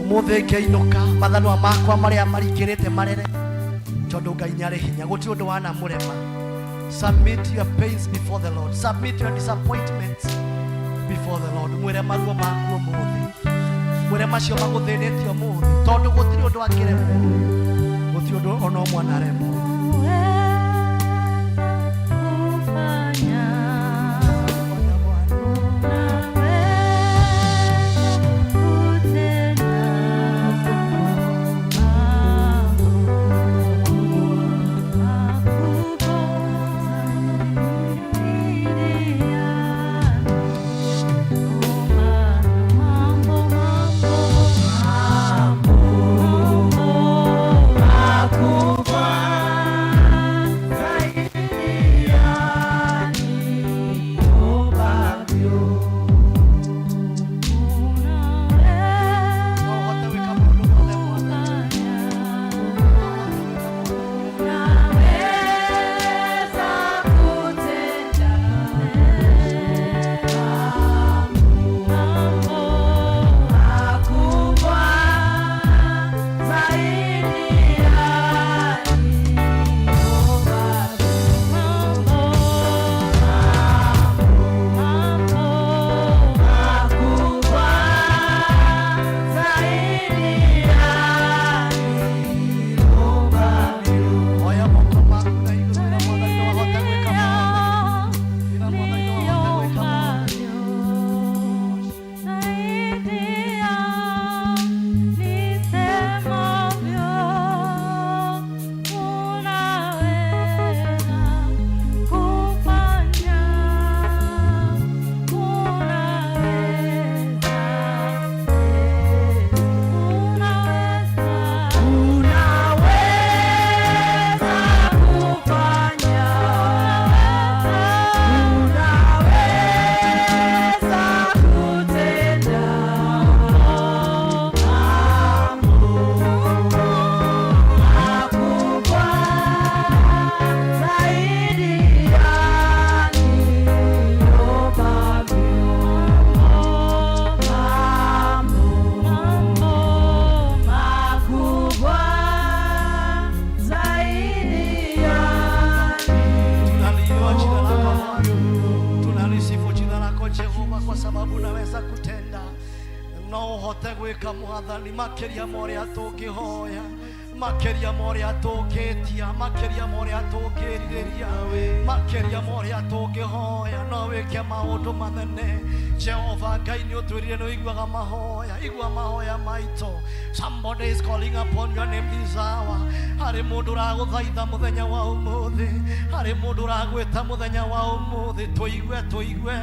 ũmũthĩ ngĩinũka mathanwa makwa marĩa marikĩrĩte marere, tondũ Ngai nĩ arĩ hinya, gũtirĩ ũndũ wanamũrema. Submit your pains before the Lord, submit your disappointments before the Lord. Mwĩre maruo maku ũmũthĩ, mwĩre macio magũthĩnĩtie ũmũthĩ, tondũ gũtirĩ ũndũ akĩremwo, gũtirĩ ũndũ ona ũmwe anaremwo. Oya moko maku na igũrũ wĩra Mwathani no ahote gwĩka maũndũ. Wĩra Mwathani no ahote gwĩka maũndũ. Tunaliinua jina lako Bwana, tunalisifu jina lako Jehova, kwa sababu unaweza kutenda no uhote gwĩka Mwathani makĩria ma ũrĩa tũngĩhoya, makĩria ma ũrĩa tũngĩtia, makĩria ma ũrĩa tũngĩrirĩria, makĩria ma ũrĩa tũngĩhoya. No wĩke maũndũ manene Jehova Ngai. Nĩ ũtwĩrire nĩ ũiguaga mahoya, igua mahoya maitũ. Somebody is calling upon your name this hour. Harĩ mũndũ ũragũthaitha mũthenya wa ũmũthĩ, harĩ mũndũ ũragwĩta mũthenya wa ũmũthĩ. Tũigue, tũigue,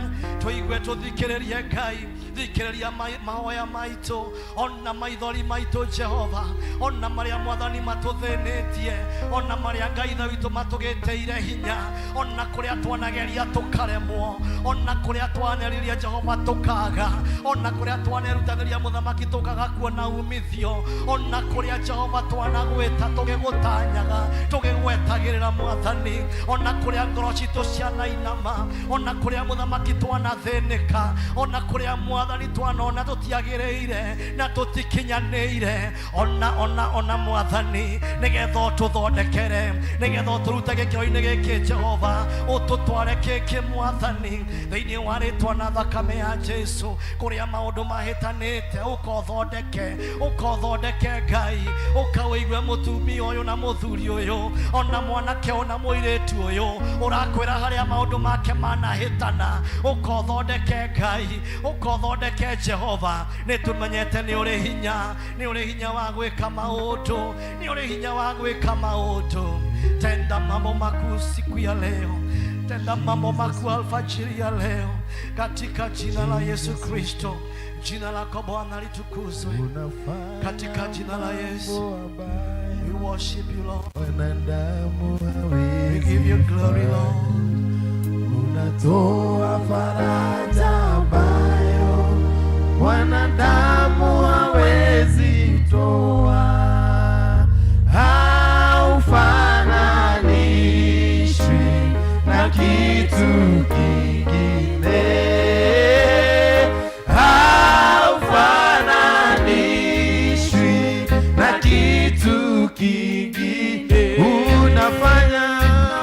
tũigue, tũthikĩrĩrie Ngai, thikĩrĩria mahoya maitũ ona maithori maitũ Jehova, ona marĩa Mwathani matũthĩnĩtie, ona marĩa Ngai Ithe witũ matũgĩtĩire hinya, ona kũrĩa twanageria tũkaremwo, ona kũrĩa twaneririe Jehova tũkaga, ona kũrĩa twanerutanĩria mũthamaki tũkaga kuona umithio, ona kũrĩa Jehova twanagwĩta tũgĩgũtanyaga tũgĩgwetagĩrĩra Mwathani, ona kũrĩa ngoro citũ cianainama, ona kũrĩa mũthamaki twanathĩnĩka, ona kũrĩa Mwathani twanona tũtiagĩrĩire na tũtikinyanĩire, ona Mwathani, nĩgetha ũtũthondekere, nĩgetha ũtũrute gĩkĩro-inĩ gĩkĩ Jehova, ũtũtware kĩngĩ Mwathani, thĩinĩ wa rĩtwa na thakame ya Jesu. Kũrĩa maũndũ mahĩtanĩte ũkothondeke, ũkothondeke Ngai, ũka ũigue mũtumia ũyũ na mũthuri ũyũ, ona mwanake ona mũirĩtu ũyũ ũrakwĩra harĩa maũndũ make manahĩtana, ũkothondeke Ngai, ũkothondeke Jehova. Nĩ tũmenyete nĩ ũrĩ hinya, nĩ ũrĩ hinya wa gwĩka maũndũ, nĩ ũrĩ hinya wa gwĩka maũndũ. Tenda mambo makuu siku ya leo, tenda mambo makuu alfajiri ya leo, katika jina la Yesu Kristo. Jina lako Bwana litukuzwe, katika jina la Yesu. We worship you Lord, we give you glory Lord. Unatoa faraja ambayo mwanadamu hawezi toa, haufananishwi na kitu kingine, haufananishwi na kitu kingine. Unafanya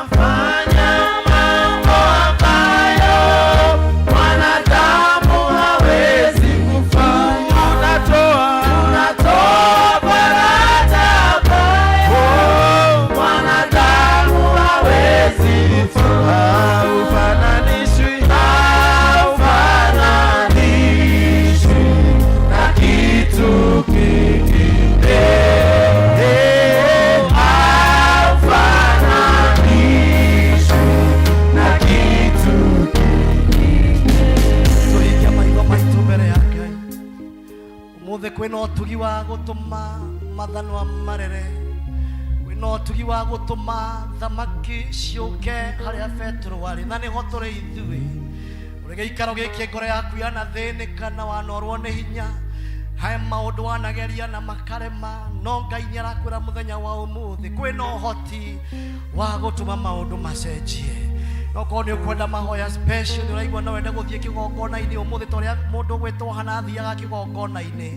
fanya mambo ambayo mwanadamu hawezi kufanya. Unatoa faraja ambayo mwanadamu hawezi kutoa. Haufananishwi, haufananishwi na kitu kingine, haufananishwi na kitu. Tũhingia maitho maitũ mbere ya Ngai ũmũthĩ. Kwĩna ũtugi wa gũtũma mathanwa marere, kwĩna ũtugi wa gũtũma thamaki ciũke harĩa Petero arĩ, na nĩho tũrĩ ithuĩ. Ũrĩ gĩikaro gĩkĩ ngoro yaku yanathĩnĩka na wanorwo nĩ hinya, he maũndũ wanageria na makarema, no Ngai nĩ arakwĩra mũthenya wa ũmũthĩ kwĩna ũhoti wa gũtũma maũndũ macenjie. No korwo nĩ ũkwenda mahoya special, nĩ ũraigua no wende gũthiĩ kĩgongona-inĩ ũmũthĩ ta ũrĩa mũndũ ũgwĩtwo hana athiaga kĩgongona-inĩ,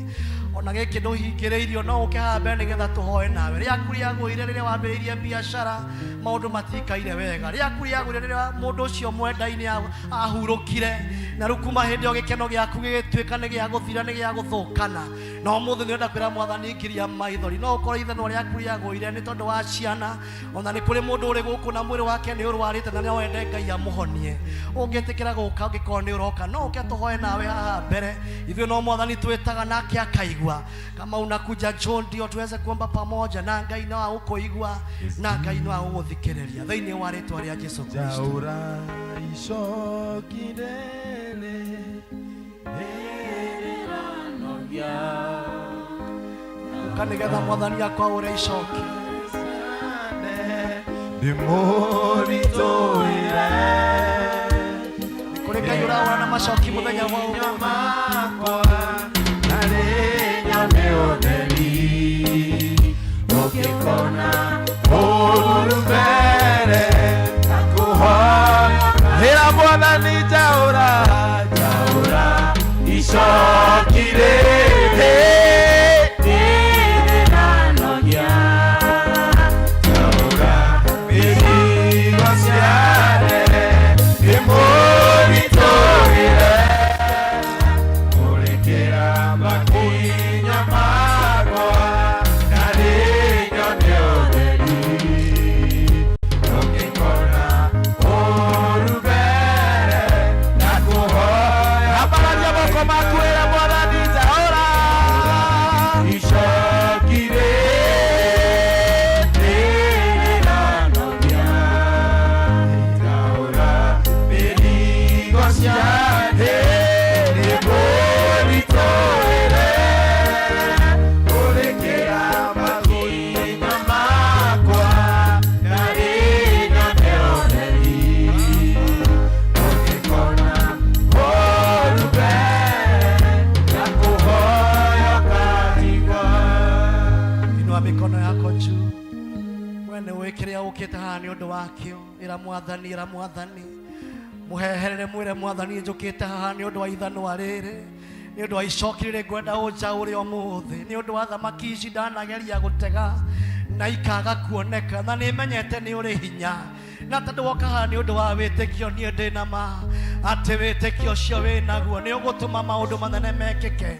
ona gĩkĩ ndũhingĩrĩirio, no ũke haha mbere nĩgetha tũhoe nawe. Rĩaku rĩagũire rĩrĩa wambĩrĩirie biacara, maũndũ matikaire wega. Rĩaku rĩagũire rĩrĩa mũndũ ũcio mwendainĩ ahurũkire, na rĩu kuma hĩndĩ ĩyo gĩkeno gĩaku gĩgĩtuĩka nĩ gĩa gũthira, nĩ gĩa gũthũkana. No ũmũthĩ nĩ ũrenda kwĩra Mwathani ngiria maithori. No ũkorwo ithanwa rĩaku rĩagũire nĩ tondũ wa ciana, ona nĩ kũrĩ mũndũ ũrĩ gũkũ na mwĩrĩ wake nĩ ũrwarĩte na no wende Ngai amũhonie. Ũngĩtĩkĩra gũka, ũngĩkorwo nĩ ũroka, no ũke tũhoe nawe haha mbere. Ithuĩ no Mwathani twĩtaga nake akaigua. Kama unakuja njoo ndio tuweze kuomba pamoja, na Ngai no agũkũigua na Ngai no agũgũthikĩrĩria thĩinĩ wa rĩtwa rĩa Jesu Kristo. Njaũra icoki rĩrĩ rĩranogia, Ũka nĩgetha Mwathani akwaũre icoki. Ndĩmũritũhĩre. Nĩ kũrĩ Ngai ũraũra na macoki mũthenya wa ũmũthĩ. Makwa narĩ nyone ũtheri, ũngĩkona ũru mbere nakũhoya hĩra Mwathani, njaũra, njaũra icoki rĩrĩ rĩranogia, njaũra mĩrigo ciane ndĩmũritũhĩre, mũrĩkĩra makinya makwa narĩ nyone ũtheri, ũngĩkona ũru mbere nakũhoya. Ambararia moko maku ĩra Mwathani, njaũra. We nĩ ũĩ kĩrĩa ũkĩte haha nĩ ũndũ wakĩo. Ĩra Mwathani, ĩra Mwathani, mũheherere, mwĩre Mwathani, njũkĩte haha nĩ ũndũ wa ithanwa rĩrĩ, nĩ ũndũ wa icoki rĩrĩ ngwenda ũnjaũre ũmũthĩ, nĩ ũndũ wa thamaki ici ndanageria gũtega na ikaga kuoneka, na nĩ menyete nĩ ũrĩ hinya, na tondũ woka haha nĩ ũndũ wa wĩtĩkio, niĩ ndĩ na ma atĩ wĩtĩkio ũcio wĩ naguo nĩ ũgũtũma maũndũ manene mekĩke.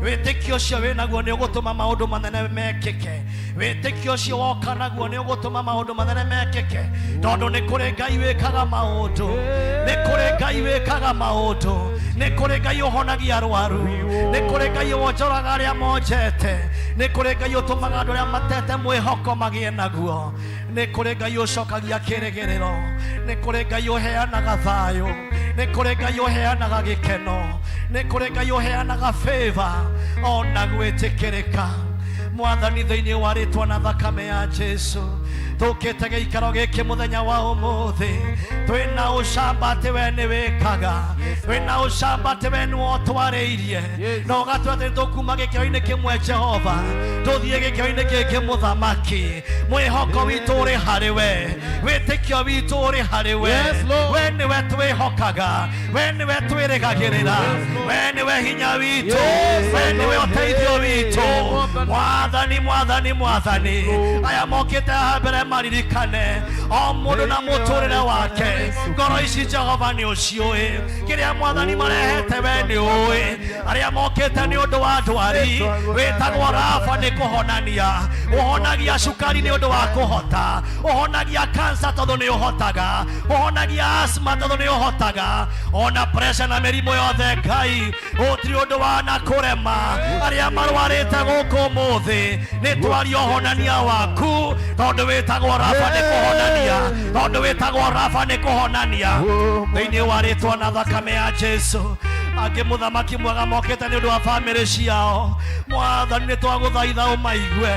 Wĩtĩkio ũcio wĩ naguo nĩ ũgũtũma maũndũ manene mekĩke. Wĩtĩkio ũcio woka naguo nĩ ũgũtũma maũndũ manene mekĩke, tondũ nĩ kũrĩ Ngai wĩkaga maũndũ, nĩ kũrĩ Ngai wĩkaga maũndũ, nĩ kũrĩ Ngai ũhonagia arwaru, nĩ kũrĩ Ngai wonjoraga arĩa monjete, nĩ kũrĩ Ngai ũtũmaga andũ arĩa matete mwĩhoko magĩe naguo, nĩ kũrĩ Ngai ũcokagia kĩrĩgĩrĩro, nĩ kũrĩ Ngai ũheanaga thayũ, nĩ kũrĩ Ngai ũheanaga gĩkeno, nĩ kũrĩ Ngai ũheanaga favor ona gwĩtĩkĩrĩka. Mwathani, thĩinĩ wa rĩtwa na thakame ya Jesu, tũkĩte gĩikaro gĩkĩ mũthenya wa ũmũthĩ twĩna ũcamba atĩ we nĩ wĩkaga, twĩna ũcamba atĩ we nĩ wotwarĩirie na ũgatua atĩ tũkuma gĩkĩro-inĩ kĩmwe Jehova tũthiĩ gĩkĩro-inĩ kĩngĩ. Mũthamaki, mwĩhoko witũ ũrĩ harĩ we, wĩtĩkio witũ ũrĩ harĩ we. We nĩwe twĩhokaga, we nĩwe twĩrĩgagĩrĩra, we nĩwe hinya witũ, we nĩwe ũteithio witũ. Mwathani, Mwathani, Mwathani, aya mokĩte haha mbere maririkane o mũndũ na mũtũrĩre wake. Ngoro ici, Jehova, nĩ ũciũĩ kĩrĩa Mwathani marehete, we nĩ ũĩ. Arĩa mokĩte nĩ ũndũ wa ndwari, wĩtagwo Rafa nĩ kũhonania, ũhonagia cukari nĩ ũndũ wa kũhota, ũhonagia kansa tondũ nĩ ũhotaga, ũhonagia asthma tondũ nĩ ũhotaga, ona pressure na mĩrimũ yothe. Ngai, gũtirĩ ũndũ wana kũrema. Arĩa marwarĩte gũkũ ũmũthĩ, nĩ twaria ũhonania waku, tondũ wĩtagwo Rafa nĩ kũhonania, tondũ wĩtagwo Rafa nĩ kũhonania, thĩinĩ wa rĩtwa na thakame ya Jesu. Angĩ, mũthamaki mwega, mokĩte nĩ ũndũ wa bamĩrĩ ciao. Mwathani, nĩ twagũthaitha ũmaigue.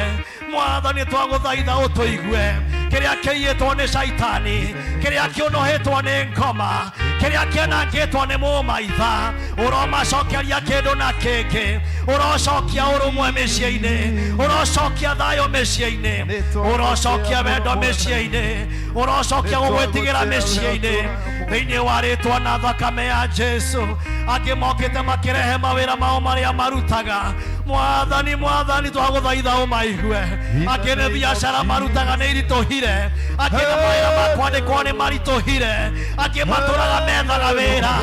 Mwathani, twagũthaitha ũtũigue. Kĩrĩa kĩiyĩtwo nĩ caitani, kĩrĩa kĩũnũhĩtwo nĩ ngoma, kĩrĩa kĩanangĩtwo nĩ mũmaitha, ũromacokeria kĩndũ na kĩngĩ. Ũrocokia ũrũmwe mĩciĩ-inĩ, ũrocokia thayũ mĩciĩ-inĩ, ũrocokia wendo mĩciĩ-inĩ, ũrocokia gũgwĩtigĩra mĩciĩ-inĩ, thĩinĩ wa rĩtwa na thakame ya Jesu. Angĩ mokĩte makĩrehe mawĩra mao marĩa marutaga. Mwathani, Mwathani, twagũthaitha ũmaigue. Angĩ nĩ biacara marutaga nĩ iritũhire, angĩ nĩ mawĩra ma kwandĩkwo nĩ maritũhire, angĩ matũraga methaga wĩra,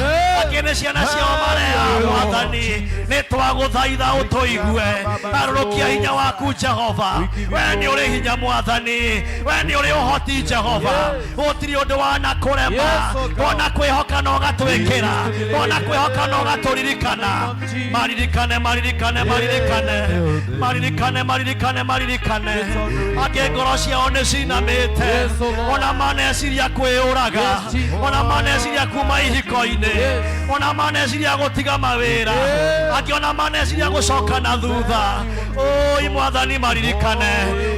angĩ nĩ ciana ciao mareha. Mwathani, nĩ twagũthaitha ũtũigue. Arũrũkia hinya waku, Jehova. We nĩ ũrĩ hinya, Mwathani, we nĩ ũrĩ ũhoti, Jehova. Gũtirĩ ũndũ wana kũrema. Wona kwĩhoka na ũgatwĩkĩra, wona kwĩhoka na ũgatũririkana. Maririkane, maririkane, maririkane, maririkane, maririkane, maririkane. Angĩ ngoro ciao nĩ cinamĩte, ona maneciria kwĩyũraga, ona maneciria kuma ihiko-inĩ, ona maneciria gũtiga mawĩra, angĩ ona maneciria gũcoka na thutha. Ũi Mwathani, maririkane.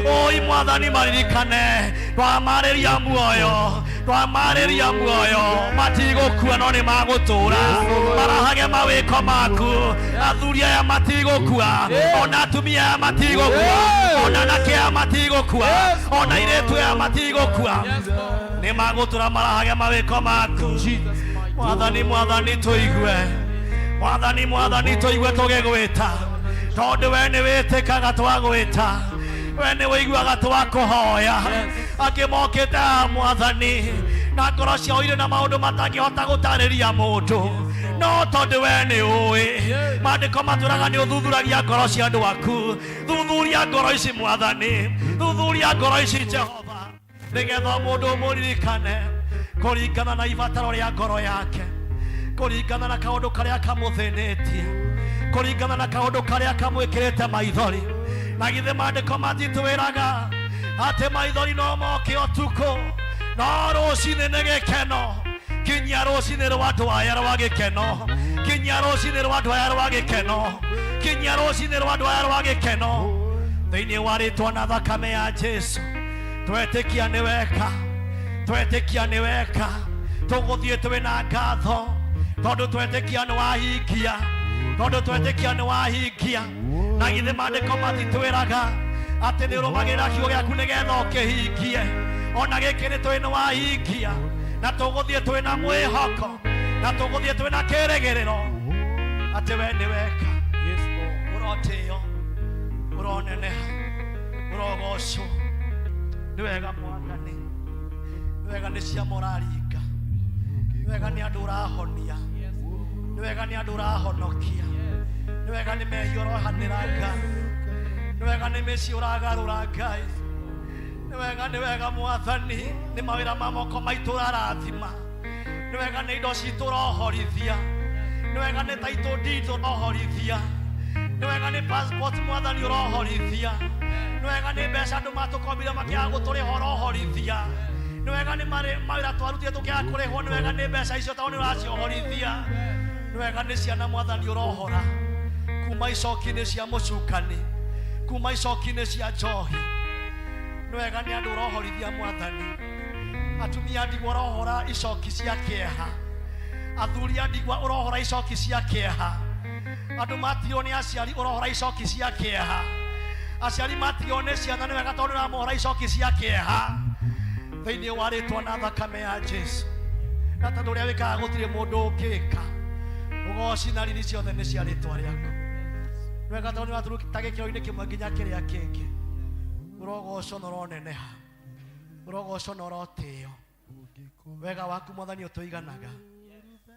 Ũi Mwathani, maririkane. Twamarĩria muoyo, twamarĩria muoyo, matigũkua no nĩ magũtũra marahage mawĩko maku. Athuri aya matigũkua, ona atumia aya matigũkua, ona anake aya matigũkua, ona airĩtu aya matigũkua, nĩ magũtũra marahage mawĩko maku. Mwathani, Mwathani, tũigue. Mwathani, Mwathani, tũigue tũgĩgwĩta, tondũ we nĩ wĩtĩkaga twagwĩta, we nĩ wĩiguaga twakũhoya. Angĩ mokĩte haha, Mwathani, na ngoro ciao irĩ na maũndũ matangĩhota gũtarĩria mũndũ, no tondũ we nĩ ũĩ, maandĩko matwĩraga nĩ ũthuthuragia ngoro cia andũ aku. Thuthuria ngoro ici, Mwathani. Thuthuria ngoro ici, Jehova, nĩgetha mũndũ ũmũririkane kũringana na ibataro rĩa ngoro yake, kũringana na kaũndũ karĩa kamũthĩnĩtie, kũringana na kaũndũ karĩa kamwĩkĩrĩte maithori. Na githĩ maandĩko matitwĩraga atĩ maithori no moke ũtukũ, no rũcinĩ nĩ gĩkeno? Kinyia rũcinĩ rwa andũ aya rwa gĩkeno. Kinyia rũcinĩ rwa andũ aya rwa gĩkeno. Kinyia rũcinĩ rwa andũ aya rwa gĩkeno, thĩinĩ wa rĩtwa na thakame ya Jesu. Twetĩkia nĩ weka, twetĩkia nĩ weka. Tũgũthiĩ twĩna ngatho tondũ twetĩkia nĩ wahingia, tondũ twetĩkia nĩ wahingia. Na githĩ maandĩko matitwĩraga Atĩ nĩ ũrũmagĩrĩra kiugo gĩaku nĩgetha ũkĩhingie. Ona gĩkĩ nĩ tũĩ nĩ wahingia, na tũgũthiĩ twĩ na mwĩhoko, na tũgũthiĩ twĩ na kĩrĩgĩrĩro atĩ we nĩ weka. Ũrotĩo, ũroneneha, ũrogocwo. Nĩ wega Mwathani, nĩ wega nĩ ciama ũraringa, nĩ wega nĩ andũ ũrahonia, nĩ wega nĩ andũ ũrahonokia, nĩ wega nĩ mehia ũrohanĩra Ngai, nĩ wega nĩ mĩciĩ ũragarũra Ngai, nĩ wega, nĩ wega Mwathani, nĩ mawĩra ma moko maitũ ũrarathima, nĩ wega nĩ indo citũ ũrohorithia, nĩ wega nĩ title deed ũrohorithia, nĩ wega nĩ passport Mwathani ũrohorithia, nĩ wega nĩ mbeca andũ matũkombire makĩaga gũtũrĩha ũrohorithia, nĩ wega nĩ mawĩra twarutire tũkĩaga kũrĩhwo, nĩ wega nĩ mbeca icio tondũ nĩ ũraciohorithia, nĩ wega nĩ ciana Mwathani ũrohora kuma icoki-inĩ cia mũcukani, kuma icoki-inĩ cia njohi, nĩ wega nĩ andũ ũrohorithia Mwathani, atumia a ndigwa ũrohora icoki cia kĩeha, athuri a ndigwa ũrohora icoki cia kĩeha, andũ matigirwo nĩ aciari ũrohora icoki cia kĩeha, aciari matigirwo nĩ ciana nĩ wega tondũ nĩ ũramohora icoki cia kĩeha thĩinĩ wa rĩtwa na thakame ya Jesu. Na tondũ ũrĩa wĩkaga gũtirĩ mũndũ ũngĩka, ũgoci na riri ciothe nĩ cia rĩtwa rĩaku. Nĩ wega tondũ nĩ ũratũruta gĩkĩro-inĩ kĩmwe nginya kĩrĩa kĩngĩ. Ũrogocwo na ũroneneha, ũrogocwo na ũrotĩo. Wega waku Mwathani ũtũiganaga,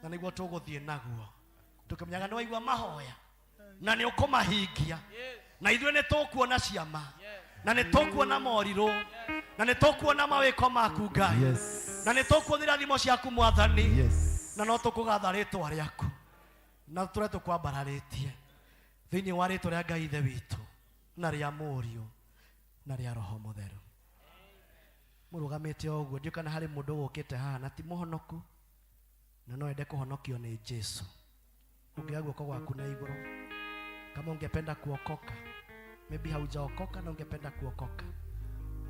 na nĩguo tũgũthiĩ naguo, tũkĩmenyaga nĩ waigua mahoya na nĩ ũkũmahingia, na ithuĩ nĩ tũkuona ciama, na nĩ tũkuona morirũ, na nĩ tũkuona mawĩko maku Ngai, na nĩ tũkuona irathimo ciaku Mwathani, na no tũkũgatha rĩtwa rĩaku na tũre tũkwambararĩtie thĩinĩ wa rĩtwa rĩa Ngai Ithe witũ na rĩa Mũriũ na rĩa Roho Mũtheru. Mũrũgamĩte o ũguo, ndiũĩ kana harĩ mũndũ ũgũkĩte haha na ti mũhonoku na no ende kũhonokio nĩ Jesu. Ũngĩoya guoko gwaku na igũrũ kama ungependa kuokoka, maybe haujaokoka na ungependa kuokoka,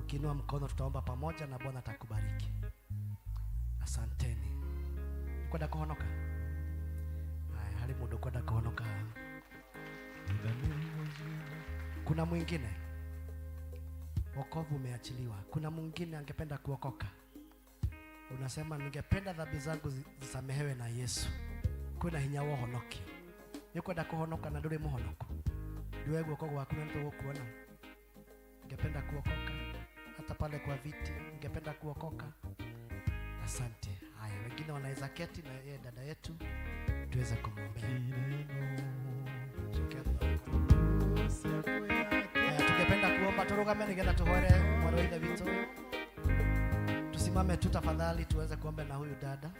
ukiinua mkono tutaomba pamoja na Bwana atakubariki. Asanteni. Kwenda kuhonoka? Haya, harĩ mũndũ kwenda kuhonoka haha? Kuna mwingine? Wokovu umeachiliwa. Kuna mwingine angependa kuokoka? Unasema ningependa dhambi zangu zisamehewe na Yesu. Kwĩna hinya wa ũhonokio. Nĩ ũkwenda kũhonoka na ndũrĩ mũhonoku? Ndũe guoko gwaku na nĩtũgũkuona. Ningependa kuokoka hata pale kwa viti, ningependa kuokoka. Asante. Haya, wengine wanaweza keti na yeye dada yetu tuweze kumwombea. Haya, tungependa kuomba, turugame nigetha tuhoere mwarĩ wa ithe witũ. Tusimame tu tafadhali tuweze kuomba na huyu dada.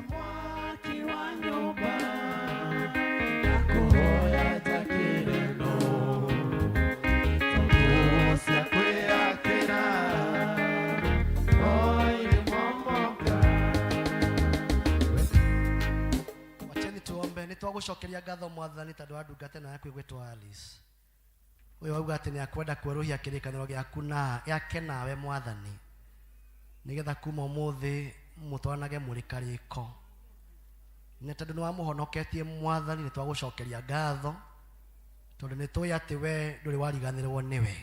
Mwaki wa nyũmba ndakuhoya njakĩre no tondũ cia kwĩyakĩra no irĩmomoka. Wacheni tuombe. Nĩ twagũcokeria ngatho Mwathani tondũ wa ndungata ĩno yaku ĩgwĩtwo Alice. Ũyũ wauga atĩ nĩ akwenda kwerũhia kĩrĩkanĩro gĩaku na gĩake nawe Mwathani, nĩgetha kuma ũmũthĩ mũtwaranage mũrĩ karĩko. Na tondũ nĩ wamũhonoketie Mwathani, nĩ twagũcokeria ngatho tondũ nĩ tũĩ atĩ we ndũrĩ wariganĩrwo nĩwe,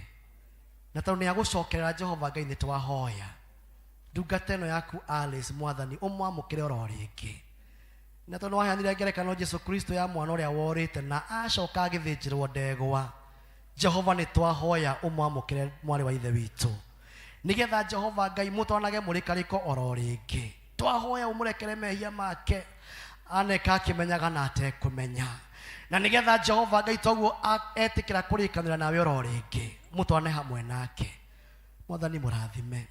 na tondũ nĩ agũcokerera Jehova Ngai, nĩ twahoya ndungata ĩno yaku Alice Mwathani ũmwamũkĩre oro rĩngĩ. Na tondũ waheanire ngerekano Jesu Kristo ya mwana ũrĩa worĩte na acoka agĩthĩnjĩrwo ndegwa, Jehova nĩ twahoya ũmwamũkĩre mwarĩ wa ithe witũ, nĩgetha Jehova Ngai mũtwanage mũrĩ karĩko oro rĩngĩ. Twahoya ũmũrekere mehia make aneka akĩmenyaga na atekũmenya, na nĩgetha Jehova Ngai toguo etĩkĩra kũrĩkanĩra nawe oro rĩngĩ, mũtwane hamwe nake. Mwathani mũrathime,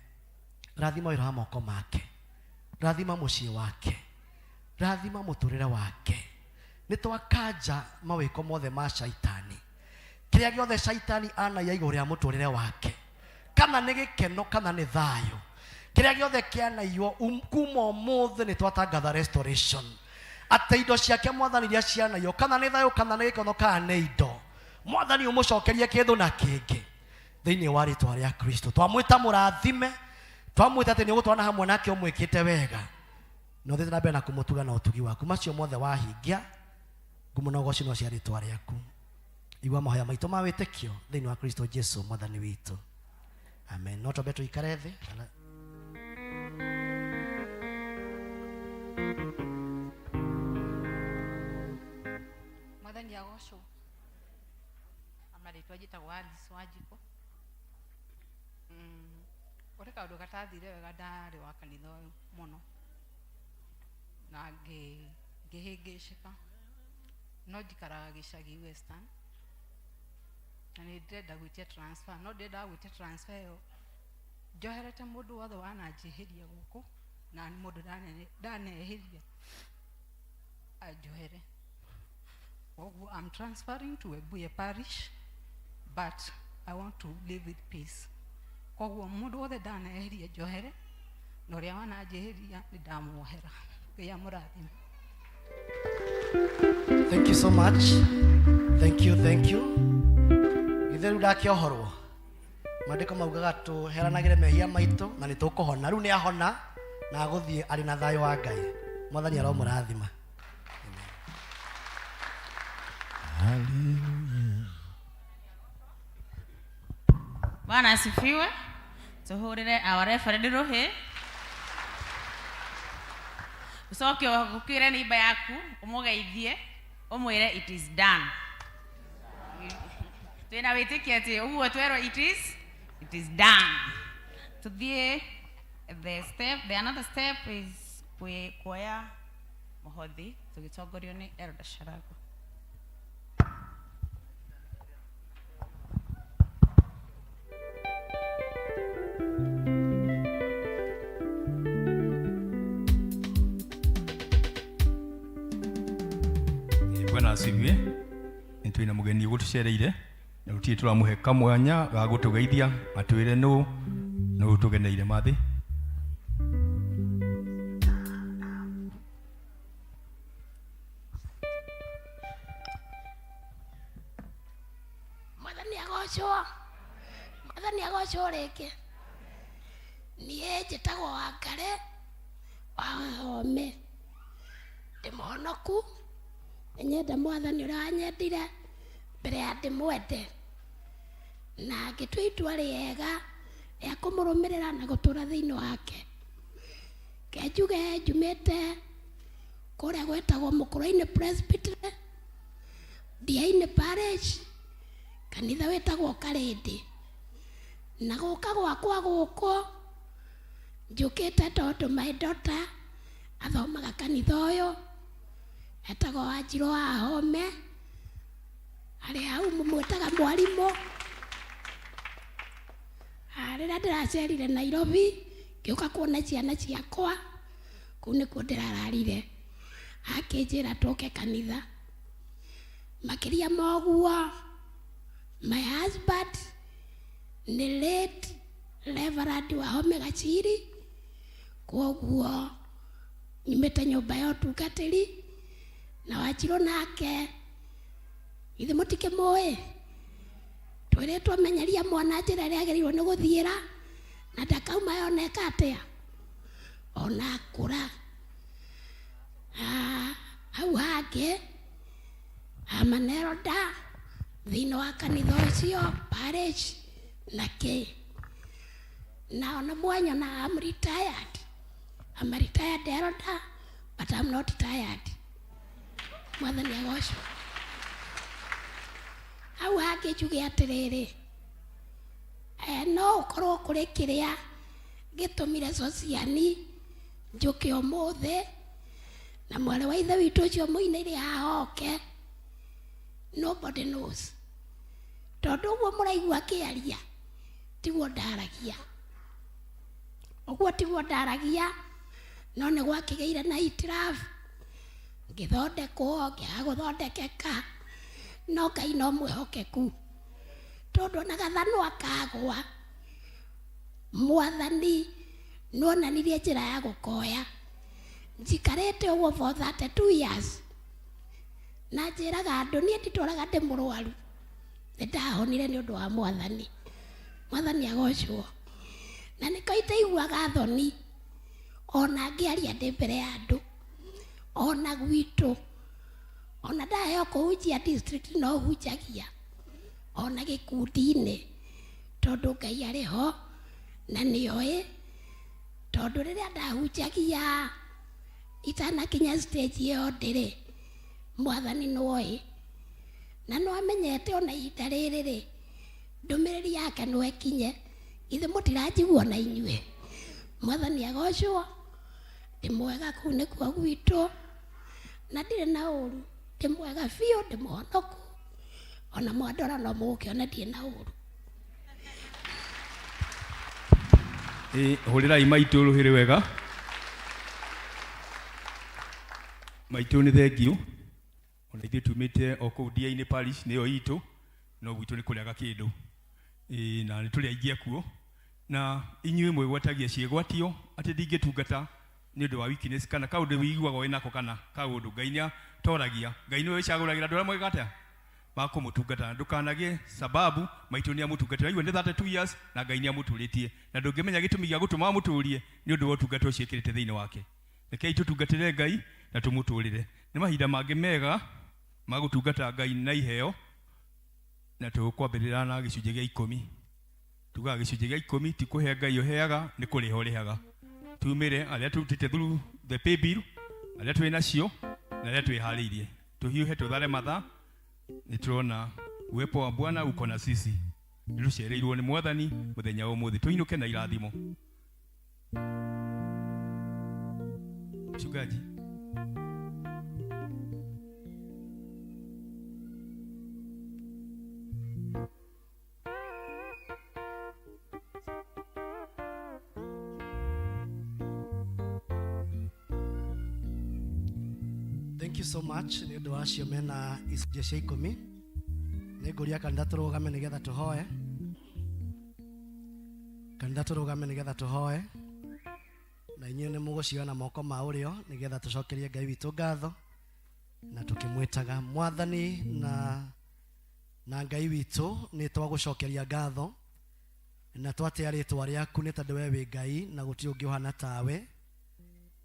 rathima wĩra wa moko make, rathima mũciĩ wake, rathima mũtũrĩre wake. Nĩ twakanja mawĩko mothe ma shaitani, kĩrĩa gĩothe shaitani anaiya igũrũ rĩa mũtũrĩre wake, kana nĩ gĩkeno kana nĩ thayũ, kĩrĩa gĩothe kĩanaiywo kuma ũmũthĩ nĩ twatangatha restoration, atĩ indo ciake Mwathani iria cianaiywo, kana nĩ thayũ kana nĩ gĩkeno kana nĩ indo, Mwathani ũmũcokerie kĩndũ na kĩngĩ. Thĩinĩ wa rĩtwa rĩa Kristo twamwĩta mũrathime, twamwĩta atĩ nĩ ũgũtwarana hamwe nake ũmwĩkĩte wega na ũthiĩte na mbere na kũmũtuga na ũtugi waku. Macio mothe wahingia, ngumo na ũgoci no cia rĩtwa rĩaku. Igua mahoya maitũ ma wĩtĩkio thĩinĩ wa Kristo Jesu mwathani witũ, amen. No twambe tũikare thĩ. Mwathani agocwo. Amarĩtwa njĩtagwo Alice Wanjikũ. Kũrĩ kaũndũ gatathire wega, ndarĩ wa kanitha ũyũ mũno na ngĩhĩngĩcĩka, no njikaraga gĩcagi Western na nĩ ndĩrenda gwĩtia transfer, no ndĩrendaga gwĩtia transfer ĩyo njoherete mũndũ wothe wananjĩhĩria gũkũ, na nĩ mũndũ ndanehĩria anjohere. Koguo I'm transferring to Webuye Parish, but I want to live with peace. Koguo mũndũ wothe ndaneheria njohere, na ũrĩa wananjĩhĩria nĩ ndamuohera. Ngai amũrathime. Thank you so much. Thank you, thank you. Githĩ rĩu ndakĩohorwo? Maandĩko maugaga tũheranagĩre mehia maitũ na nĩ tũkũhona. Rĩu nĩ ahona na agũthiĩ arĩ na thayũ wa Ngai. Mwathani aromũrathima. Hallelujah. Bwana asifiwe. Tuhurire our referend ruhi. Ucoke ũkĩre neighbor yaku ũmũgeithie ũmwĩre it is done. Twĩna wĩtĩkio atĩ ũguo twerwo it is done. Tuthiĩ the step, the another step is kuoya mũhothi tũgĩtongorio nĩ Elder Sharago. Bwana asifiwe. Nĩ twĩna mũgeni ũgũtũcereire na gũtirĩ tũramũhe kamwanya ga gũtũgeithia atwĩre nũ nũ tũgeneire mathĩ. Mwathani agocwo. Mwathani agocwo rĩngĩ. Niĩ njĩtagwo Wangare wa Home, ndĩ mũhonoku, nĩnyenda mwathani ũrĩa wanyendire mbere ya ndĩmwende, na ngĩtua itua rĩega rĩa kũmũrũmĩrĩra na gũtũra thĩinĩ wake. Ke njuge njumĩte kũrĩa gwĩtagwo Mũkũrwe-inĩ Presbytery, Ndiainĩ Parish, kanitha wĩtagwo Karĩndĩ. Na gũka gwakwa gũkũ njũkĩte tondũ my daughter athomaga kanitha ũyũ, etagwo Wanjirũ wa Home, arĩa hau mũmwĩtaga mwarimũ. Rĩrĩa ndĩracerire Nairobi ngĩũka kuona ciana ciakwa, kũu nĩkuo ndĩrararire, akĩnjĩra tũke kanitha. Makĩria ma ũguo, my husband nĩ late Reverend Wahome Gachiri, koguo nyumĩte nyũmba ya ũtungatĩri. Na Wanjirũ nake githĩ mũtikĩmũĩ, twĩrĩtwo menyeria mwana njĩra ĩrĩa agĩrĩirwo nĩ gũthiĩra na ndakauma yoneka atĩa ona akũra. Hau hangĩ I'm an elder thĩinĩ wa kanitha ũcio, parish na kĩ, na ona mwanyona I'm retired. I'm a retired elder, but I'm not tired. Mwathani agocwo. Hau hangĩ njuge atĩrĩrĩ, no ũkorwo kũrĩ kĩrĩa gĩtũmire sociani njũke ũmũthĩ na mwarĩ wa ithe witũ ũcio mũinĩire haha oke, nobody knows, tondũ ũguo mũraigua akĩaria tiguo ndaragia, ũguo tiguo ndaragia, no nĩ gwakĩgĩire na hitilafu, ngĩthondekwo, ngĩaga gũthondekeka, no Ngai no mwĩhokeku, tondũ ona gathanwa kagwa mwathani nĩonanirie njĩra ya gũkoya. Njikarĩte ũguo for 32 years na njĩraga andũ niĩ nditũraga ndĩ mũrwaru, nĩ ndahonire nĩ ũndũ wa mwathani. Mwathani agocwo. Na nĩkĩo itaiguaga thoni ona ngĩaria ndĩ mbere ya andũ, ona gwitũ, ona ndaheo kũhunjia district no hunjagia, ona gĩkundi-inĩ, tondũ Ngai arĩ ho na nĩoĩ. Tondũ rĩrĩa ndahunjagia itanakinya stage ĩyo ndĩrĩ, Mwathani nĩoĩ na no amenyete ona ihinda rĩrĩ rĩ ndũmĩrĩri yake no ĩkinye. Ithe mũtiranjigua na inyuĩ. Mwathani agocwo. Ndĩ mwega kũu nĩkuo gwitũ na ndirĩ na ũru, ndĩ mwega biũ, ndĩ mũhonoku, ona mwandora no mũgũkĩona ndirĩ na ũru. Hũrĩrai maitũ rũhĩrĩ wega. Maitũ nĩ thengiũ, ona ithuĩ tumĩte o kũu Ndia-inĩ parish nĩyo itũ, no gwitũ nĩ kũrĩa Gakĩndũ. Na nĩ tũrĩ aingĩ akuo, na inyuĩ mwĩgwatagia ciĩgwatio atĩ ndingĩtungata nĩ ũndũ wa weakness kana kaũndũ wĩiguaga wĩ nako kana kaũndũ. Ngai nĩ atoragia, Ngai nĩwe wĩcagũragĩra andũ arĩa mwĩkaga atĩa makũmũtungata. Ndũkanagĩe sababu maitũ nĩ amũtungatĩra. Aigua nĩ 32 years na Ngai nĩ amũtũrĩtie, na ndũngĩmenya gĩtũmi gĩa gũtũma amũtũrie nĩ ũndũ wa ũtungata ũcio ekĩrĩte thĩinĩ wake. Rekei tũtungatĩre Ngai na tũmũtũrĩre. Nĩ mahinda mangĩ mega ma gũtungata Ngai na iheo, na tũkwambĩrĩra na gĩcunjĩ gĩa 10. Tugaga gĩcunjĩ gĩa 10 ti kũhe Ngai ũheaga, nĩ kũrĩha ũrĩhaga. Tumĩre arĩa tũrutĩte through the pay bill, arĩa twĩ nacio na arĩa twĩharĩirie. Tũhiũhe tũthare mathaa, nĩ tũrona uwepo wa Bwana uko na sisi. Nĩ tũcereirwo nĩ Mwathani mũthenya wa ũmũthĩ, tũinũke na irathimo. Mchungaji. Thank you so much nĩ ũndũ wa acio mena icunjĩ cia 10. Nĩ ngũria kanitha tũrũgame nĩgetha tũhoe. Kanitha tũrũgame nĩgetha tũhoe. Na inyuĩ nĩ mũgũcioya na moko ma ũrĩo nĩgetha tũcokerie Ngai witũ ngatho na tũkĩmwĩtaga Mwathani na Ngai witũ. Nĩ twagũcokeria ngatho na twatĩa rĩtwa rĩaku nĩ tondũ we wĩ Ngai na gũtirĩ ũngĩ ũhana tawe.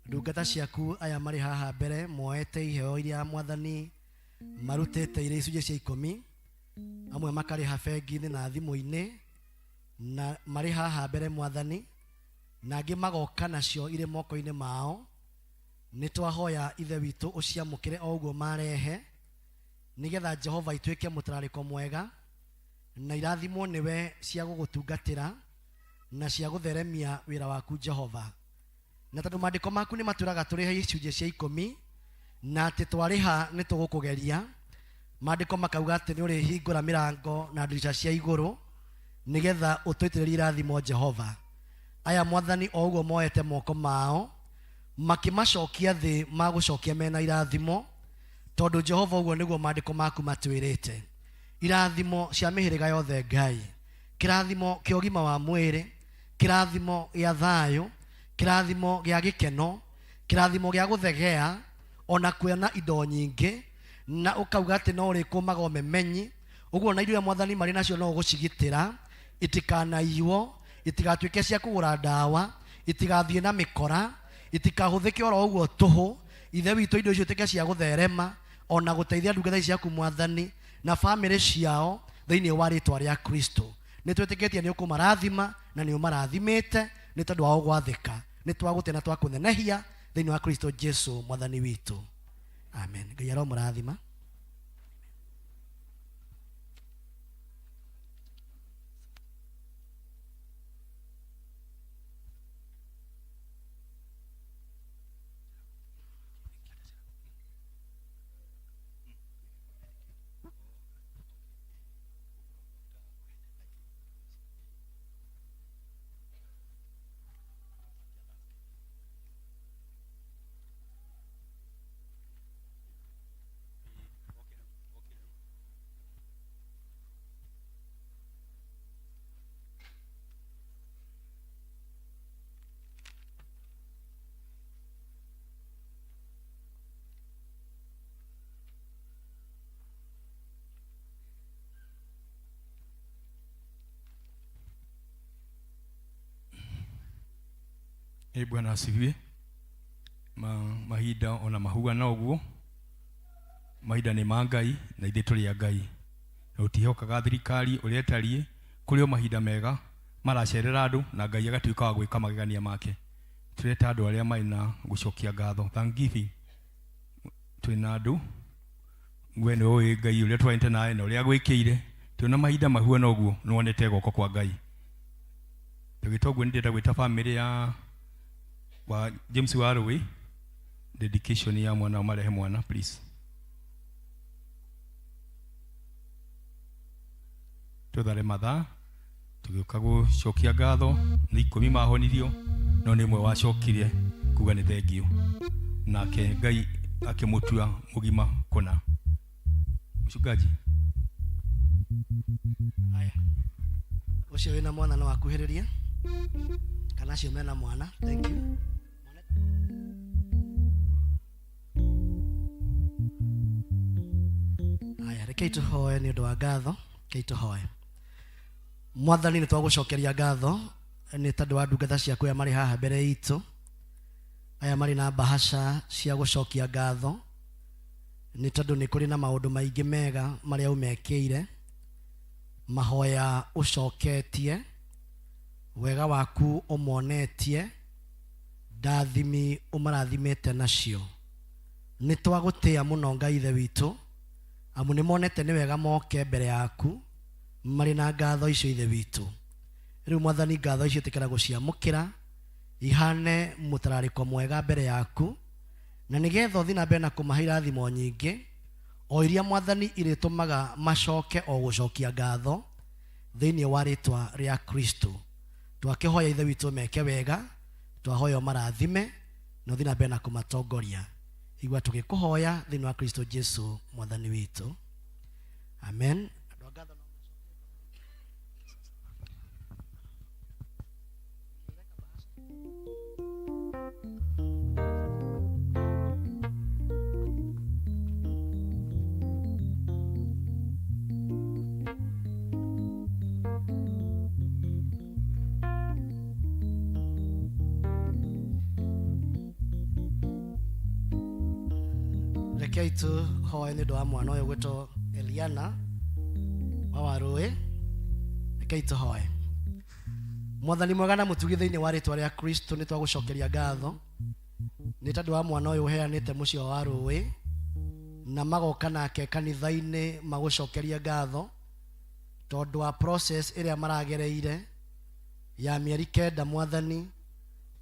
Ndungata ciaku aya marĩ haha mbere moete iheo iria Mwathani marutĩte irĩ icunjĩ cia 10, amwe makarĩha bengi-inĩ na thimũ-inĩ, na marĩ haha mbere Mwathani, na angĩ magoka nacio irĩ moko-inĩ mao. Nĩ twahoya Ithe witũ ũciamũkĩre o ũguo marehe, nĩgetha Jehova ituĩke mũtararĩko mwega na irathimwo nĩwe cia gũgũtungatĩra na cia gũtheremia wĩra waku Jehova. Na tondũ maandĩko maku nĩ matwĩraga tũrĩhe icunjĩ cia 10, na atĩ twarĩha nĩ tũgũkũgeria, maandĩko makauga atĩ nĩ ũrĩhingũra mĩrango na ndirica cia igũrũ nĩgetha ũtũitĩrĩrie irathimo Jehova. Aya Mwathani o ũguo moete moko mao makĩmacokia thĩ, magũcokia mena irathimo, tondũ Jehova ũguo nĩguo maandĩko maku matwĩrĩte. Irathimo cia mĩhĩrĩga yothe Ngai, kĩrathimo kĩa ũgima wa mwĩrĩ, kĩrathimo gĩa thayũ, kĩrathimo gĩa gĩkeno, kĩrathimo gĩa gũthegea, ona kuona indo nyingĩ, na ũkauga atĩ no ũrĩkũmaga ũmemenyi. Ũguo na indo iria Mwathani marĩ nacio no ũgũcigitĩra itikanaiywo, itigatuĩke cia kũgũra ndawa, itigathiĩ na mĩkora, itikahũthĩke oro ũguo tũhũ. Ithe witũ indo icio ituĩke cia gũtherema ona gũteithia ndungata ici ciaku Mwathani na bamĩrĩ ciao thĩinĩ wa rĩtwa rĩa Kristo. Nĩ twĩtĩkĩtie nĩ ũkũmarathima na nĩ ũmarathimĩte nĩ tondũ wa gũgwathĩka. Nĩ twagũtĩa na twakũnenehia thĩinĩ wa Kristo Jesu Mwathani witũ. Amen. Ngai aromũrathima. Ĩ Bwana asifiwe. Mahinda ona mahuana ũguo, mahinda nĩ ma Ngai na ithuĩ tũrĩ a Ngai, na tũtihokaga thirikari ũrĩa ĩtariĩ. Kũrĩ o mahinda mega maracerera andũ na Ngai agatuĩka wa gwĩka magegania make. Tũreta andũ arĩa marĩ na gũcokia ngatho, thanksgiving. Twĩna andũ, we nĩ ũĩ Ngai ũrĩa twarĩte nawe na ũrĩa agwĩkĩire. Twĩna mahinda mahuana ũguo, nĩ wonete guoko kwa Ngai. Tũgĩta ũguo, nĩ ndĩrenda gwĩta bamĩrĩ ya wa James Warũĩ, dedication ya mwana, marehe mwana please. Tũthare mathaa tũgĩũka gũcokia ngatho. Nĩ 10 mahonirio, no nĩ ũmwe wacokire kuga nĩ thengiũ, nake Ngai akĩmũtua mũgima kũna. Mchungaji. Haya, ũcio wĩna mwana no akuhĩrĩrie, kana acio mena mwana. Thank you. Haya, rekei tũhoe nĩ ũndũ wa ngatho. Rekei tũhoe. Mwathani, nĩ twagũcokeria ngatho nĩ tondũ wa ndungata ciaku aya marĩ haha mbere itũ, aya marĩ na mbahaca cia gũcokia ngatho nĩ tondũ nĩ kũrĩ na maũndũ maingĩ mega marĩa ũmekĩire, mahoya ũcoketie, wega waku ũmonetie, ndathimi ũmarathimĩte nacio. Nĩ twagũtĩa mũno Ngai Ithe witũ, amu nĩ monete nĩ wega moke mbere yaku marĩ na ngatho icio. Ithe witũ, rĩu Mwathani, ngatho icio ĩtĩkĩra gũciamũkĩra ihane mũtararĩko mwega mbere yaku, na nĩgetha ũthiĩ na mbere na kũmahe irathimo nyingĩ o iria Mwathani irĩtũmaga macoke o gũcokia ngatho thĩinĩ wa rĩtwa rĩa Kristo. Twakĩhoya Ithe witũ meke wega, twahoya ũmarathime na ũthiĩ na mbere na kũmatongoria. Igua tũgĩkũhoya thĩinĩ wa Kristo Jesu Mwathani witũ, amen. Andũ a ngatho. Rekei tũhoe nĩ ũndũ wa mwana ũyũ gwĩtwo Eliana wa Warũĩ. Rekei tũhoe. Mwathani mwega na mũtugi, thĩinĩ wa rĩtwa rĩa Kristo nĩ twagũcokeria ngatho nĩ tondũ wa mwana ũyũ ũheanĩte mũciĩ wa Warũĩ na magoka nake kanitha-inĩ magũcokerie ngatho tondũ wa process ĩrĩa maragereire ya mĩeri 9. Mwathani,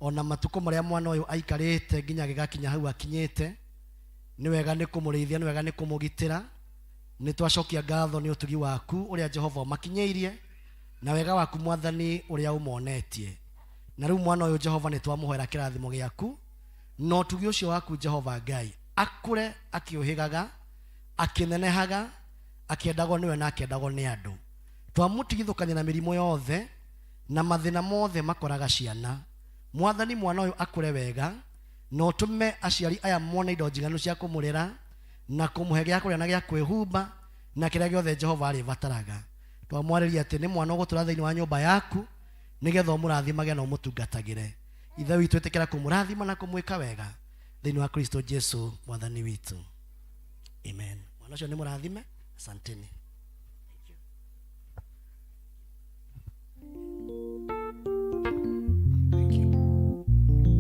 ona matukũ marĩa mwana ũyũ aikarĩte nginya gĩgakinya hau akinyĩte, nĩ wega nĩ kũmũrĩithia, nĩ wega nĩ kũmũgitĩra. Nĩ twacokia ngatho nĩ ũtugi waku ũrĩa Jehova ũmakinyĩirie na wega waku Mwathani ũrĩa ũmonetie. Na rĩu mwana ũyũ Jehova nĩ twamũhoera kĩrathimo gĩaku na ũtugi ũcio waku Jehova Ngai, akũre akĩũhĩgaga, akĩnenehaga, akĩendagwo nĩwe na akĩendagwo nĩ andũ. Twamũtigithũkania na mĩrimũ yothe na mathĩna mothe makoraga ciana. Mwathani, mwana ũyũ akũre wega na ũtũme aciari aya mone indo njiganu cia kũmũrera na kũmũhe gĩa kũrĩa na gĩa kwĩhumba na kĩrĩa gĩothe Jehova arĩbataraga. Twamwarĩria atĩ nĩ mwana ũgũtũra thĩinĩ wa nyũmba yaku nĩgetha ũmũrathimage na ũmũtungatagĩre. Ithe witũ, ĩtĩkĩra kũmũrathima na kũmwĩka wega thĩinĩ wa Kristo Jesu Mwathani witũ, amen. Mwana ũcio nĩ mũrathime. Asanteni.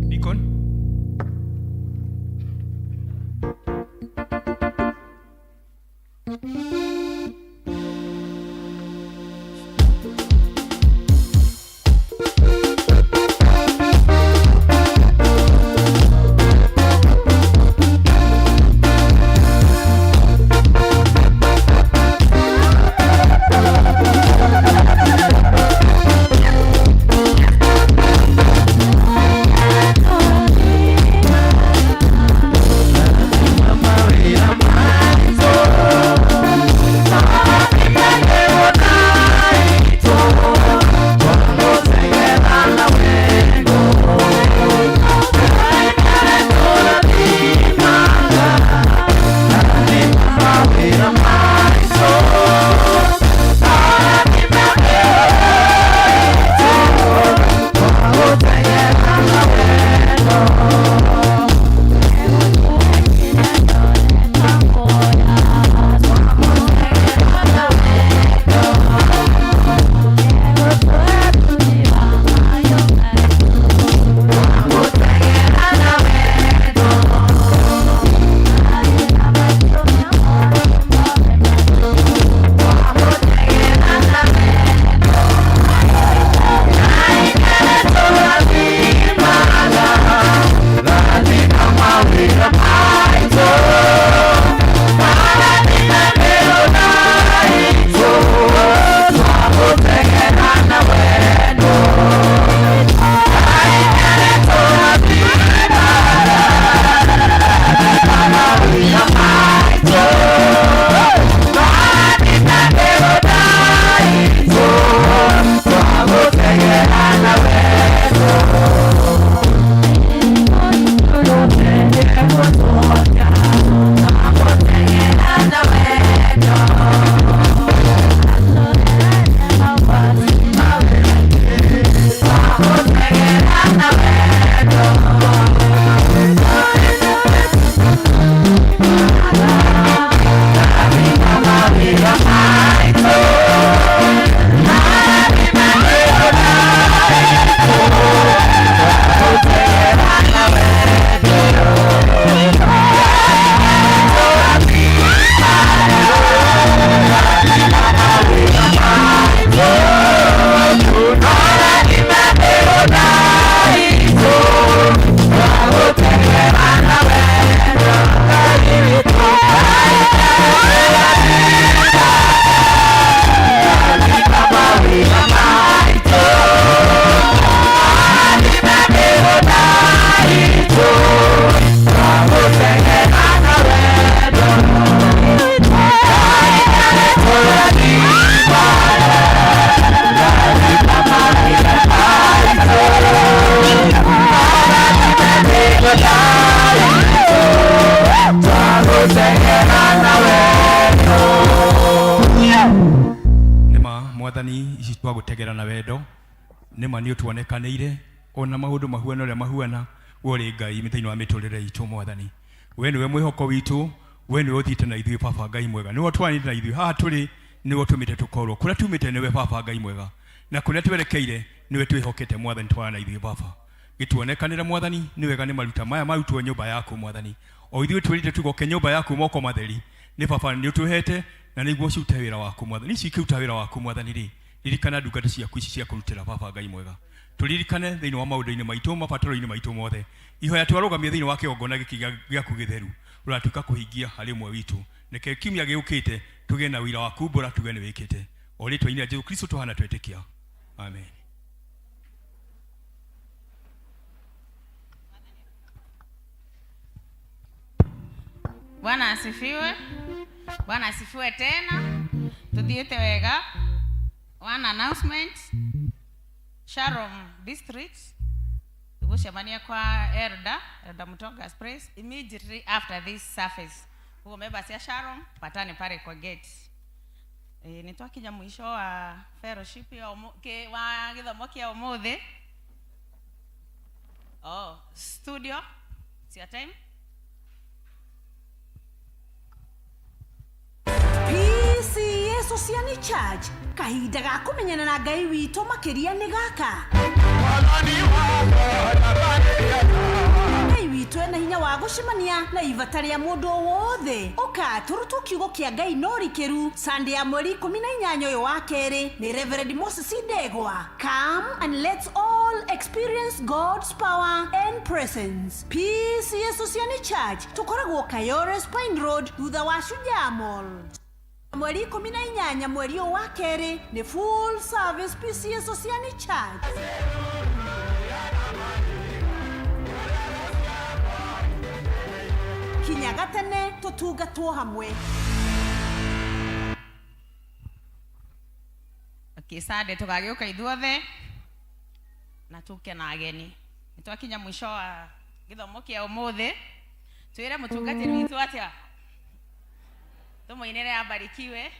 Deacon. Nĩma mwathani ici twagũtegera na wendo nĩma nĩ ũtuonekanĩire ona maũndũ mahuana ũrĩa mahuana we ũrĩ ngai thĩinĩ wa mĩtũrĩre itũ mwathani we nĩwe mwĩhoko witũ we nĩwe ũthiĩte na ithuĩ baba ngai mwega nĩwe ũtwaranĩte na ithuĩ haha tũrĩ nĩwe ũtũmĩte tũkorwo kũrĩa tumĩte nĩwe baba ngai mwega na kũrĩa twerekeire nĩwe twĩhokete mwathani twarana na ithuĩ baba gĩtuonekanĩre mwathani nĩ wega nĩ maruta maya marutwo nyũmba yaku mwathani o ithuĩ twĩrite tugoke nyũmba yaku moko matheri nĩ baba nĩ ũtũhete na nĩguo cirute wĩra waku mwathani ici ikĩruta wĩra waku mwathani rĩ ririkana ndungata ciaku ici cia kũrutĩra baba ngai mwega tũririkane thĩinĩ wa maũndũ-inĩ maitũ mabataro-inĩ maitũ mothe ihoya twarũgamia thĩinĩ wa kĩgongona gĩkĩ gĩaku gĩtheru ũratuĩka kũhingia harĩ ũmwe witũ reke kiumia gĩũkĩte tũgĩe na wĩra wa kumbũra tuge nĩ wĩkĩte o rĩtwa-inĩ rĩa Jesũ Kristo tũhana twetĩkia amen Bwana asifiwe. Bwana asifiwe tena. Tuthiĩte wega. One announcement. Sharon District tũgũcemania kwa Elder, Elder Mutonga's Praise immediately after this service. Huo members ya Sharon patane pale kwa gate. E, nĩ twakinya mũico wa fellowship ya wa gĩthomo kĩa ũmũthĩ. Oh, studio. It's your time. PCA Sociani Church kahinda ga kũmenyana na Ngai witũ makĩria nĩ gaka Ngai witũ ena hinya wa gũcemania na ibata rĩa mũndũ o wothe ũka tũrutwo kiugo kĩa Ngai no rikĩru Sunday ya mweri 18 ũyũ wa kerĩ nĩ Reverend Moses Ndegwa. Come and let's all experience God's power and presence. PCA Sociani Church tũkoragwo Kayore Spine Road thutha wa Shujaa Mall. Mweri 18 mweri ũyũ wa kerĩ nĩ full service PCA Sociani Church. Kinya gatene tũtungatwo hamwe. Okay, Sunday tũgagĩũka ithuothe na tũke na ageni. Nĩ twakinya mũico wa gĩthomo kĩa ũmũthĩ. Twĩre mũtungatĩri witũ atĩa? Tũmũinĩre abarikiwe.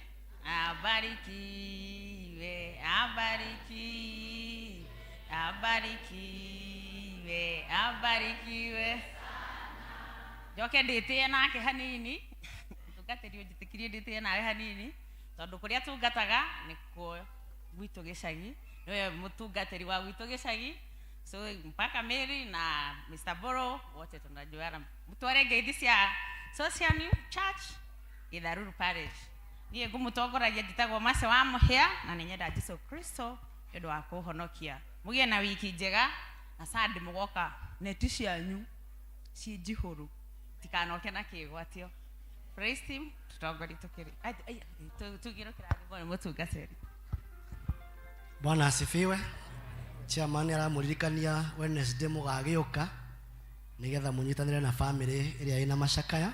Abarikiwe, abarikiwe, abarikiwe, abarikiwe. Njoke ndĩtĩe nake hanini. Mũtungatĩri ũnjĩtĩkirie ndĩtĩe nawe hanini tondũ kũrĩa tungataga nĩkuo gwitũ gĩcagi nĩwe mũtungatĩri wa gwitũ gĩcagi so mpaka Mary na Mr. Boro wote tunajuana mutware ngeithi cia Social New Church Githaruru Parish niĩ ngũmũtongoragia njĩtagwo Mercy wa Mũhĩa na nĩ nyenda Jesu Kristo nĩ ũndũ wa kũhonokia mũgĩe na wiki njega na Sunday mũgoka neti cianyu ciĩ njihũru tikanoke na kĩgwatio praise team tũtongorie tũkĩrĩ tugĩrwo kĩrathimo nĩ mũtungatĩri. Bwana asifiwe. Chairman aramũririkania Wednesday mũgagĩũka nĩgetha mũnyitanĩre na family ĩrĩa ĩna macakaya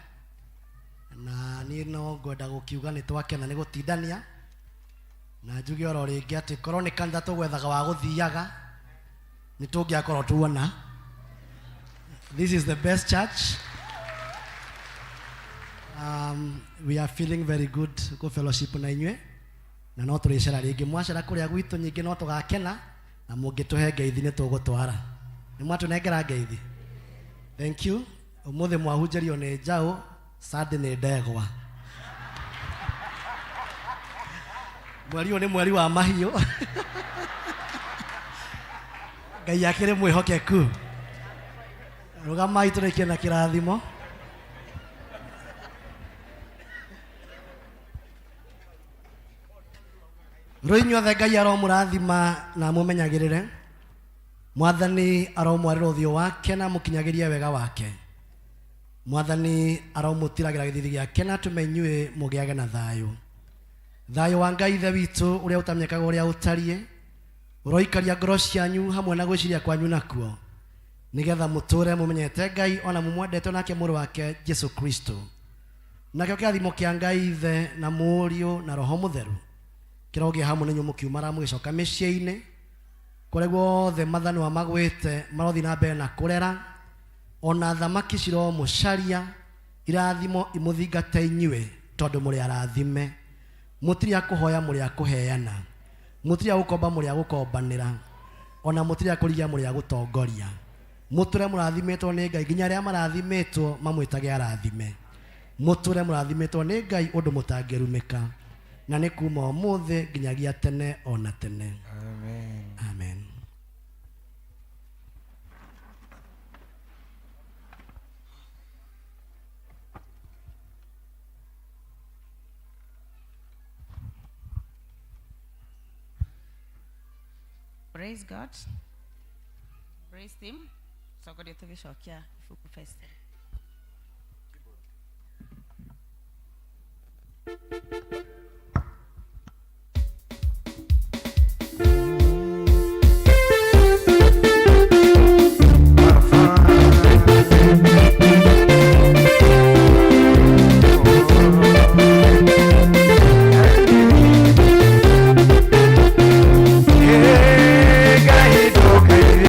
na niĩ no ngwenda gũkiuga nĩ twakena nĩ gũtindania na njuge oro rĩngĩ atĩ korwo nĩ kanitha tũgwethaga wa gũthiaga nĩ tũngĩakorwo tuona. This is the best church. We are feeling very good kũ fellowship na inyuĩ na no tũrĩcera rĩngĩ mwacera kũrĩa gwitũ nyingĩ no tũgakena na mũngĩtũhe ngeithi nĩ tũgũtwara nĩ mwatũnengera ngeithi. Thank you. Ũmũthĩ mwahunjĩrio nĩ njaũ Sunday nĩ ndegwa mweri ũyũ nĩ mweri wa mahiũ Ngai akĩrĩ mwĩhokeku rũgamai tũrĩkie na kĩrathimo. Rũ inyuothe Ngai aromũrathima na amũmenyagĩrĩre mwathani aromwarĩra ũthiũ wake na amũkinyagĩrie wega wake mwathani aromũtiragĩra gĩthithi gĩake na atũme inyuĩ mũgĩage na thayũ thayũ wa Ngai ithe witũ ũrĩa ũtamenyekaga ũrĩa ũtariĩ ũroikaria ngoro cianyu hamwe na gwĩciria kwanyu nakuo nĩgetha mũtũre mũmenyete Ngai ona mũmwendete nake mũrũ wake Jesu Kristo nakĩo kĩrathimo kĩa Ngai ithe na mũriũ na roho mũtheru kĩrogĩa hamwe na inyuĩ mũkiumara mũgĩcoka mĩciĩ-inĩ kũrĩa guothe mathanwa magwĩte marothiĩ na mbere na kũrera Ona thamaki ciromũcaria, irathimo imũthingate inyuĩ, tondũ mũrĩ arathime. Mũtirĩ a kũhoya, mũrĩ a kũheana. Mũtirĩ a gũkomba, mũrĩ a gũkombanĩra. Ona mũtirĩ a kũrigia, mũrĩ a gũtongoria. Mũtũre mũrathimĩtwo nĩ Ngai nginya arĩa marathimĩtwo mamwĩtage arathime. Mũtũre mũrathimĩtwo nĩ Ngai ũndũ mũtangĩrumĩka, na nĩ kuma ũmũthĩ nginyagia tene ona tene. Amen. Amen. Praise God. Praise him. Cokoria tũgĩcokia ibuku festival.